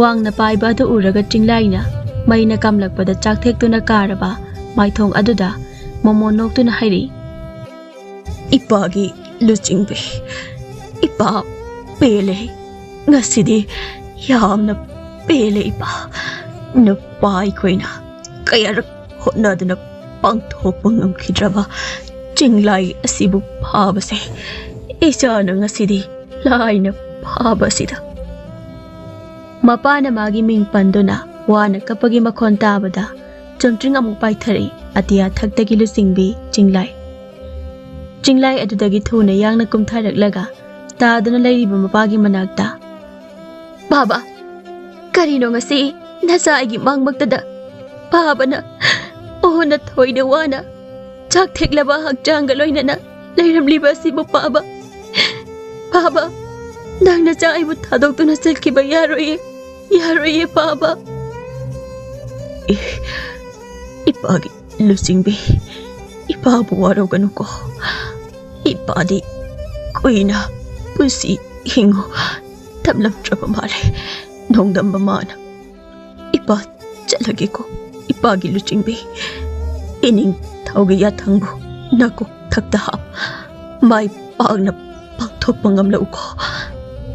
ꯋꯥꯡꯅ ꯄꯥꯏꯕ ꯑꯗꯨ ꯎꯔꯒ ꯆꯤꯡꯂꯥꯏꯅ ꯃꯩꯅ ꯀꯥꯝꯂꯛꯄꯗ ꯆꯥꯛꯊꯦꯛꯇꯨꯅ ꯀꯥꯔꯕ ꯃꯥꯏꯊꯣꯡ ꯑꯗꯨꯗ ꯃꯣꯃꯣꯟ ꯅꯣꯛꯇꯨꯅ ꯍꯥꯏꯔꯛꯏ, "ꯏꯄꯥꯒꯤ ꯂꯨꯆꯤꯡꯕꯤ, ꯏꯄꯥ ꯄꯦꯜꯂꯦ꯫ ꯉꯁꯤꯗꯤ ꯌꯥꯝꯅ ꯄꯦꯜꯂꯦ ꯏꯄꯥ꯫ ꯅꯨꯄꯥ ꯑꯩꯈꯣꯏꯅ ꯀꯌꯥꯔꯛ ꯍꯣꯠꯅꯗꯨꯅ ꯄꯥꯡꯊꯣꯛꯄ ꯉꯝꯈꯤꯗ꯭ꯔꯕ ꯆꯤꯡꯂꯥꯏ ꯑꯁꯤꯕꯨ ꯐꯥꯕꯁꯦ ꯏꯆꯥꯅ ꯉꯁꯤꯗꯤ ꯂꯥꯏꯅ ꯐꯥꯕ ꯑꯁꯤꯗ꯫" ꯃꯄꯥꯅ ꯃꯥꯒꯤ ꯃꯤꯡ ꯄꯟꯗꯨꯅ ꯋꯥꯅ ꯀꯞꯄꯒꯤ ꯃꯈꯣꯟ ꯇꯥꯕꯗ ꯆꯨꯝꯇ꯭ꯔꯤꯡ ꯑꯃꯨꯛ ꯄꯥꯏꯊꯔꯛꯏ ꯑꯇꯤꯌꯥ ꯊꯛꯇꯒꯤ ꯂꯨꯆꯤꯡꯕꯤ ꯆꯤꯡꯂꯥꯏ꯫ ꯆꯤꯡꯂꯥꯏ ꯑꯗꯨꯗꯒꯤ ꯊꯨꯅ ꯌꯥꯡꯅ ꯀꯨꯝꯊꯔꯛꯂꯒ ꯇꯥꯗꯨꯅ ꯂꯩꯔꯤꯕ ꯃꯄꯥꯒꯤ ꯃꯅꯥꯛꯇ, "ꯕꯥꯕꯥ, ꯀꯔꯤꯅꯣ ꯉꯁꯤ ꯅꯆꯥ ꯑꯩꯒꯤ ꯃꯥꯡꯃꯛꯇꯗ ꯄꯥꯕꯅ ꯑꯣꯟꯅ ꯊꯣꯏꯅ ꯋꯥꯅ ꯆꯥꯛ ꯊꯦꯛꯂꯕ ꯍꯛꯆꯥꯡꯒ ꯂꯣꯏꯅꯅ ꯂꯩꯔꯝꯂꯤꯕ ꯑꯁꯤꯕꯨ ꯄꯥꯕ? ꯄꯥꯕ, ꯅꯪ ꯅꯆꯥ ꯑꯩꯕꯨ ꯊꯥꯗꯣꯛꯇꯨꯅ ꯆꯠꯈꯤꯕ ꯌꯥꯔꯣꯏꯌꯦ, ꯌꯥꯔꯣꯏꯌꯦ ꯄꯥꯕ꯫" "ꯑꯦ, ꯏꯄꯥꯒꯤ ꯂꯨꯆꯤꯡꯕꯤ, ꯏꯄꯥꯕꯨ ꯋꯥꯔꯧꯒꯅꯨꯀꯣ꯫ ꯏꯄꯥꯗꯤ ꯀꯨꯏꯅ ꯄꯨꯟꯁꯤ ꯍꯤꯡꯉꯨ ꯇꯝꯂꯝꯗ꯭ꯔꯕ ꯃꯥꯜꯂꯦ ꯅꯣꯡꯗꯝꯕ ꯃꯥꯅ꯫ ꯏꯄꯥ ꯆꯠꯂꯒꯦꯀꯣ, ꯏꯄꯥꯒꯤ ꯂꯨꯆꯤꯡꯕꯤ꯫ ꯏꯅꯤꯡꯊꯧꯒꯤ ꯌꯥꯊꯪꯕꯨ ꯅꯀꯣꯛ ꯊꯛꯇ ꯍꯥꯞ꯫ ꯃꯥꯏ ꯄꯥꯛꯅ ꯄꯥꯡꯊꯣꯛꯄ ꯉꯝꯂꯛꯎꯀꯣ꯫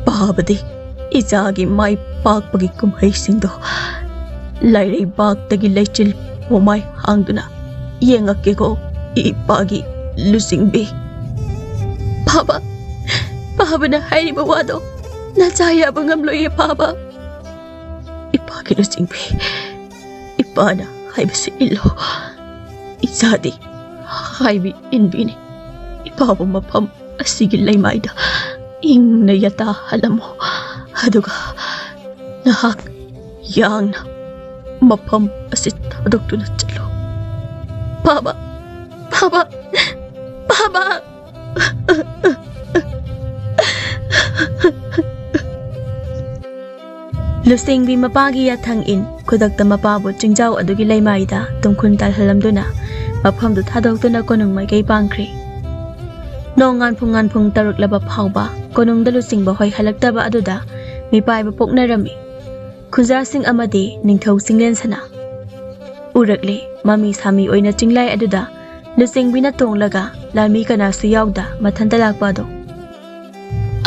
ꯄꯥꯕꯗꯤ ꯏꯆꯥꯒꯤ ꯃꯥꯏ ꯄꯥꯛꯄꯒꯤ ꯀꯨꯝꯍꯩꯁꯤꯡꯗꯣ ꯂꯥꯏꯔꯩꯕꯥꯛꯇꯒꯤ ꯂꯩꯆꯤꯜ ꯄꯣꯃꯥꯏ ꯍꯥꯡꯗꯨꯅ ꯌꯦꯡꯉꯛꯀꯦꯀꯣ, ꯏꯄꯥꯒꯤ ꯂꯨꯆꯤꯡꯕꯤ꯫" "ꯄꯥꯕ, ꯄꯥꯕꯅ ꯍꯥꯏꯔꯤꯕ ꯋꯥꯗꯣ ꯅꯆꯥ ꯌꯥꯕ ꯉꯝꯂꯣꯏꯌꯦ ꯄꯥꯕ꯫" "ꯏꯄꯥꯒꯤ ꯂꯨꯆꯤꯡꯕꯤ, ꯏꯄꯥꯅ ꯍꯥꯏꯕꯁꯤ ꯏꯜꯂꯣ꯫ ꯏꯆꯥꯗꯤ ꯍꯥꯏꯕꯤ ꯏꯟꯕꯤꯅꯤ꯫ ꯏꯄꯥꯕꯨ ꯃꯐꯝ ꯑꯁꯤꯒꯤ ꯂꯩꯃꯥꯏꯗ ꯏꯪꯅ ꯌꯥꯇꯥꯍꯜꯂꯝꯃꯣ꯫ ꯑꯗꯨꯒ ꯅꯍꯥꯛ ꯌꯥꯡꯅ ꯃꯐꯝ ꯑꯁꯤ ꯊꯥꯗꯣꯛꯇꯨꯅ ꯆꯠꯂꯨ꯫" "ꯄꯥꯕ, ꯄꯥꯕ, ꯄꯥꯕ!" ꯂꯨꯆꯤꯡꯕꯤ ꯃꯄꯥꯒꯤ ꯌꯥꯊꯪ ꯏꯟ ꯈꯨꯗꯛꯇ ꯃꯄꯥꯕꯨ ꯆꯤꯡꯖꯥꯎ ꯑꯗꯨꯒꯤ ꯂꯩꯃꯥꯏꯗ ꯇꯨꯡꯈꯨꯜ ꯇꯥꯜꯍꯜꯂꯝꯗꯨꯅ ꯃꯐꯝꯗꯨ ꯊꯥꯗꯣꯛꯇꯨꯅ ꯀꯣꯅꯨꯡ ꯃꯥꯏꯀꯩ ꯄꯥꯡꯈ꯭ꯔꯦ꯫ ꯅꯣꯡ ꯉꯥꯟꯐꯨꯡ ꯉꯥꯟꯐꯨꯡ ꯇꯧꯔꯛꯂꯕ ꯐꯥꯎꯕ ꯀꯣꯅꯨꯡꯗ ꯂꯨꯆꯤꯡꯕ ꯍꯣꯏ ꯍꯜꯂꯛꯇꯕ ꯑꯗꯨꯗ ꯃꯤꯄꯥꯏꯕ ꯄꯣꯛꯅꯔꯝꯃꯤ꯫ ꯈꯨꯟꯖꯥꯁꯤꯡ ꯑꯃꯗꯤ ꯅꯤꯡꯊꯧ ꯆꯤꯡꯂꯦꯟ ꯁꯅꯥ ꯎꯔꯛꯂꯦ꯫ ꯃꯃꯤ ꯁꯥꯃꯤ ꯑꯣꯏꯅ ꯆꯤꯡꯂꯥꯏ ꯑꯗꯨꯗ ꯂꯨꯆꯤꯡꯕꯤꯅ ꯇꯣꯡꯂꯒ ꯂꯥꯟꯃꯤ ꯀꯅꯥꯁꯨ ꯌꯥꯎꯗ ꯃꯊꯟꯇ ꯂꯥꯛꯄ ꯑꯗꯣ꯫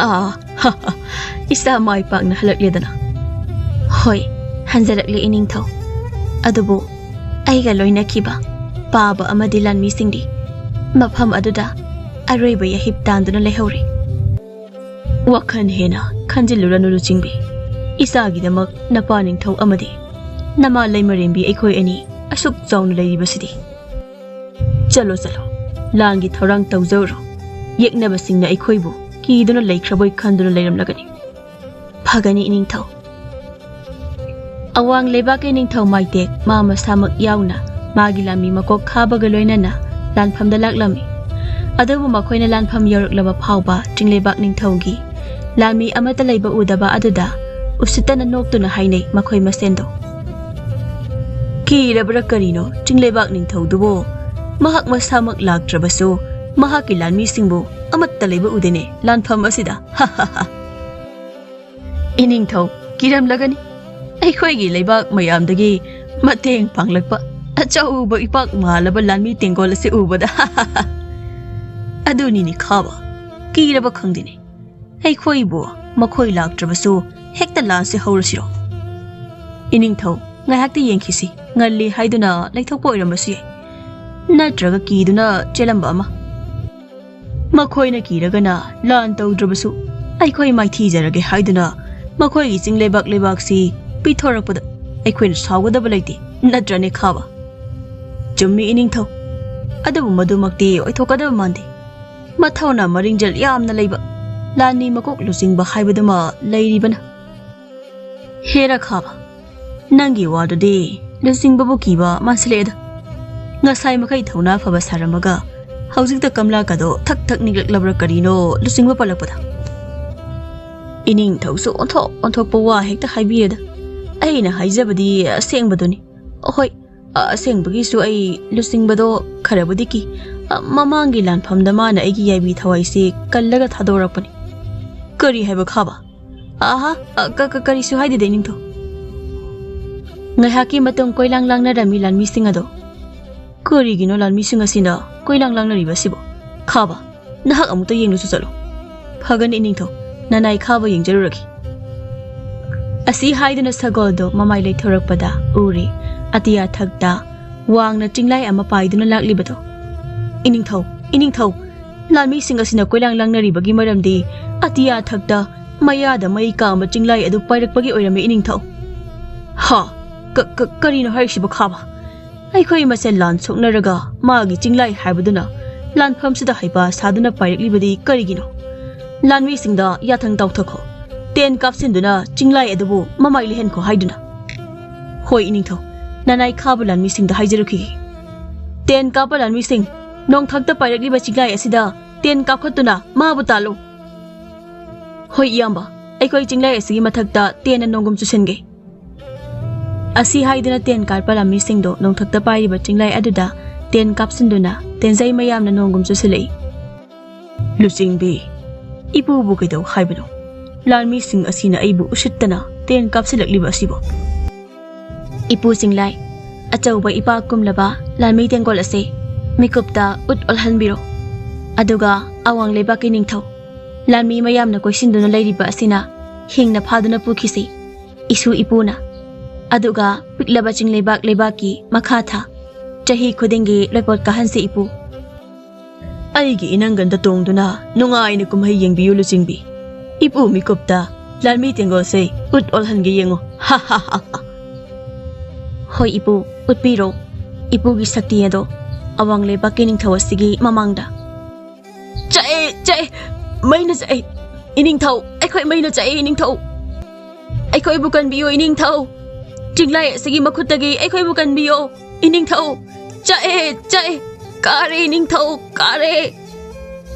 "ꯑꯥ, ꯍꯥ, ꯍꯥ, ꯏꯆꯥ ꯃꯥꯏ ꯄꯥꯛꯅ ꯍꯜꯂꯛꯂꯦꯗꯅ꯫ ꯍꯣꯏ, ꯍꯟꯖꯔꯛꯂꯦ ꯏꯅꯤꯡꯊꯧ꯫ ꯑꯗꯨꯕꯨ ꯑꯩꯒ ꯂꯣꯏꯅꯈꯤꯕ ꯄꯥꯕ ꯑꯃꯗꯤ ꯂꯥꯟꯃꯤꯁꯤꯡꯗꯤ ꯃꯐꯝ ꯑꯗꯨꯗ ꯑꯔꯣꯏꯕ ꯌꯥꯍꯤꯞ ꯇꯥꯟꯗꯨꯅ ꯂꯩꯍꯧꯔꯦ꯫" "ꯋꯥꯈꯜ ꯍꯦꯟꯅ ꯈꯟꯖꯤꯜꯂꯨꯔꯅꯨ ꯂꯨꯆꯤꯡꯕꯤ꯫ ꯏꯆꯥꯒꯤꯗꯃꯛ ꯅꯄꯥ ꯅꯤꯡꯊꯧ ꯑꯃꯗꯤ ꯅꯃꯥ ꯂꯩꯃꯔꯦꯝꯕꯤ ꯑꯩꯈꯣꯏ ꯑꯅꯤ ꯑꯁꯨꯛ ꯆꯥꯎꯅ ꯂꯩꯔꯤꯕꯁꯤꯗꯤ꯫ ꯆꯠꯂꯣ, ꯆꯠꯂꯣ, ꯂꯥꯟꯒꯤ ꯊꯧꯔꯥꯡ ꯇꯧꯖꯧꯔꯣ꯫ ꯌꯦꯛꯅꯕꯁꯤꯡꯅ ꯑꯩꯈꯣꯏꯕꯨ ꯀꯤꯗꯨꯅ ꯂꯩꯈ꯭ꯔꯕꯣꯏ ꯈꯟꯗꯨꯅ ꯂꯩꯔꯝꯂꯒꯅꯤ꯫ ꯐꯒꯅꯤ ꯏꯅꯤꯡꯊꯧ꯫ ꯑꯋꯥꯡ ꯂꯩꯕꯥꯛꯀꯤ ꯅꯤꯡꯊꯧ ꯃꯥꯏꯇꯦꯛ ꯃꯥ ꯃꯁꯥꯃꯛ ꯌꯥꯎꯅ ꯃꯥꯒꯤ ꯂꯥꯟꯃꯤ ꯃꯀꯣꯛ ꯈꯥꯕꯒ ꯂꯣꯏꯅꯅ ꯂꯥꯟꯐꯝꯗ ꯂꯥꯛꯂꯝꯃꯤ꯫ ꯑꯗꯨꯕꯨ ꯃꯈꯣꯏꯅ ꯂꯥꯟꯐꯝ ꯌꯧꯔꯛꯂꯕ ꯐꯥꯎꯕ ꯆꯤꯡꯂꯩꯕꯥꯛ ꯅꯤꯡꯊꯧꯒꯤ ꯂꯥꯟꯃꯤ ꯑꯃꯠꯇ ꯂꯩꯕ ꯎꯗꯕ ꯑꯗꯨꯗ ꯎꯁꯤꯠꯇꯅ ꯅꯣꯛꯇꯨꯅ ꯍꯥꯏꯅꯩ ꯃꯈꯣꯏ ꯃꯁꯦꯟꯗꯣ꯫ "ꯀꯤꯔꯕ꯭ꯔꯥ ꯀꯔꯤꯅꯣ ꯆꯤꯡꯂꯩꯕꯥꯛ ꯅꯤꯡꯊꯧꯗꯨꯕꯨ? ꯃꯍꯥꯛ ꯃꯁꯥꯃꯛ ꯂꯥꯛꯇ꯭ꯔꯕꯁꯨ ꯃꯍꯥꯛꯀꯤ ꯂꯥꯟꯃꯤꯁꯤꯡꯕꯨ ꯑꯃꯠꯇ ꯂꯩꯕ ꯎꯗꯦꯅꯦ ꯂꯥꯟꯐꯝ ꯑꯁꯤꯗ꯫ ꯍꯥ, ꯍꯥ, ꯍꯥ꯫" "ꯏꯅꯤꯡꯊꯧ, ꯀꯤꯔꯝꯂꯒꯅꯤ꯫ ꯑꯩꯈꯣꯏꯒꯤ ꯂꯩꯕꯥꯛ ꯃꯌꯥꯝꯗꯒꯤ ꯃꯇꯦꯡ ꯄꯥꯡꯂꯛꯄ ꯑꯆꯧꯕ ꯏꯄꯥꯛ ꯃꯥꯜꯂꯕ ꯂꯥꯟꯃꯤ ꯇꯦꯡꯒꯣꯜ ꯑꯁꯤ ꯎꯕꯗ꯫" "ꯑꯗꯨꯅꯤꯅꯦ ꯈꯥꯕ, ꯀꯤꯔꯕ ꯈꯪꯗꯦꯅꯦ꯫ ꯑꯩꯈꯣꯏꯕꯨ ꯃꯈꯣꯏ ꯂꯥꯛꯇ꯭ꯔꯕꯁꯨ ꯍꯦꯛꯇ ꯂꯥꯟꯁꯦ ꯍꯧꯔꯁꯤꯔꯣ?" "ꯏꯅꯤꯡꯊꯧ, ꯉꯥꯏꯍꯥꯛꯇꯤ ꯌꯦꯡꯈꯤꯁꯤ, ꯉꯜꯂꯤ ꯍꯥꯏꯗꯨꯅ ꯂꯩꯊꯣꯛꯄ ꯑꯣꯏꯔꯝꯕꯁꯨ ꯌꯥꯏ, ꯅꯠꯇ꯭ꯔꯒ ꯀꯤꯗꯨꯅ ꯆꯦꯜꯂꯝꯕ ꯑꯃ꯫ ꯃꯈꯣꯏꯅ ꯀꯤꯔꯒꯅ ꯂꯥꯟ ꯇꯧꯗ꯭ꯔꯕꯁꯨ ꯑꯩꯈꯣꯏ ꯃꯥꯏꯊꯤꯖꯔꯒꯦ ꯍꯥꯏꯗꯨꯅ ꯃꯈꯣꯏꯒꯤ ꯆꯤꯡ ꯂꯩꯕꯥꯛ ꯂꯩꯕꯥꯛꯁꯤ ꯄꯤꯊꯣꯔꯛꯄꯗ ꯑꯩꯈꯣꯏꯅ ꯁꯥꯎꯒꯗꯕ ꯂꯩꯇꯦ, ꯅꯠꯇ꯭ꯔꯅꯦ ꯈꯥꯕ?" "ꯆꯨꯝꯃꯤ ꯏꯅꯤꯡꯊꯧ, ꯑꯗꯨꯕꯨ ꯃꯗꯨꯃꯛꯇꯤ ꯑꯣꯏꯊꯣꯛꯀꯗꯕ ꯃꯥꯟꯗꯦ꯫ ꯃꯊꯧꯅꯥ ꯃꯔꯤꯡꯖꯦꯜ ꯌꯥꯝꯅ ꯂꯩꯕ ꯂꯥꯟꯃꯤ ꯃꯀꯣꯛ ꯂꯨꯆꯤꯡꯕ ꯍꯥꯏꯕꯗꯨꯃ ꯂꯩꯔꯤꯕꯅ꯫" "ꯍꯦꯔꯥ ꯈꯥꯕ, ꯅꯪꯒꯤ ꯋꯥꯗꯨꯗꯤ ꯂꯨꯆꯤꯡꯕꯕꯨ ꯀꯤꯕ ꯃꯥꯟꯁꯤꯜꯂꯛꯑꯦꯗ꯫ ꯉꯁꯥꯏ ꯃꯈꯩ ꯊꯧꯅꯥ ꯐꯕ ꯁꯥꯔꯝꯃꯒ ꯍꯧꯖꯤꯛꯇ ꯀꯝꯂꯥꯀꯗꯣ ꯊꯛ ꯊꯛ ꯅꯤꯛꯂꯛꯂꯕ꯭ꯔꯥ ꯀꯔꯤꯅꯣ ꯂꯨꯆꯤꯡꯕ ꯄꯜꯂꯛꯄꯗ?" ꯏꯅꯤꯡꯊꯧꯁꯨ ꯑꯣꯟꯊꯣꯛ ꯑꯣꯟꯊꯣꯛꯄ ꯋꯥ ꯍꯦꯛꯇ ꯍꯥꯏꯕꯤꯔꯦꯗ꯫ ꯑꯩꯅ ꯍꯥꯏꯖꯕꯗꯤ ꯑꯁꯦꯡꯕꯗꯨꯅꯤ꯫ ꯍꯣꯏ, ꯑꯁꯦꯡꯕꯒꯤꯁꯨ ꯑꯩ ꯂꯨꯆꯤꯡꯕꯗꯣ ꯈꯔꯕꯨꯗꯤ ꯀꯤ꯫ ꯃꯃꯥꯡꯒꯤ ꯂꯥꯟꯐꯝꯗ ꯃꯥꯅ ꯑꯩꯒꯤ ꯌꯥꯏꯕꯤ ꯊꯋꯥꯏꯁꯦ ꯀꯜꯂꯒ ꯊꯥꯗꯣꯔꯛꯄꯅꯤ꯫ ꯀꯔꯤ ꯍꯥꯏꯕ ꯈꯥꯕ? ꯑꯍꯥ, ꯑ, ꯀ-, ꯀ-, ꯀꯔꯤꯁꯨ ꯍꯥꯏꯗꯦꯗ, ꯏꯅꯤꯡꯊꯧ꯫ ꯉꯥꯏꯍꯥꯛꯀꯤ ꯃꯇꯨꯡ ꯀꯣꯏꯂꯥꯡ ꯂꯥꯡꯅꯔꯝꯃꯤ ꯂꯥꯟꯃꯤꯁꯤꯡ ꯑꯗꯣ꯫ ꯀꯔꯤꯒꯤꯅꯣ ꯂꯥꯟꯃꯤꯁꯤꯡ ꯑꯁꯤꯅ ꯀꯣꯏꯂꯥꯡ ꯂꯥꯡꯅꯔꯤꯕ ꯑꯁꯤꯕꯣ? ꯈꯥꯕ, ꯅꯍꯥꯛ ꯑꯃꯨꯛꯇ ꯌꯦꯡꯂꯨꯆꯣ ꯆꯠꯂꯣ꯫ ꯐꯒꯅꯤ ꯏꯅꯤꯡꯊꯧ, ꯅꯅꯥꯏ ꯈꯥꯕ ꯌꯦꯡꯖꯔꯨꯔꯒꯦ꯫ ꯑꯁꯤ ꯍꯥꯏꯗꯨꯅ ꯁꯒꯣꯜꯗꯣ ꯃꯃꯥꯏ ꯂꯩꯊꯣꯔꯛꯄꯗ ꯎꯔꯦ, ꯑꯇꯤꯌꯥ ꯊꯛꯇ ꯋꯥꯡꯅ ꯆꯤꯡꯂꯥꯏ ꯑꯃ ꯄꯥꯏꯗꯨꯅ ꯂꯥꯛꯂꯤꯕꯗꯣ꯫ ꯏꯅꯤꯡꯊꯧ, ꯏꯅꯤꯡꯊꯧ, ꯂꯥꯟꯃꯤꯁꯤꯡ ꯑꯁꯤꯅ ꯀꯣꯏꯂꯥꯡ ꯂꯥꯡꯅꯔꯤꯕꯒꯤ ꯃꯔꯝꯗꯤ ꯑꯇꯤꯌꯥ ꯊꯛꯇ ꯃꯌꯥꯗ ꯃꯩ ꯀꯥꯝꯕ ꯆꯤꯡꯂꯥꯏ ꯑꯗꯨ ꯄꯥꯏꯔꯛꯄꯒꯤ ꯑꯣꯏꯔꯝꯃꯤ, ꯏꯅꯤꯡꯊꯧ꯫ ꯍꯥ? ꯀ-, ꯀ-, ꯀꯔꯤꯅꯣ ꯍꯥꯏꯔꯤꯁꯤꯕꯣ, ꯈꯥꯕ? ꯑꯩꯈꯣꯏ ꯃꯁꯦꯜ ꯂꯥꯟ ꯁꯣꯛꯅꯔꯒ ꯃꯥꯒꯤ ꯆꯤꯡꯂꯥꯏ ꯍꯥꯏꯕꯗꯨꯅ ꯂꯥꯟꯐꯝꯁꯤꯗ ꯍꯩꯄꯥ ꯁꯥꯗꯨꯅ ꯄꯥꯏꯔꯛꯂꯤꯕꯗꯤ ꯀꯔꯤꯒꯤꯅꯣ? ꯂꯥꯟꯃꯤꯁꯤꯡꯗ ꯌꯥꯊꯪ ꯇꯥꯎꯊꯈꯣ꯫ ꯇꯦꯟ ꯀꯥꯞꯁꯤꯟꯗꯨꯅ ꯆꯤꯡꯂꯥꯏ ꯑꯗꯨꯕꯨ ꯃꯃꯥꯏ ꯂꯩꯍꯟꯈꯣ ꯍꯥꯏꯗꯨꯅ꯫ ꯍꯣꯏ, ꯏꯅꯤꯡꯊꯧ, ꯅꯅꯥꯏ ꯈꯥꯕ ꯂꯥꯟꯃꯤꯁꯤꯡꯗ ꯍꯥꯏꯖꯔꯛꯈꯤꯒꯦ꯫ ꯇꯦꯟ ꯀꯥꯞꯄ ꯂꯥꯟꯃꯤꯁꯤꯡ, ꯅꯣꯡꯊꯛꯇ ꯄꯥꯏꯔꯛꯂꯤꯕ ꯆꯤꯡꯂꯥꯏ ꯑꯁꯤꯗ ꯇꯦꯟ ꯀꯥꯞꯈꯠꯇꯨꯅ ꯃꯥꯕꯨ ꯇꯥꯜꯂꯨ꯫ ꯍꯣꯏ, ꯏꯌꯥꯝꯕ, ꯑꯩꯈꯣꯏ ꯆꯤꯡꯂꯥꯏ ꯑꯁꯤꯒꯤ ꯃꯊꯛꯇ ꯇꯦꯟꯅ ꯅꯣꯡꯒꯨꯝ ꯆꯨꯁꯤꯟꯒꯦ꯫ ꯑꯁꯤ ꯍꯥꯏꯗꯨꯅ ꯇꯦꯟ ꯀꯥꯞꯄ ꯂꯥꯟꯃꯤꯁꯤꯡꯗꯣ ꯅꯣꯡꯊꯛꯇ ꯄꯥꯏꯔꯤꯕ ꯆꯤꯡꯂꯥꯏ ꯑꯗꯨꯗ ꯇꯦꯟ ꯀꯥꯞꯁꯤꯟꯗꯨꯅ ꯇꯦꯟꯖꯩ ꯃꯌꯥꯝꯅ ꯅꯣꯡꯒꯨꯝ ꯆꯨꯁꯤꯜꯂꯛꯏ꯫ ꯂꯨꯆꯤꯡꯕꯤ, ꯏꯄꯨꯕꯨ ꯀꯩꯗꯧ ꯍꯥꯏꯕꯅꯣ? ꯂꯥꯟꯃꯤꯁꯤꯡ ꯑꯁꯤꯅ ꯑꯩꯕꯨ ꯎꯁꯤꯠꯇꯅ ꯇꯦꯟ ꯀꯥꯞꯁꯤꯜꯂꯛꯂꯤꯕ ꯑꯁꯤꯕꯨ꯫ ꯏꯄꯨ ꯆꯤꯡꯂꯥꯏ, ꯑꯆꯧꯕ ꯏꯄꯥꯛ ꯀꯨꯝꯂꯕ ꯂꯥꯟꯃꯤ ꯇꯦꯡꯒꯣꯜ ꯑꯁꯦ ꯃꯤꯀꯨꯞꯇ ꯎꯠ ꯑꯣꯜꯍꯟꯕꯤꯔꯣ꯫ ꯑꯗꯨꯒ ꯑꯋꯥꯡ ꯂꯩꯕꯥꯛꯀꯤ ꯅꯤꯡꯊꯧ, ꯂꯥꯟꯃꯤ ꯃꯌꯥꯝꯅ ꯀꯣꯏꯁꯤꯟꯗꯨꯅ ꯂꯩꯔꯤꯕ ꯑꯁꯤꯅ ꯍꯤꯡꯅ ꯐꯥꯗꯨꯅ ꯄꯨꯈꯤꯁꯤ, ꯏꯁꯨ ꯏꯄꯨꯅ꯫ ꯑꯗꯨꯒ ꯄꯤꯛꯂꯕ ꯆꯤꯡꯂꯩꯕꯥꯛ ꯂꯩꯕꯥꯛꯀꯤ ꯃꯈꯥ ꯊꯥ, ꯆꯍꯤ ꯈꯨꯗꯤꯡꯒꯤ ꯂꯣꯏꯄꯣꯠ ꯀꯥꯍꯟꯁꯤ, ꯏꯄꯨ꯫ ꯑꯩꯒꯤ ꯏꯅꯪꯒꯟꯗ ꯇꯣꯡꯗꯨꯅ ꯅꯨꯡꯉꯥꯏꯅ ꯀꯨꯝꯍꯩ ꯌꯦꯡꯕꯤꯌꯨ, ꯂꯨꯆꯤꯡꯕꯤ꯫ ꯏꯄꯨ ꯃꯤꯀꯨꯞꯇ ꯂꯥꯟꯃꯤ ꯇꯦꯡꯒꯣꯜꯁꯦ ꯎꯠ ꯑꯣꯜꯍꯟꯒꯦ ꯌꯦꯡꯉꯨ꯫ ꯍꯥ ꯍꯥ ꯍꯥ ꯍꯥ꯫ ꯍꯣꯏ ꯏꯄꯨ, ꯎꯠꯄꯤꯔꯣ ꯏꯄꯨꯒꯤ ꯁꯛꯇꯤ ꯑꯗꯣ ꯑꯋꯥꯡ ꯂꯩꯕꯥꯛꯀꯤ ꯅꯤꯡꯊꯧ ꯑꯁꯤꯒꯤ ꯃꯃꯥꯡꯗ꯫ ꯆꯥꯛꯑꯦ, ꯆꯥꯛꯑꯦ, ꯃꯩꯅ ꯆꯥꯛꯑꯦ꯫ ꯏꯅꯤꯡꯊꯧ, ꯑꯩꯈꯣꯏ ꯃꯩꯅ ꯆꯥꯛꯑꯦ, ꯏꯅꯤꯡꯊꯧ꯫ ꯑꯩꯈꯣꯏꯕꯨ ꯀꯟꯕꯤꯌꯨ, ꯏꯅꯤꯡꯊꯧ꯫ ꯆꯤꯡꯂꯥꯏ ꯑꯁꯤꯒꯤ ꯃꯈꯨꯠꯇꯒꯤ ꯑꯩꯈꯣꯏꯕꯨ ꯀꯟꯕꯤꯌꯣ, ꯏꯅꯤꯡꯊꯧ꯫ ꯆꯥꯛꯑꯦ, ꯆꯥꯛꯑꯦ꯫ ꯀꯥꯔꯦ, ꯏꯅꯤꯡꯊꯧ, ꯀꯥꯔꯦ꯫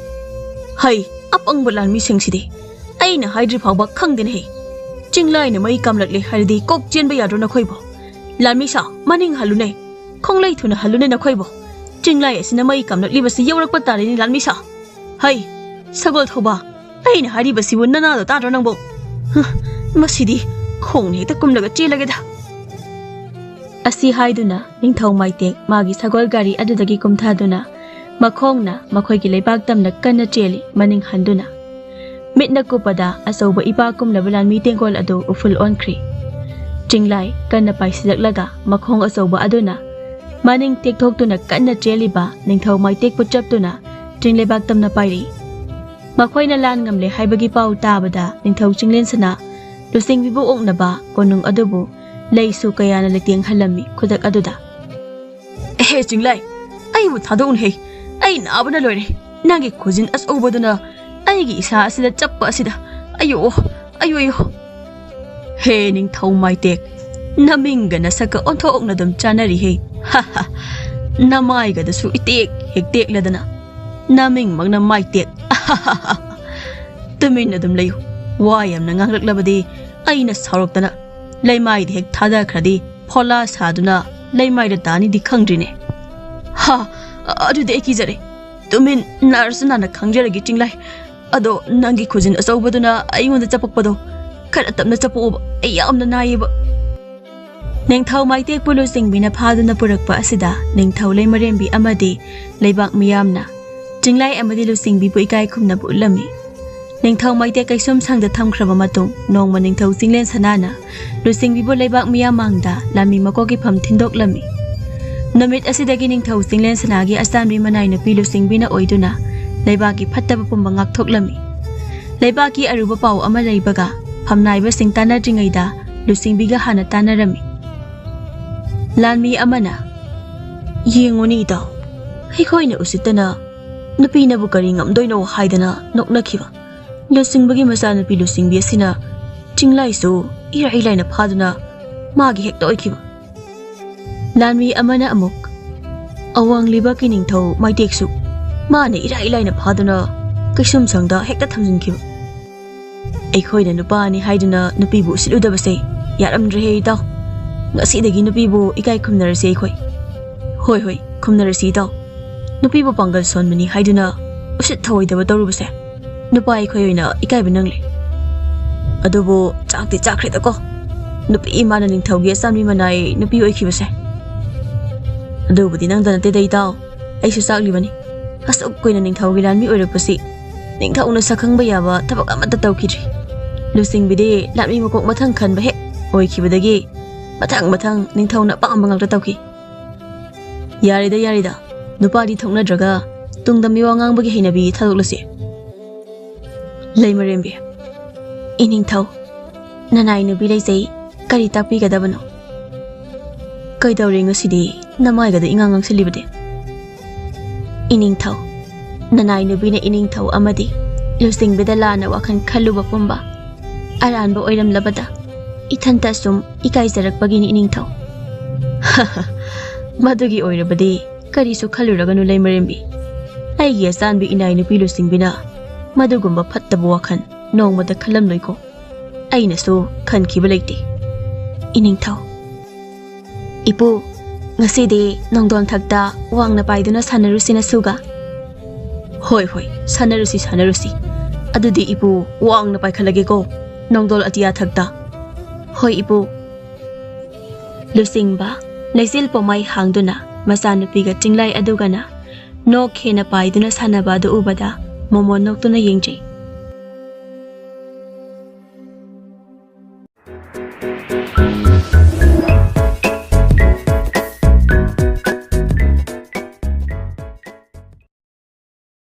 ꯍꯩ, ꯑꯄꯪꯕ ꯂꯥꯟꯃꯤꯁꯤꯡꯁꯤꯗꯤ꯫ ꯑꯩꯅ ꯍꯥꯏꯗ꯭ꯔꯤ ꯐꯥꯎꯕ ꯈꯪꯗꯦꯅꯦꯍꯦ꯫ ꯆꯤꯡꯂꯥꯏꯅ ꯃꯩ ꯀꯥꯝꯂꯛꯂꯦ ꯍꯥꯏꯔꯗꯤ ꯀꯣꯛ ꯆꯦꯟꯕ ꯌꯥꯗ꯭ꯔꯣ ꯅꯈꯣꯏꯕꯣ? ꯂꯥꯟꯃꯤꯁꯥ, ꯃꯅꯤꯡ ꯍꯜꯂꯨꯅꯦ꯫ ꯈꯣꯡꯂꯩ ꯊꯨꯅ ꯍꯜꯂꯨꯅꯦ ꯅꯈꯣꯏꯕꯣ꯫ ꯆꯤꯡꯂꯥꯏ ꯑꯁꯤꯅ ꯃꯩ ꯀꯥꯝꯂꯛꯂꯤꯕꯁꯤ ꯌꯧꯔꯛꯄ ꯇꯥꯔꯦꯅꯦ ꯂꯥꯟꯃꯤꯁꯥ꯫ ꯍꯩ, ꯁꯒꯣꯜ ꯊꯧꯕ, ꯑꯩꯅ ꯍꯥꯏꯔꯤꯕꯁꯤꯕꯨ ꯅꯅꯥꯗꯣ ꯇꯥꯗ꯭ꯔꯣ ꯅꯪꯕꯣ? ꯍ, ꯃꯁꯤꯗꯤ ꯈꯣꯡꯅ ꯍꯦꯛꯇ ꯀꯨꯝꯂꯒ ꯆꯦꯜꯂꯒꯦꯗ꯫ ꯑꯁꯤ ꯍꯥꯏꯗꯨꯅ ꯅꯤꯡꯊꯧ ꯃꯥꯏꯇꯦꯛ ꯃꯥꯒꯤ ꯁꯒꯣꯜ ꯒꯥꯔꯤ ꯑꯗꯨꯗꯒꯤ ꯀꯨꯝꯊꯗꯨꯅ ꯃꯈꯣꯡꯅ ꯃꯈꯣꯏꯒꯤ ꯂꯩꯕꯥꯛ ꯇꯝꯅ ꯀꯟꯅ ꯆꯦꯜꯂꯤ ꯃꯅꯤꯡ ꯍꯟꯗꯨꯅ꯫ ꯃꯤꯠꯅ ꯀꯨꯞꯄꯗ ꯑꯆꯧꯕ ꯏꯄꯥꯛ ꯀꯨꯝꯂꯕ ꯂꯥꯟꯃꯤ ꯇꯦꯡꯒꯣꯜ ꯑꯗꯨ ꯎꯐꯨꯜ ꯑꯣꯟꯈ꯭ꯔꯤ꯫ ꯆꯤꯡꯂꯥꯏ ꯀꯟꯅ ꯄꯥꯏꯁꯤꯜꯂꯛꯂꯒ ꯃꯈꯣꯡ ꯑꯆꯧꯕ ꯑꯗꯨꯅ ꯃꯅꯤꯡ ꯇꯦꯛꯊꯣꯛꯇꯨꯅ ꯀꯟꯅ ꯆꯦꯜꯂꯤꯕ ꯅꯤꯡꯊꯧ ꯃꯥꯏꯇꯦꯛꯄꯨ ꯆꯞꯇꯨꯅ ꯆꯤꯡ ꯂꯩꯕꯥꯛ ꯇꯝꯅ ꯄꯥꯏꯔꯤ꯫ ꯃꯈꯣꯏꯅ ꯂꯥꯟ ꯉꯝꯂꯦ ꯍꯥꯏꯕꯒꯤ ꯄꯥꯎ ꯇꯥꯕꯗ ꯅꯤꯡꯊꯧ ꯆꯤꯡꯂꯦꯟꯁꯅꯥ ꯂꯨꯆꯤꯡꯕꯤꯕꯨ ꯑꯣꯛꯅꯕ ꯀꯣꯅꯨꯡ ꯑꯗꯨꯕꯨ ꯂꯩꯁꯨ ꯀꯌꯥꯅ ꯂꯩꯇꯦꯡꯍꯜꯂꯝꯃꯤ ꯈꯨꯗꯛ ꯑꯗꯨꯗ꯫ ꯑꯦꯍꯦ ꯆꯤꯡꯂꯥꯏ, ꯑꯩꯕꯨ ꯊꯥꯗꯣꯛꯎꯅꯍꯦ꯫ ꯑꯩ ꯅꯥꯕꯅ ꯂꯣꯏꯔꯦ꯫ ꯅꯪꯒꯤ ꯈꯨꯖꯤꯟ ꯑꯆꯧꯕꯗꯨꯅ ꯑꯩꯒꯤ ꯏꯁꯥ ꯑꯁꯤꯗ ꯆꯞꯄ ꯑꯁꯤꯗ꯫ ꯑꯌꯣ, ꯑꯌꯣ, ꯑꯌꯣ꯫ ꯍꯦ ꯅꯤꯡꯊꯧ ꯃꯥꯏꯇꯦꯛ, ꯅꯃꯤꯡꯒ ꯅꯁꯛꯀ ꯑꯣꯟꯊꯣꯛꯅ ꯑꯗꯨꯝ ꯆꯥꯅꯔꯤꯍꯦ꯫ ꯍꯥ ꯍꯥ꯫ ꯅꯃꯥꯏꯒꯗꯁꯨ ꯏꯇꯦꯛ ꯍꯦꯛ ꯇꯦꯛꯂꯗꯅ꯫ ꯅꯃꯤꯡꯃꯛꯅ ꯃꯥꯏꯇꯦꯛ꯫ ꯇꯨꯃꯤꯟ ꯑꯗꯨꯝ ꯂꯩꯌꯨ꯫ ꯋꯥ ꯌꯥꯝꯅ ꯉꯥꯡꯂꯛꯂꯕꯗꯤ ꯑꯩꯅ ꯁꯥꯎꯔꯛꯇꯅ ꯂꯩꯃꯥꯏꯗ ꯍꯦꯛ ꯊꯥꯗꯈ꯭ꯔꯗꯤ ꯐꯣꯂꯥ ꯁꯥꯗꯨꯅ ꯂꯩꯃꯥꯏꯗ ꯇꯥꯅꯤꯗꯤ ꯈꯪꯗ꯭ꯔꯤꯅꯦ꯫ ꯍꯥ, ꯑꯗꯨꯗꯤ ꯑꯩ ꯀꯤꯖꯔꯦ꯫ ꯇꯨꯃꯤꯟ ꯅꯥꯔꯁꯨ ꯅꯥꯅ ꯈꯪꯖꯔꯒꯦ ꯆꯤꯡꯂꯥꯏ꯫ ꯑꯗꯣ ꯅꯪꯒꯤ ꯈꯨꯖꯤꯟ ꯑꯆꯧꯕꯗꯨꯅ ꯑꯩꯉꯣꯟꯗ ꯆꯄꯛꯄꯗꯣ ꯈꯔ ꯇꯞꯅ ꯆꯄꯛꯑꯣꯕ, ꯑꯩ ꯌꯥꯝꯅ ꯅꯥꯏꯌꯦꯕ꯫ ꯅꯤꯡꯊꯧ ꯃꯥꯏꯇꯦꯛꯄꯨ ꯂꯨꯆꯤꯡꯕꯤꯅ ꯐꯥꯗꯨꯅ ꯄꯨꯔꯛꯄ ꯑꯁꯤꯗ ꯅꯤꯡꯊꯧ ꯂꯩꯃꯔꯦꯝꯕꯤ ꯑꯃꯗꯤ ꯂꯩꯕꯥꯛ ꯃꯤꯌꯥꯝꯅ ꯆꯤꯡꯂꯥꯏ ꯑꯃꯗꯤ ꯂꯨꯆꯤꯡꯕꯤꯕꯨ ꯏꯀꯥꯏ ꯈꯨꯝꯅꯕ ꯎꯠꯂꯝꯃꯤ꯫ ꯅꯤꯡꯊꯧ ꯃꯥꯏꯇꯦꯛ ꯀꯩꯁꯨꯝ ꯁꯪꯗ ꯊꯝꯈ꯭ꯔꯕ ꯃꯇꯨꯡ ꯅꯣꯡꯃ ꯅꯤꯡꯊꯧ ꯆꯤꯡꯂꯦꯟ ꯁꯅꯥꯅ ꯂꯨꯆꯤꯡꯕꯤꯕꯨ ꯂꯩꯕꯥꯛ ꯃꯤꯌꯥꯝ ꯃꯥꯡꯗ ꯂꯥꯟꯃꯤ ꯃꯀꯣꯛꯀꯤ ꯐꯝ ꯊꯤꯟꯗꯣꯛꯂꯝꯃꯤ꯫ ꯅꯨꯃꯤꯠ ꯑꯁꯤꯗꯒꯤ ꯅꯤꯡꯊꯧ ꯆꯤꯡꯂꯦꯟ ꯁꯅꯥꯒꯤ ꯑꯆꯥꯟꯕꯤ ꯃꯅꯥꯏ ꯅꯨꯄꯤ ꯂꯨꯆꯤꯡꯕꯤꯅ ꯑꯣꯏꯗꯨꯅ ꯂꯩꯕꯥꯛꯀꯤ ꯐꯠꯇꯕ ꯄꯨꯝꯕ ꯉꯥꯛꯊꯣꯛꯂꯝꯃꯤ꯫ ꯂꯩꯕꯥꯛꯀꯤ ꯑꯔꯨꯕ ꯄꯥꯎ ꯑꯃ ꯂꯩꯕꯒ ꯐꯝꯅꯥꯏꯕꯁꯤꯡ ꯇꯥꯟꯅꯗ꯭ꯔꯤꯉꯩꯗ ꯂꯨꯆꯤꯡꯕꯤꯒ ꯍꯥꯟꯅ ꯇꯥꯟꯅꯔꯝꯃꯤ꯫ ꯂꯥꯟꯃꯤ ꯑꯃꯅ, "ꯌꯦꯡꯉꯨꯅꯦ ꯏꯇꯥꯎ, ꯑꯩꯈꯣꯏꯅ ꯎꯁꯤꯠꯇꯅ ꯅꯨꯄꯤꯅꯕꯨ ꯀꯔꯤ ꯉꯝꯗꯣꯏꯅꯣ ꯍꯥꯏꯗꯅ ꯅꯣꯛꯅꯈꯤꯕ ꯂꯨꯆꯤꯡꯕꯒꯤ ꯃꯆꯥꯅꯨꯄꯤ ꯂꯨꯆꯤꯡꯕꯤ ꯑꯁꯤꯅ ꯆꯤꯡꯂꯥꯏꯁꯨ ꯏꯔꯥꯏ ꯂꯥꯏꯅ ꯐꯥꯗꯨꯅ ꯃꯥꯒꯤ ꯍꯦꯛꯇ ꯑꯣꯏꯈꯤꯕ"꯫ ꯂꯥꯟꯃꯤ ꯑꯃꯅ ꯑꯃꯨꯛ, "ꯑꯋꯥꯡ ꯂꯩꯕꯥꯛꯀꯤ ꯅꯤꯡꯊꯧ ꯃꯥꯏꯇꯦꯛꯁꯨ ꯃꯥꯅ ꯏꯔꯥꯏ ꯂꯥꯏꯅ ꯐꯥꯗꯨꯅ ꯀꯩꯁꯨꯝꯁꯪꯗ ꯍꯦꯛꯇ ꯊꯝꯖꯤꯟꯈꯤꯕ"꯫ ꯑꯩꯈꯣꯏꯅ ꯅꯨꯄꯥꯅꯤ ꯍꯥꯏꯗꯨꯅ ꯅꯨꯄꯤꯕꯨ ꯎꯁꯤꯠꯂꯨꯗꯕꯁꯦ ꯌꯥꯔꯝꯗ꯭ꯔꯦꯍꯦ ꯏꯇꯥꯎ꯫ ꯉꯁꯤꯗꯒꯤ ꯅꯨꯄꯤꯕꯨ ꯏꯀꯥꯏ ꯈꯨꯝꯅꯔꯁꯤ ꯑꯩꯈꯣꯏ꯫ ꯍꯣꯏ, ꯍꯣꯏ, ꯈꯨꯝꯅꯔꯁꯤ ꯏꯇꯥꯎ꯫ ꯅꯨꯄꯤꯕꯨ ꯄꯥꯡꯒꯜ ꯁꯣꯟꯕꯅꯤ ꯍꯥꯏꯗꯨꯅ ꯎꯁꯤꯠ ꯊꯑꯣꯏꯗꯕ ꯇꯧꯔꯨꯕꯁꯦ ꯅꯨꯄꯥ ꯑꯩꯈꯣꯏ ꯑꯣꯏꯅ ꯏꯀꯥꯏꯕ ꯅꯪꯂꯦ꯫ ꯑꯗꯨꯕꯨ ꯆꯥꯛꯇꯤ ꯆꯥꯈ꯭ꯔꯦꯗꯀꯣ꯫ ꯅꯨꯄꯤ ꯏꯃꯥꯅ ꯅꯤꯡꯊꯧꯒꯤ ꯑꯆꯥꯟꯕꯤ ꯃꯅꯥꯏ ꯅꯨꯄꯤ ꯑꯣꯏꯈꯤꯕꯁꯦ꯫ ꯑꯗꯨꯕꯨꯗꯤ ꯅꯪꯗ ꯅꯠꯇꯦꯗ ꯏꯇꯥꯎ, ꯑꯩꯁꯨ ꯆꯥꯛꯂꯤꯕꯅꯤ꯫ ꯑꯁꯨꯛ ꯀꯨꯏꯅ ꯅꯤꯡꯊꯧꯒꯤ ꯂꯥꯟꯃꯤ ꯑꯣꯏꯔꯛꯄꯁꯤ ꯅꯤꯡꯊꯧꯅ ꯁꯛꯈꯪꯕ ꯌꯥꯕ ꯊꯕꯛ ꯑꯃꯠꯇ ꯇꯧꯈꯤꯗ꯭ꯔꯤ꯫ ꯂꯨꯆꯤꯡꯕꯤꯗꯤ ꯂꯥꯟꯃꯤ ꯃꯀꯣꯛ ꯃꯊꯪ ꯈꯟꯕ ꯍꯦꯛ ꯑꯣꯏꯈꯤꯕꯗꯒꯤ ꯃꯊꯪ ꯃꯊꯪ ꯅꯤꯡꯊꯧꯅ ꯑꯄꯥꯝꯕ ꯉꯥꯛꯇ ꯇꯧꯈꯤ꯫ ꯌꯥꯔꯦꯗ, ꯌꯥꯔꯦꯗ, ꯅꯨꯄꯥꯗꯤ ꯊꯣꯛꯅꯗ꯭ꯔꯒ ꯇꯨꯡꯗ ꯃꯤꯋꯥ ꯉꯥꯡꯕꯒꯤ ꯍꯩꯅꯕꯤ ꯊꯥꯗꯣꯛꯂꯁꯤ꯫ ꯂꯩꯃꯔꯦꯝꯕꯤ, ꯏꯅꯤꯡꯊꯧ, ꯅꯅꯥꯏ ꯅꯨꯄꯤ ꯂꯩꯖꯩ, ꯀꯔꯤ ꯇꯥꯛꯄꯤꯒꯗꯕꯅꯣ? ꯀꯩꯗꯧꯔꯦ ꯉꯁꯤꯗꯤ ꯅꯃꯥꯏꯒꯗ ꯏꯉꯥꯡ ꯉꯥꯡꯁꯤꯜꯂꯤꯕꯗꯤ? ꯏꯅꯤꯡꯊꯧ, ꯅꯅꯥꯏ ꯅꯨꯄꯤꯅ ꯏꯅꯤꯡꯊꯧ ꯑꯃꯗꯤ ꯂꯨꯆꯤꯡꯕꯤꯗ ꯂꯥꯟꯅ ꯋꯥꯈꯜ ꯈꯜꯂꯨꯕ ꯄꯨꯝꯕ ꯑꯔꯥꯟꯕ ꯑꯣꯏꯔꯝꯂꯕꯗ ꯏꯊꯟꯇ ꯁꯨꯝ ꯏꯀꯥꯏꯖꯔꯛꯄꯒꯤꯅꯤ ꯏꯅꯤꯡꯊꯧ꯫ ꯃꯗꯨꯒꯤ ꯑꯣꯏꯔꯕꯗꯤ ꯀꯔꯤꯁꯨ ꯈꯜꯂꯨꯔꯒꯅꯨ ꯂꯩꯃꯔꯦꯝꯕꯤ꯫ ꯑꯩꯒꯤ ꯑꯆꯥꯟꯕꯤ ꯏꯅꯥꯏ ꯅꯨꯄꯤ ꯂꯨꯆꯤꯡꯕꯤꯅ ꯃꯗꯨꯒꯨꯝꯕ ꯐꯠꯇꯕ ꯋꯥꯈꯜ ꯅꯣꯡꯃꯇ ꯈꯜꯂꯝꯂꯣꯏꯀꯣ꯫ ꯑꯩꯅꯁꯨ ꯈꯟꯈꯤꯕ ꯂꯩꯇꯦ ꯏꯅꯤꯡꯊꯧ꯫ ꯏꯄꯨ, ꯉꯁꯤꯗꯤ ꯅꯣꯡꯗꯣꯟ ꯊꯛꯇ ꯋꯥꯡꯅ ꯄꯥꯏꯗꯨꯅ ꯁꯥꯟꯅꯔꯨꯁꯤ ꯅꯁꯨꯒ꯫ ꯍꯣꯏ, ꯍꯣꯏ, ꯁꯥꯟꯅꯔꯨꯁꯤ, ꯁꯥꯟꯅꯔꯨꯁꯤ꯫ ꯑꯗꯨꯗꯤ ꯏꯄꯨ, ꯋꯥꯡꯅ ꯄꯥꯏꯈꯠꯂꯒꯦꯀꯣ, ꯅꯣꯡꯗꯣꯜ ꯑꯇꯤꯌꯥ ꯊꯛꯇ꯫ ꯍꯣꯏ ꯏꯄꯨ꯫ ꯂꯨꯆꯤꯡꯕ ꯂꯩꯆꯤꯜ ꯄꯣꯃꯥꯏ ꯍꯥꯡꯗꯨꯅ ꯃꯆꯥꯅꯨꯄꯤꯒ ꯆꯤꯡꯂꯥꯏ ꯑꯗꯨꯒꯅ ꯅꯣꯛ ꯍꯦꯟꯅ ꯄꯥꯏꯗꯨꯅ ꯁꯥꯟꯅꯕ ꯑꯗꯨ ꯎꯕꯗ ꯃꯣꯃꯣꯟ ꯅꯣꯛꯇꯨꯅ ꯌꯦꯡꯖꯩ꯫